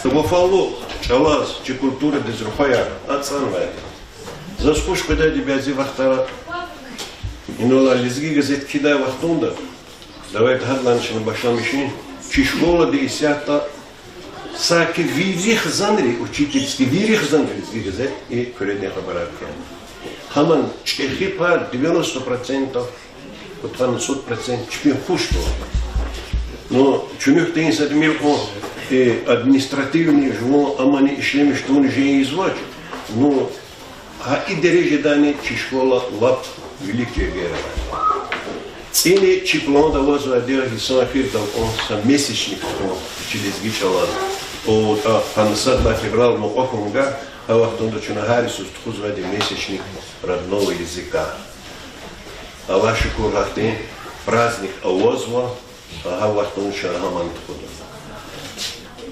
Вафалу чӀалаз, чи культурадиз, рухваяр ацӀанвай. Заз хуш къведайди бязи вахтара, инал алай Лезги газет кхьидай вахтунда, давайте гьадалай чна башламишин, чи школади исятда саки вири хизанри, учительский, вири хизанри Лезги газет и Куьредин хабарар кхьена. Гьамни чӀехи пай девяносто процентов, кьудкъанни цӀуд процент чпин хуш тун. Ну, чуьнуьхтин са тӀимил кьван, э, административный жуван амани ишлемиш тавуна жен ийизвач. Ну, гьа и дережадани чи школа лап вилик жергер авай. ЦӀини чи планда авазвайди я гьисан эхирдал кьван са месячник тухун чи лезги чӀалаз. О, а, къанни сад лагьай февралдин мукьва хьун гьа, а вахтунда чна гьар йисуз тухузвайди месячник родного языка. Аллагь шукур, гьахьтин праздник авазва, гьа вахтунда чна гьамни тухуда.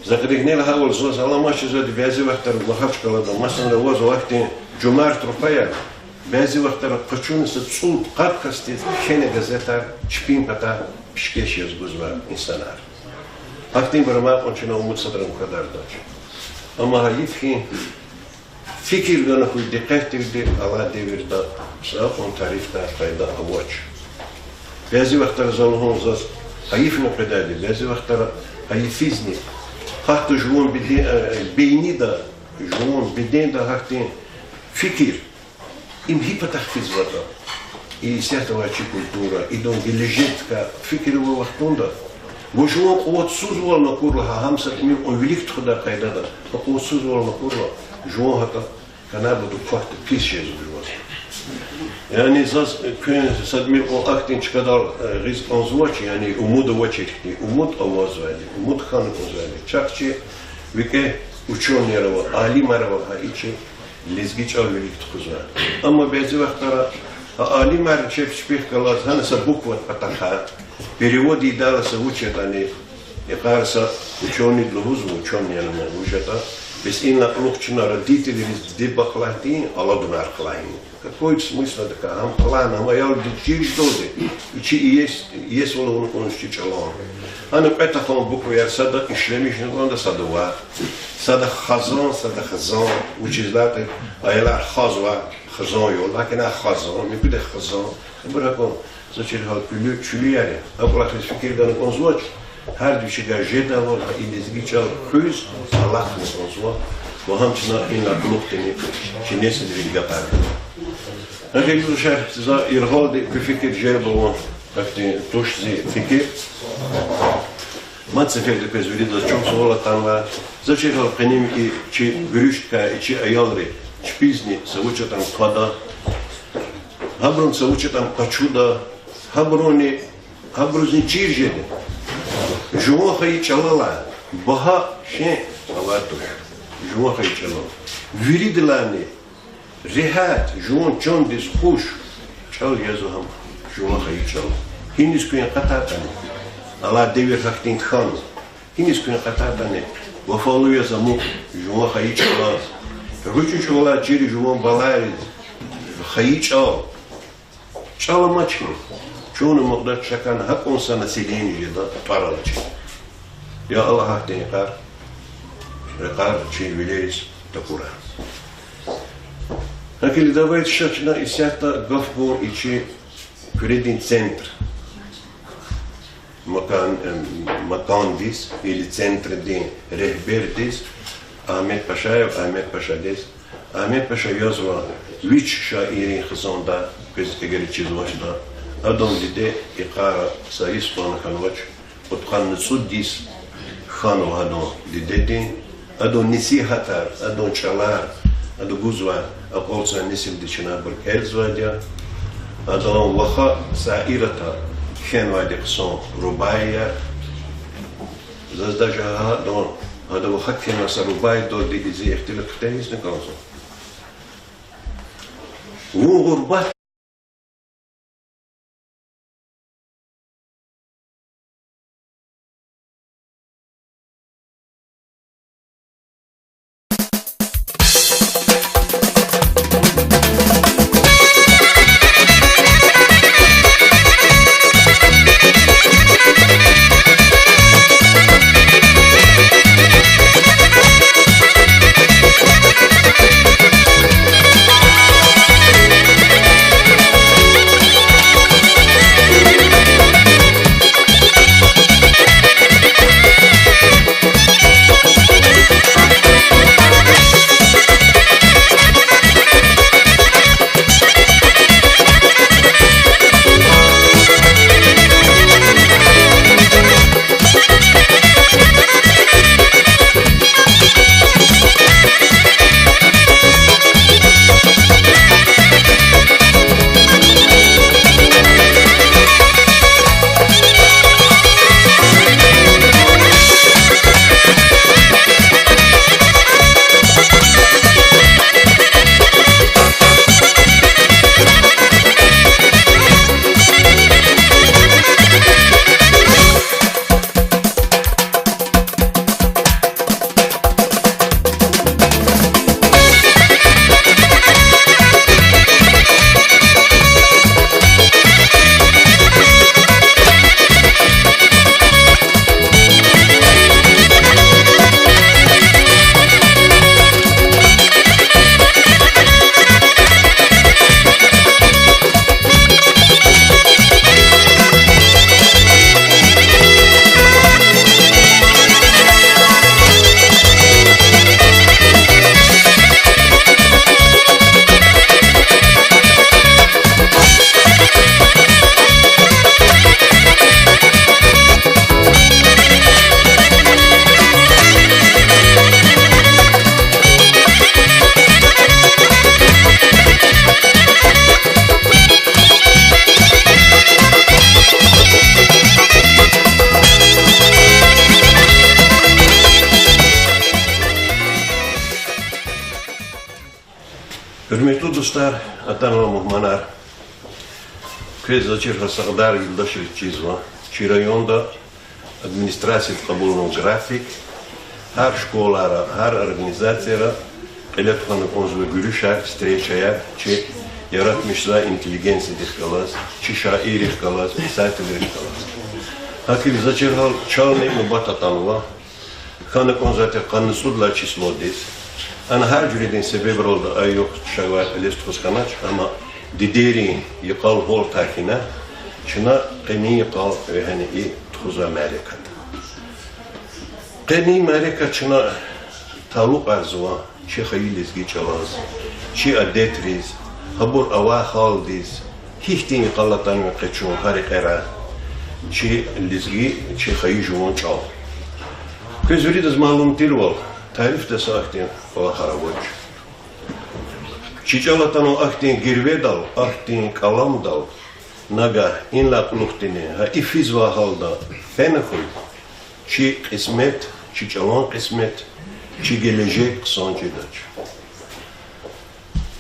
За кьиле гила гьавал заз аламат чизвайди, бязи вахтара Махачкъалада, масала, авазва гьахьтин жумарт рухваяр, бязи вахтара къачуна са цӀуд, къад касдиз кхьена газетар, чпин патай пишкеш яз гузвай инсанар. Гьахьтинбур амай кьван чна умуд садрани квадардач. Амма гьайиф хьи, фикир гана хьуй дикъетдивди, алай девирда са акьван тарифдай къайда авач. Бязи вахтара за лугьун, заз гьайифни къведайди, бязи вахтара гьайифизни. Гьахьда жуван беде-, э, бейнида, жуван беденда гьахьтин фикир. Им гьи патахъ физватӀа, и исятда авай чи культура, идан гележегдикай фикир авай вахтунда, ва жуван къуватсузвални акурла, гьа гьам са тӀимил кьван вилик тухудай къайдада, къуватсузвални акурла, жуван гьакӀа канабуду квахьда пис жезва жуваз. Яни заз, э, куьн са тӀимил кьван ахьтин чкадал, э, гъиз кӀанзавач, яни умуд авачир хьтин, умуд авазвайди, умуд хьана кӀанзавайди. Чахъ чи викӀегь учёныйяр ава, алимар ава гьа и чи лезги чӀал вилик тухузвай. Амма бязи вахтара гьа алимар чеб чпихъ галаз гьана са буквадин патахъай перевод ийидайла са вуч ятӀани, икьар са учёныйди лугьузва, учёный яни вуж ятӀа, бес инлай кьулухъ чна родителриз диде-бубахъ лагьайтӀа, аладунар хълагьин. Какой смысл адакай? Гьам хълагьна, гьам аялдиз чир жедалди, и чи иес, иесивал авуна кӀанзавач чи чӀалан. Гьана кьве тахьан букваяр, сада ишлемишна кӀанда, сада ваъ. Сада хазан, сада хизан, вучиз лагьайтӀа аялар хазва, хизан я, лакин а хазан, муькуьда хизан. Абур акьван, за чиргьал, куьлуь, чуьлуьяр я. А кӀвалахриз фикир гана кӀанзавач, гьарда вичикай жедайвал, гьа и лезги чӀал хуьз алахъна кӀанзава, ва гьам чна инлай кьулухъдини чи несилрин гафар я. Гьа гьелбетда, за яргъалди куь фикир желб авун, ахьтин туш зи фикир. Мад сеферда квез виридаз чухсагъул атанва. За чиргьал къенин и чи гуьруьшдикай и чи аялри чпизни са вуч ятӀани квада, гьабуруни са вуч ятӀани къачуда, гьабуруни, гьабурузни чир жеда. Жуван хайи чӀалалай багьа шей авайди туш. Жуван хайи чӀалал. Виридалайни регьят, жуван чандиз хуш чӀал язва гьам жуван хайи чӀал. Гьиниз куьн акъатайтӀани, алай девир гьахьтин хьанва. Гьиниз куьн акъатайтӀани, вафалу яз амукь жуван хайи чӀалаз. ГъвечӀи чӀавалай чира жуван балайриз хайи чӀал. ЧӀал амач хьи, чун амукьдач, чакай гьакӀан са население жеда тӀвар алачир. Я Аллагь, гьахьтин йикъар, йикъар чи вилериз такурай. Гьакӏ хьайила, давайте ша чна исятда гаф гун и чи Куьредин центр макан, э, макандиз или центрдин регьбердиз, Агьмед Пашаев Агьмед Пашадиз. Агьмед Паша язва вич шаиррин хизанда, квез эгер чизвачтӏа, адан диде йикъара са йис хьанвач, кьудкъанни цӏуд йис хьанва адан дидедин, адан несигьатар, адан чӏалар ада гузвай акьалтзавай несилди чна абур кӏелзавайди я. Адан ваха Саирата кхьенвайди хъсан рубаия. Заз даже гьадан, ада ваха кхьенвай са рубаидалди зи ихтилат куьтягьизни кӏанзава. Вун гъурбат Гьуьрметлу дустар, атанвай мугьманар, квез заз чирвал, сагъдар юлдашриз чизва. Чи районда администрациядин кьабулун график, гьар школара, гьар организацияра кьиле тухвана кӀанзава гуьруьшар, встречаяр чи яратмишзавай интеллигенциядихъ галаз, чи шаиррихъ галаз, писателрихъ галаз. ГьакӀ хьайила заз чирвал, чални нубат атанва. Хьана кӀанзавай тир къанни цӀуд лагьай числодиз. Ана гьар жуьредин себебралди а югъ чавай кьилиз тухуз хьанач, амма дидейрин йикъал гьалтдай хьана, чна къенин йикъал вегьена и тухузвай мярекат. Къенин мярекат чна талукьарзава чи хайи лезги чӀалаз, чи адетриз, гьабур авай гьалдиз, гьихьтин йикъал атанва къе чун гьа рекьера, чи лезги, чи хайи жуван чӀал. Квез виридаз малум тирвал, тарифдай са ахьтин кӀвалахар авач. Чи чӀал атанва ахьтин гирведал, ахьтин кӀаламдал, нагагь инлай кьулухъдини гьа и физвай гьалда фена хьуй, чи кьисмет, чи чӀалан кьисмет, чи гележег хъсан чидач.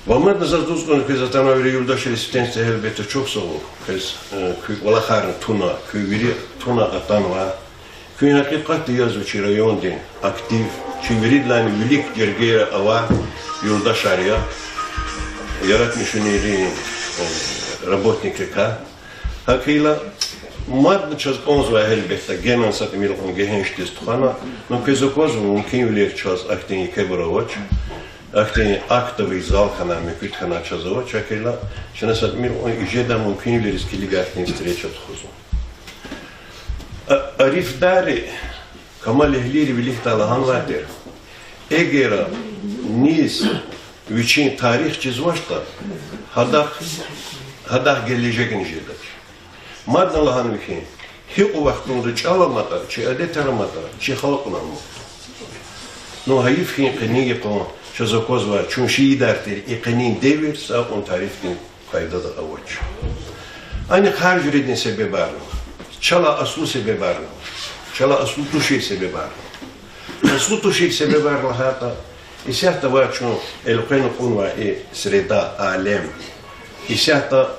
Ва мадни заз лугьуз кӀанзава, квез атанвай вири юлдашриз сифтени-сифте гьелбетда чухсагъул, квез, э, куь кӀвалахарни туна, куь вири туна атанва. Куьн гьакъикъатда язва чи райондин актив, чи виридалайни вилик жергейра авай юлдашар я, яратмишунрин, э, работникрикай. ГьакӀ хьайила, мадни чаз кӀанзавай гьелбетда, генани са тӀимил кьван гегьеншдиз тухвана, ну квез аквазва, мумкинвилер чаз ахьтин екебур авач, ахьтин актовый зал хьана, муькуьд хьана чаз авач, гьакӀ хьайила, чна са тӀимил кьван и жедай мумкинвилериз килигайтӀа встреча тухузва. А, арифдарри, камалэгьлийри виликдай лагьанвай тир: эгер низ вичин тарих чизвачтӀа, гьадахъ, гьадахъ гележегни жедач. Мадни лагьанва хьи, гьикьван вахтунда чӀал аматӀа, чи адетар аматӀа, чи халкьни амукьда. Ну, гьайиф хьи, къенин йикъан чаз аквазвай, чун шиирар тир, и къенин девир са акьван тарифдин къайдада авач. Анихъ гьар жуьредин себебарни ава. Чалай аслу себебарни ава. Чалай аслу тушир себебарни ава. Аслу тушир себебар лагьайтӀа, исятда авай чун элкъвена кьунвай и среда, алем, исятда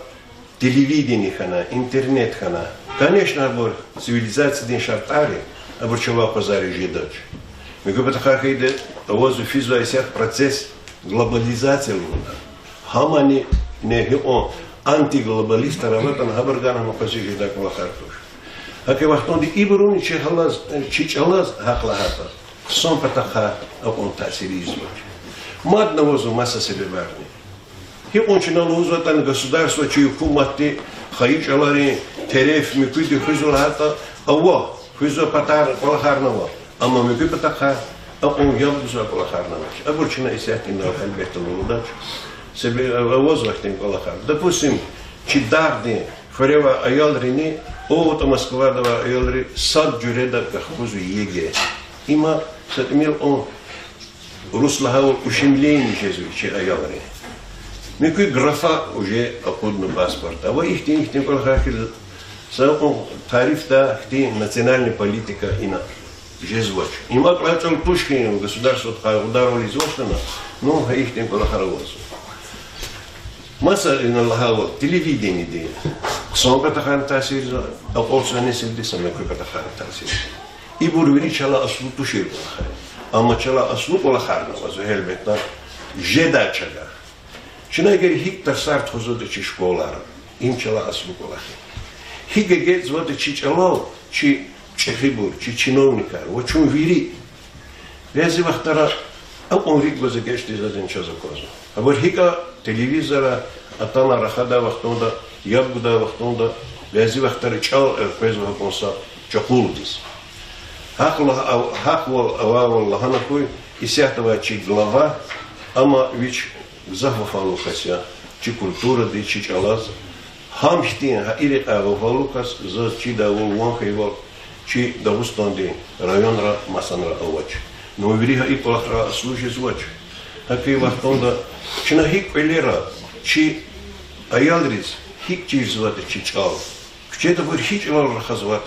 телевидение хьана, интернет хьана, конечно, абур цивилизациядин шартӀарри, абур чавай акъвазариз жедач. Муькуь патахъай хьайиди, авазва физвай исятда процесс, глобализация лугьуда. Гьамани, не гьикьван антиглобалистар аватӀани, гьабурукайни акъвазиз жедай кӀвалахар туш. ГьакӀ и вахтунда ибуруни чи гьалаз, чи чӀалаз гьахъ лагьайтӀа, хъсан патахъай акьван таъсир ийизвач. Мадни авазва маса себебарни. Гьикьван чна лугьузватӀани, государство, чи гьукуматди хайи чӀаларин тереф муькуьди хуьзва лагьайтӀа, ава, хуьзвай патар, кӀвалахарни ава. Амма муькуь патахъай акьван яб гузвай кӀвалахарни авач. Абур чна исятда инал гьелбетда лугьудач. Себеб авазва ахьтин кӀвалахар. Допустим, чи дагъдин хуьревай аялрини, о, атӀа Москвада авай аялри сад жуьреда кахкузва ЕГЭ. Има са тӀимил кьван, урус лагьайвал, ущемление жезва чи аялрин. Муькуь графа уже акъудна паспортда. Ва ихьтин, ихьтин кӀвалахар хьиз, са кьван тарифдай хьтин национальный политика ина жезвач. Им акьван чӀал туш хьи, государстводи къайгъударвал ийизвач лагьана, ну, гьа ихьтин кӀвалахар авазва. Маса ина лагьайвал, телевидениеди хъсан патахъайни таъсир ийизва, акьалтзавай несилдиз са муькуь патахъайни таъсир ийизва. Ибур вири чалай аслу тушир кӀвалахар я. Амма чалай аслу кӀвалахарни авазва гьелбетда, жедай чагай. Чна эгер гьикӀ тарсар тухузватӀа чи школайра, им чалай аслу кӀвалах я. ГьикӀ эгечӀзаватӀа чи чӀалал чи чӀехибур, чи чиновникар ва чун вири. Бязи вахтара акьван рикӀ гваз эгечӀиз жезвани чаз аквазва. Абур гьикӀ я: телевизорра атана рахадай вахтунда, яб гудай вахтунда, бязи вахтара чӀал элкъвезва гьакьван са чакъулдиз. Гьахъ ла-, гьахъвал авайвал лагьана хьуй, исятда авай чи глава, амма вич гзаф вафалу кас я чи культурадиз, чи чӀалаз. Гьам хьтин, гьа и рекьяй вафалу кас заз чидайвал, ван хьайивал, чи Дагъустандин районра масанра авач. Ну, вири гьа и кӀвалахрай аслу жезвач. ГьакӀ хьайи вахтунда чна гьикӀ кӀвалера, чи аялриз гьикӀ чирзаватӀа чи чӀал, куьчеда абур гьи чӀалал рахазватӀа.